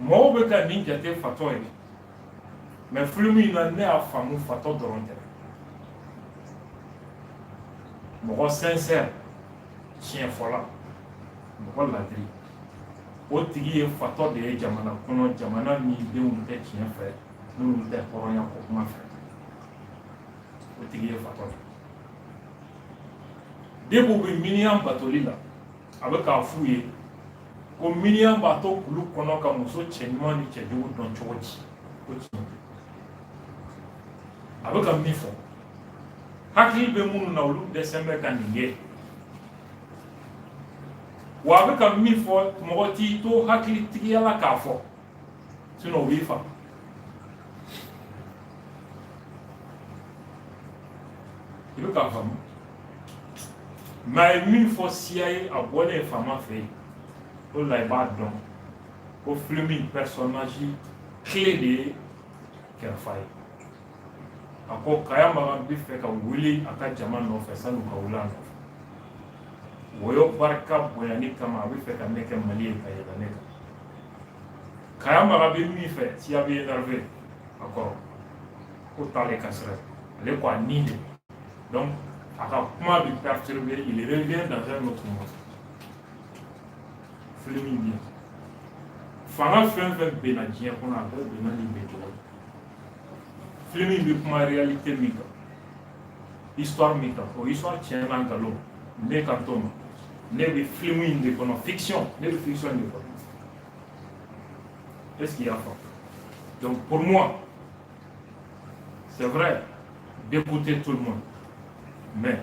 Mɔgɔw bɛ ka nin jate fatɔ ye, mais film in na, ne y'a faamu, fatɔ dɔrɔn tɛ, mɔgɔ sincère, tiɲɛ fɔla, mɔgɔ ladiri, o tigi ye fatɔ de ye jamana kɔnɔ, jamana min denw tɛ tiɲɛ fɛ, minnu tɛ hɔrɔnya ko kuma fɛ, o tigi ye fatɔ de ye. Depuis u bɛ miniyan batoli la, a bɛ k'a f'u ye ko miniyan b'a to kulu kɔnɔ ka muso cɛɲuman ni cɛjugu dɔn cogo di? Ko tiɲɛ tɛ. A bɛ ka min fɔ, hakili bɛ minnu na, olu dɛsɛ bɛ ka nin ye. Wa a bɛ ka min fɔ, mɔgɔ t'i to hakilitigiya la k'a fɔ, sinon o b'i fa. I bɛ k'a faamu? Mais a ye min fɔ siya ye, a bɔlen faama fɛ yen, o de la i b'a dɔn ko film in personnage clé de ye Kɛrɛfa ye. A ko Kaya Magan bɛ fɛ ka wuli a ka jama nɔfɛ sani u ka wuli a nɔfɛ. Wɔyɔ barika bonyani kama, a bɛ fɛ ka ne kɛ Mali ye ka yɛlɛ ne kan. Kaya Magan bɛ min fɛ, siya bɛ énervé a kɔrɔ ko t'ale ka sira ye, ale ko a ni de. Donc a ka kuma bɛ perturber, il revient dans un autre monde. Film in bɛ yan, fanga fɛn fɛn benna diɲɛ kɔnɔ, a bɛɛ benna nin ben cogo la. Film in bɛ kuma réalité min kan, histoire min kan, o histoire tiɲɛ n'a nkalon, ne kan t'o ma. Ne bɛ film in de kɔnɔ, fiction, ne bɛ fiction de kɔnɔ. Est-ce qu'il y a faamu? Donc pour moi, c'est vrai d'écouter tout le monde, mais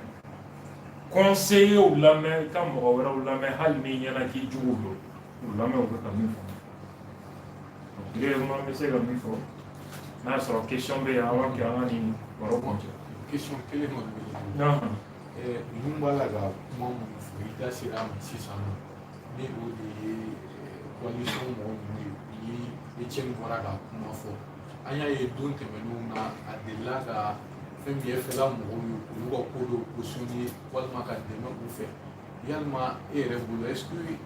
conseiller u lamɛn, i ka mɔgɔ wɛrɛw lamɛn, hali n'i ɲɛna k'i jugu don, u lamɛn, u bɛ ka min fɔ. Donc brièvement, n bɛ se ka min fɔ, n'a y'a sɔrɔ question bɛ yen avant que an ka nin baro kuncɛ. Question kelen kɔni bɛ ne bolo. Ninnu b'a la ka kuma minnu fɔ, i da sera a ma sisan nɔ, ni o de ye coalition mɔgɔ ninnu ye, ni Etienne bɔra ka kuma fɔ. An y'a ye don tɛmɛnenw na, a delila ka fɛn min ye FLA mɔgɔw ye, olu ka ko dɔw cautionner walima ka dɛmɛ u fɛ. Yalima e yɛrɛ bolo, est ce que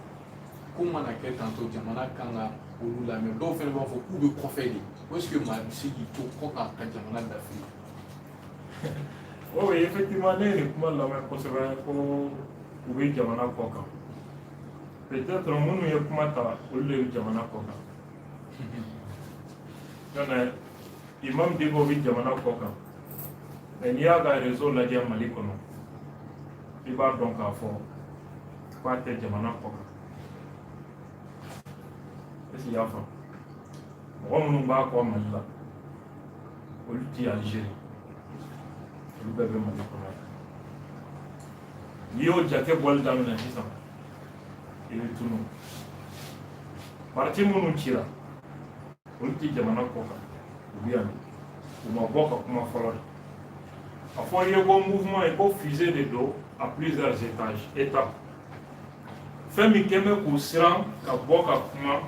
ko mana kɛ tantôt, jamana kan ka olu lamɛn? Dɔw fana b'a fɔ k'u bɛ kɔfɛ de, est ce que maa bɛ se k'i to kɔ kan ka jamana dafiri? Oui, effectivement, ne ye nin kuma lamɛn kosɛbɛ ko u bɛ jamana kɔ kan. Peut-être minnu ye kuma ta, olu de bɛ jamana kɔ kan. N'o tɛ, Imam Dicko bɛ jamana kɔ kan. Mais n'i y'a ka réseau lajɛ Mali kɔnɔ, i b'a dɔn k'a fɔ k'a tɛ jamana kɔ kan. Est-ce que i y'a faamu? Mɔgɔ minnu b'a kɔ Mali la, olu ti Algérie, olu bɛɛ bɛ Mali kɔnɔ yan. N'i y'o jate bɔli daminɛ sisan, i bɛ tunu. Parti minnu cira, olu ti jamana kɔ kan, u bɛ yan de, u ma bɔ ka kuma fɔlɔ de. A fɔ i ye ko mouvement ye ko fusée de don à plusieurs étages, étapes. Fɛn min kɛn bɛ k'u siran ka bɔ ka kuma,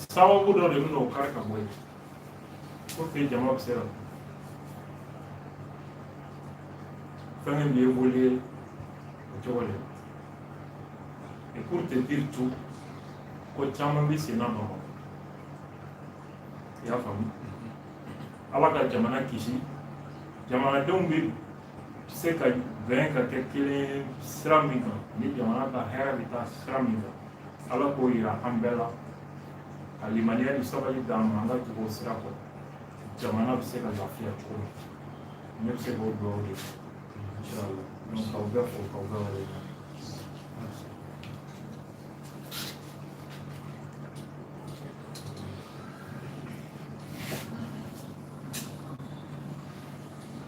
sababu dɔ de bɛ n'o kari ka bɔ yen pour que jama bɛ se ka fɛn min bɛ évoluer o cogo de la. Et pour te dire tout, ko caman bɛ sen na Bamakɔ. I y'a faamu? Ala ka jamana kisi, jamanadenw bɛ se ka bɛn ka kɛ kelen sira min kan, ni jamana ka hɛrɛ bɛ taa sira min kan, Ala k'o yira an bɛɛ la, ka limaniya ni sabali d'an ma, an ka tugu o sira kɔ, jamana bɛ se ka lafiya cogo min. Ne bɛ se k'o dugawu de kɛ, inshallah. Donc k'aw bɛɛ fo, k'aw bɛɛ wale.